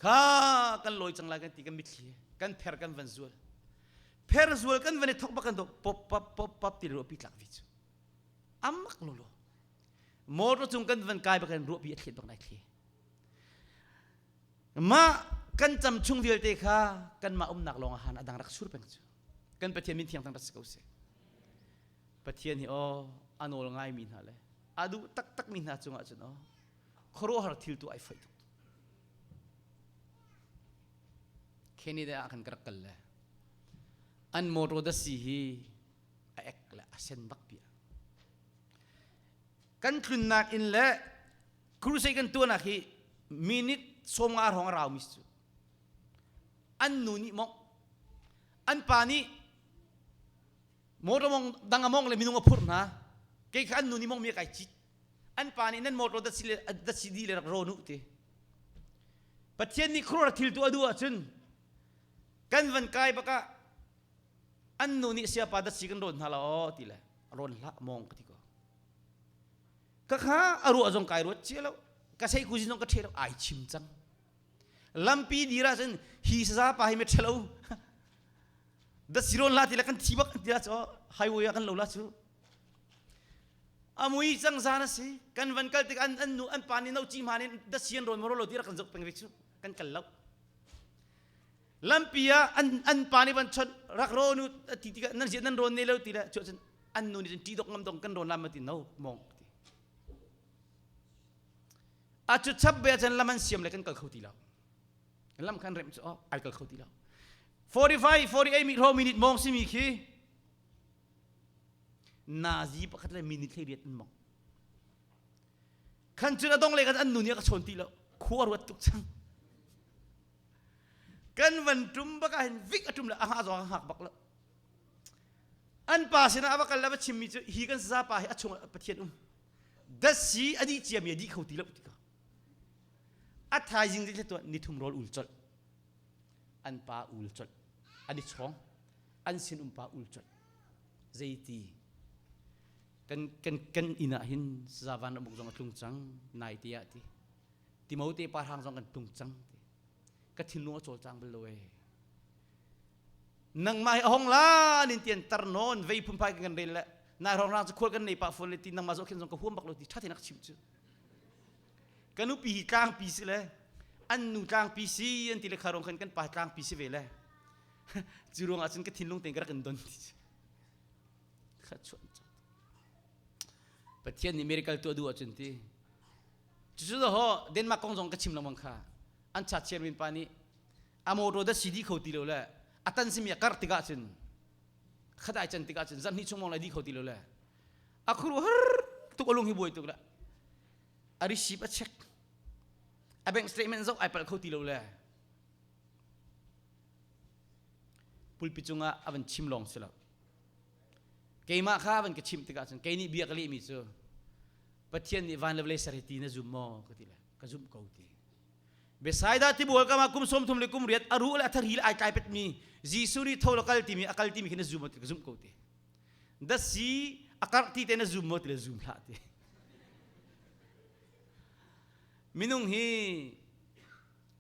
Kha kan lawi cang lai kan ti kan mitthli kan pher kan van zual. Pher zual kan van i thok bak kan do pop pop pop pop ti ruahpi tlak vi cu. Amak lolo. Motor cung kan van kai bak kan ruahpi a thlet bak nai thli. Mah kan cam chung vialte kha kanmah umnak lawng ah han a dang rak sur peng cu. Kan Pathian min thiang tang rak si ko seh. Pathian hi aw a nawl ngaimi hna le a duh taktakmi hna cungah cun aw khuaruahhar thil tu ai foih tuk. Canada ah khan ka rak kal le an motor dasi hi a ek le a sen bak pia. Kan tlunnak in le crusade kan tuahnak hi minute 50 hrawng a raumi cu an nu nih mong an pa nih motor mong dang a mong le minung a phurh hna kei kha an nu nih mong mi a kai cit an pa nih nan motor dat si le dat si di le rak rawn u ti Pathian nih khuaruahhar thil tu a duh ahcun kan van kai bakah an nu nih siapa dat si kan rawn hna la aw ti le rawn hlah mong ka ti ko ka kha a ruah zong kai ruat cia lo ka sei kuzin zong ka ṭhe lo ai chim cang lampi dir ahcun hi saza pa hi me ṭhelo da siron la ti le kan thi bak ti la cu highway ah kan lo la cu amui cang zan a si kan van kal tik an an nu an pa nih no chi ma nih da sian ron mo lo ti rak kan zok peng ve cu kan kal lo lampi ah an an pa nih van chon rak ro nu ti ti nan nan ron ne lo ti le chu cun an nu nih cun ti dok ngam dong kan ron lam ti no mong ti a cu chap be cun lam an siam le kan kal kho ti lo lam khan rem cu oh ai kal kho ti lo 45 48 mi ro minute mong simi khi nazi pakhat le minute hlei riat in mong khan cun a dong le kan an nu nih a ka chawn ti lo khua ruat tuk cang kan van tum bak ah hin vik a tum le a ha zong a hak bak lo an pa sinah a va kal le va chimmi cu hi kan saza pa hi a chung pathian um dasi a dih ciami a dih kho ti lo ti ka a thaizing ding tuah nithum rawl ul colh an pa ul colh an i chawng an sin um pa ul colh zeiti kan kan kan inn ah hin saza van ramuk zong a tlung cang nai te ah ti Timote pa hrang zong kan tlung cang ti ka thinlung a cawlcang bal lo e nangmah hi a hong la nin tian tar nawn vei phunphai kan rel le nai rong rang cu khual kan nei pah fawn le ti nangmah zoh khin zong ka huam bak lo ti ṭha tein a ka chimh cu ka nupi hi tlangpi si le an nu tlangpi si an ti le kha rong khan kan pa tlangpi si ve le cu ruang ah cun ka thinlung tein ka rak in don ti kha chuan Pathian nih miracle tuah duh ahcun ti cucu ho Denmark kong zong ka chim lengmang kha an cha chairman pa nih a motor da si di kho ti lo le a tan simi a kar tikah cun khadai can tikah cun zarhnih chung mong lai di kho ti lo le a khuru har tuk alung hi buai tuk le a receipt a check a bank statement zoh ai palh kho ti lo le pulpi cungah a van chim lawng si lo keimah kha van ka chimh tikah cun kei nih bia ka lehmi cu Pathian nih van le vawlei ser hi ti na zum maw ka ti le ka zumh ko ti Bethsaida tibual kam ah kum 30 le kum riat a ruh le a thari le ai tlai petmi Jesuh nih tho la kal timi a kal timi khi na zum maw ti ka zumh ko ti dasi a karh ti te na zum maw ti le zum hlah ti minung hi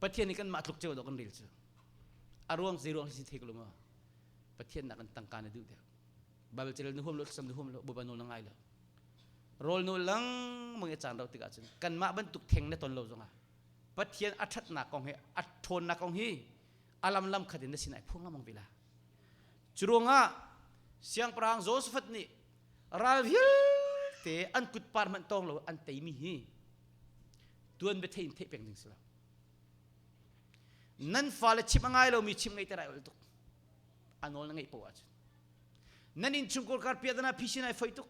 Pathian nih kanmah tluk ceu dawh kan rel cu a ruang zei ruang si thei ko lo maw Pathian nak kan tangka na duh deuh Bible carel na huam lo thlacam na huam lo Bawipa nawl na ngai lo rawl nawl lengmang i caan rauh tikah cun kanmah bantuk theng na ton lo zongah Pathian a ṭhatnak kong hi a ṭhawnnak kong hi a lam lam khat in na sin ai phuang lengmang ve la cu ruangah siangpahrang Josaphat nih ral vialte an kut par hmanh tawng lo an teimi hi tuan bia thein theih peng ding si lo nan fale chim a ngai lomi chim ngeih ter ai ol tuk a nawl na ngeih poah ahcun nan innchungkhar kar piahtana phisin ai foi tuk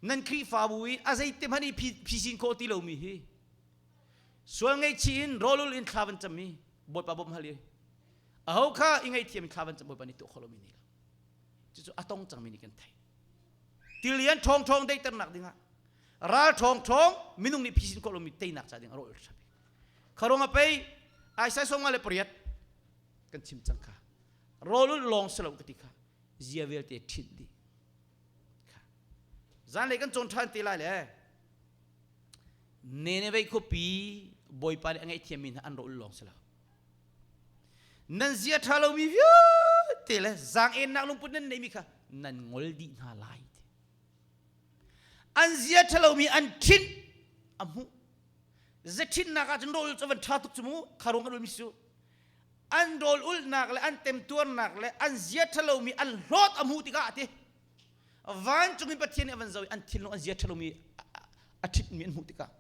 nan Khrihfabu i a zeite hmanh i phisin khawh ti lomi hi sual ngaihchih in rawlul in thla van cam i Bawipa bawmh hal i aho kha i ngaihthiam in thla van cam Bawipa nih tuah khawh lomi ni lo cucu a tong cangmi nih kan theih tilian ṭhawng ṭhawng deiternak dingah ral ṭhawng ṭhawng minung nih phisin khawh lomi teinak ca ding a rawl ṭha bik kharong a pei Isaiah 58 kan chim cang kha rawlul lawng si lo ka ti kha zia vialte ṭhinh dih. Zanlei kan cawn ṭhan te lai le Nineveh khuapi Bawipa nih a ngaihthiammi hna an rawh lawng si lo. Nan zia ṭha lomi vialte le zaang-ennak lungput nan neihmi kha nan ngol dih hna lai. An zia ṭha lomi an ṭhinh a hmuh. Zethinnak ah cun rawl cu van ṭha tuk cu mu kha ruang kan ulmi su. An rawl ulhnak le an temtuarnak le an zia ṭha lomi an hlawt a hmuh tikah ti vancung in Pathian nih a van zoh i an thinlung an zia ṭha lomi a ṭhitmi an hmuh tikah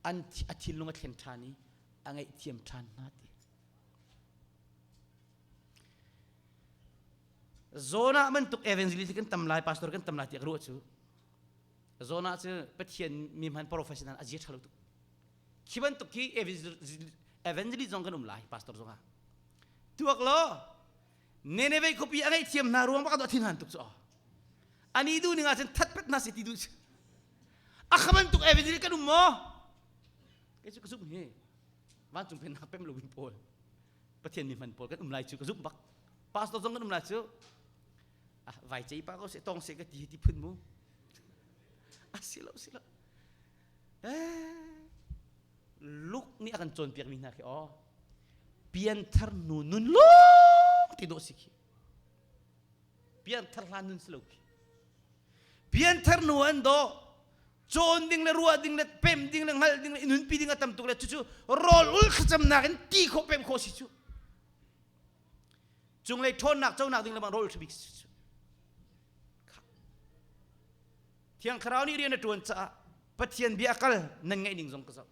an a thinlung a thlen ṭhan i a ngaihthiam ṭhan hna ti. Jonah bantuk evangelist kan tam lai pastor kan tam lai tiah ka ruah cu Jonah cu Pathian mi hman professional a zia ṭha lo tuk. Khi bantuk khi evangelist zong kan um lai pastor zong ah. Tuak law Nineveh khuapi a ngaihthiam hna ruang bak ah thin han tuk cu ani duh ning ah cun that pet hna se ti duh a kha bantuk evangelist kan um maw kei cu ka zumh hi vancung pennak pem lo pawl pathian mi hman pawl kan um lai cu ka zumh bak pastor zong kan um lai cu ah vai cei pa ko se tong se ka ti ti phun mu a si lo si lo eh Luke nih a kan cawnpiakmi hna khi aw pianthar nu nun lawng ti dawh si khi pianthar hlan nun si lo khi pianthar nu an dawh cawn ding le ruah ding le pem ding le hngalh ding le nunpi ding a tam tuk le cucu rawl ul thlacamnak in ti khawh pem khawh si cu cunglei ṭhawnnak conak ding le bang rawl ṭhabik si cu Thiang Thlarau nih rian a ṭuan caah Pathian bia a kal nan ngaih ning zong ka zoh.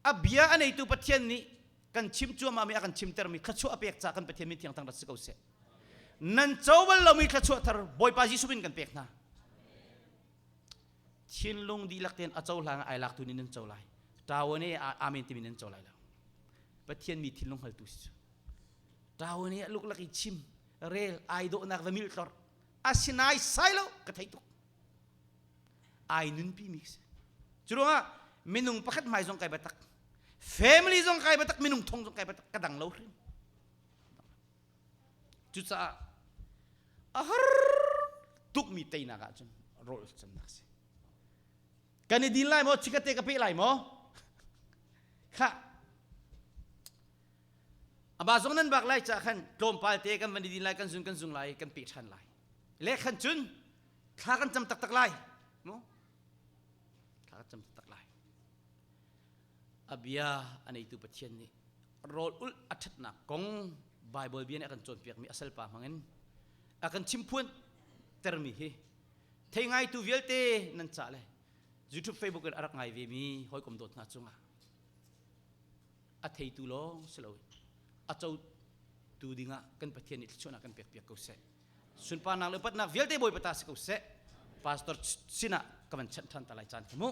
A bia a neitu Pathian nih kan chim cuahmahmi a kan chimtermi thluachuah a pek caah kan Pathian min thiang thang rat si ko seh. Nan co bal lomi thluachuah thar Bawipa Jesuh min kan pek hna. Thinlung dihlak tein a cohlang ai laktu nih nan co lai. Ṭawane amen timi nan co lai lo. Pathian mi thinlung hngaltu si cu. Ṭawane a luklak i chim rel ai dawhnak va milh tlor asinai sai lo ka thei tuk ai nunpi mi si cu ruangah minung pakhat hmai zong kai batak family zong kai batak minung thong zong kai batak ka dang lo hrim cucaah a har tukmi teinak ahcun rawl cannak si kan i din lai maw chikate ka pe lai maw kha Aba zong nan bak lai ca khan tlawmpal te kan van i din lai kan zun kan zung lai kan pe ṭhan lai. Le khan cun thla kan cam taktak lai. Mu? Thla kan cam taktak lai. A bia a neitu Pathian nih rawl ulh a ṭhatnak kong Bible bia nih a kan cawnpiakmi a salpa hmangin a kan chimphuan termi hi thei ngaitu vialte nan ca le YouTube Facebook in a rak ngai ve mi hawikom dawt hna cungah a theitu lawng si loin a cotu dingah kan Pathian nih thluachuahnak kan pekpiak ko seh. Sunparnak le upatnak vialte Bawipa ta si ko seh. Pastor sinah ka van chanh ṭhan ta lai caan kha mu.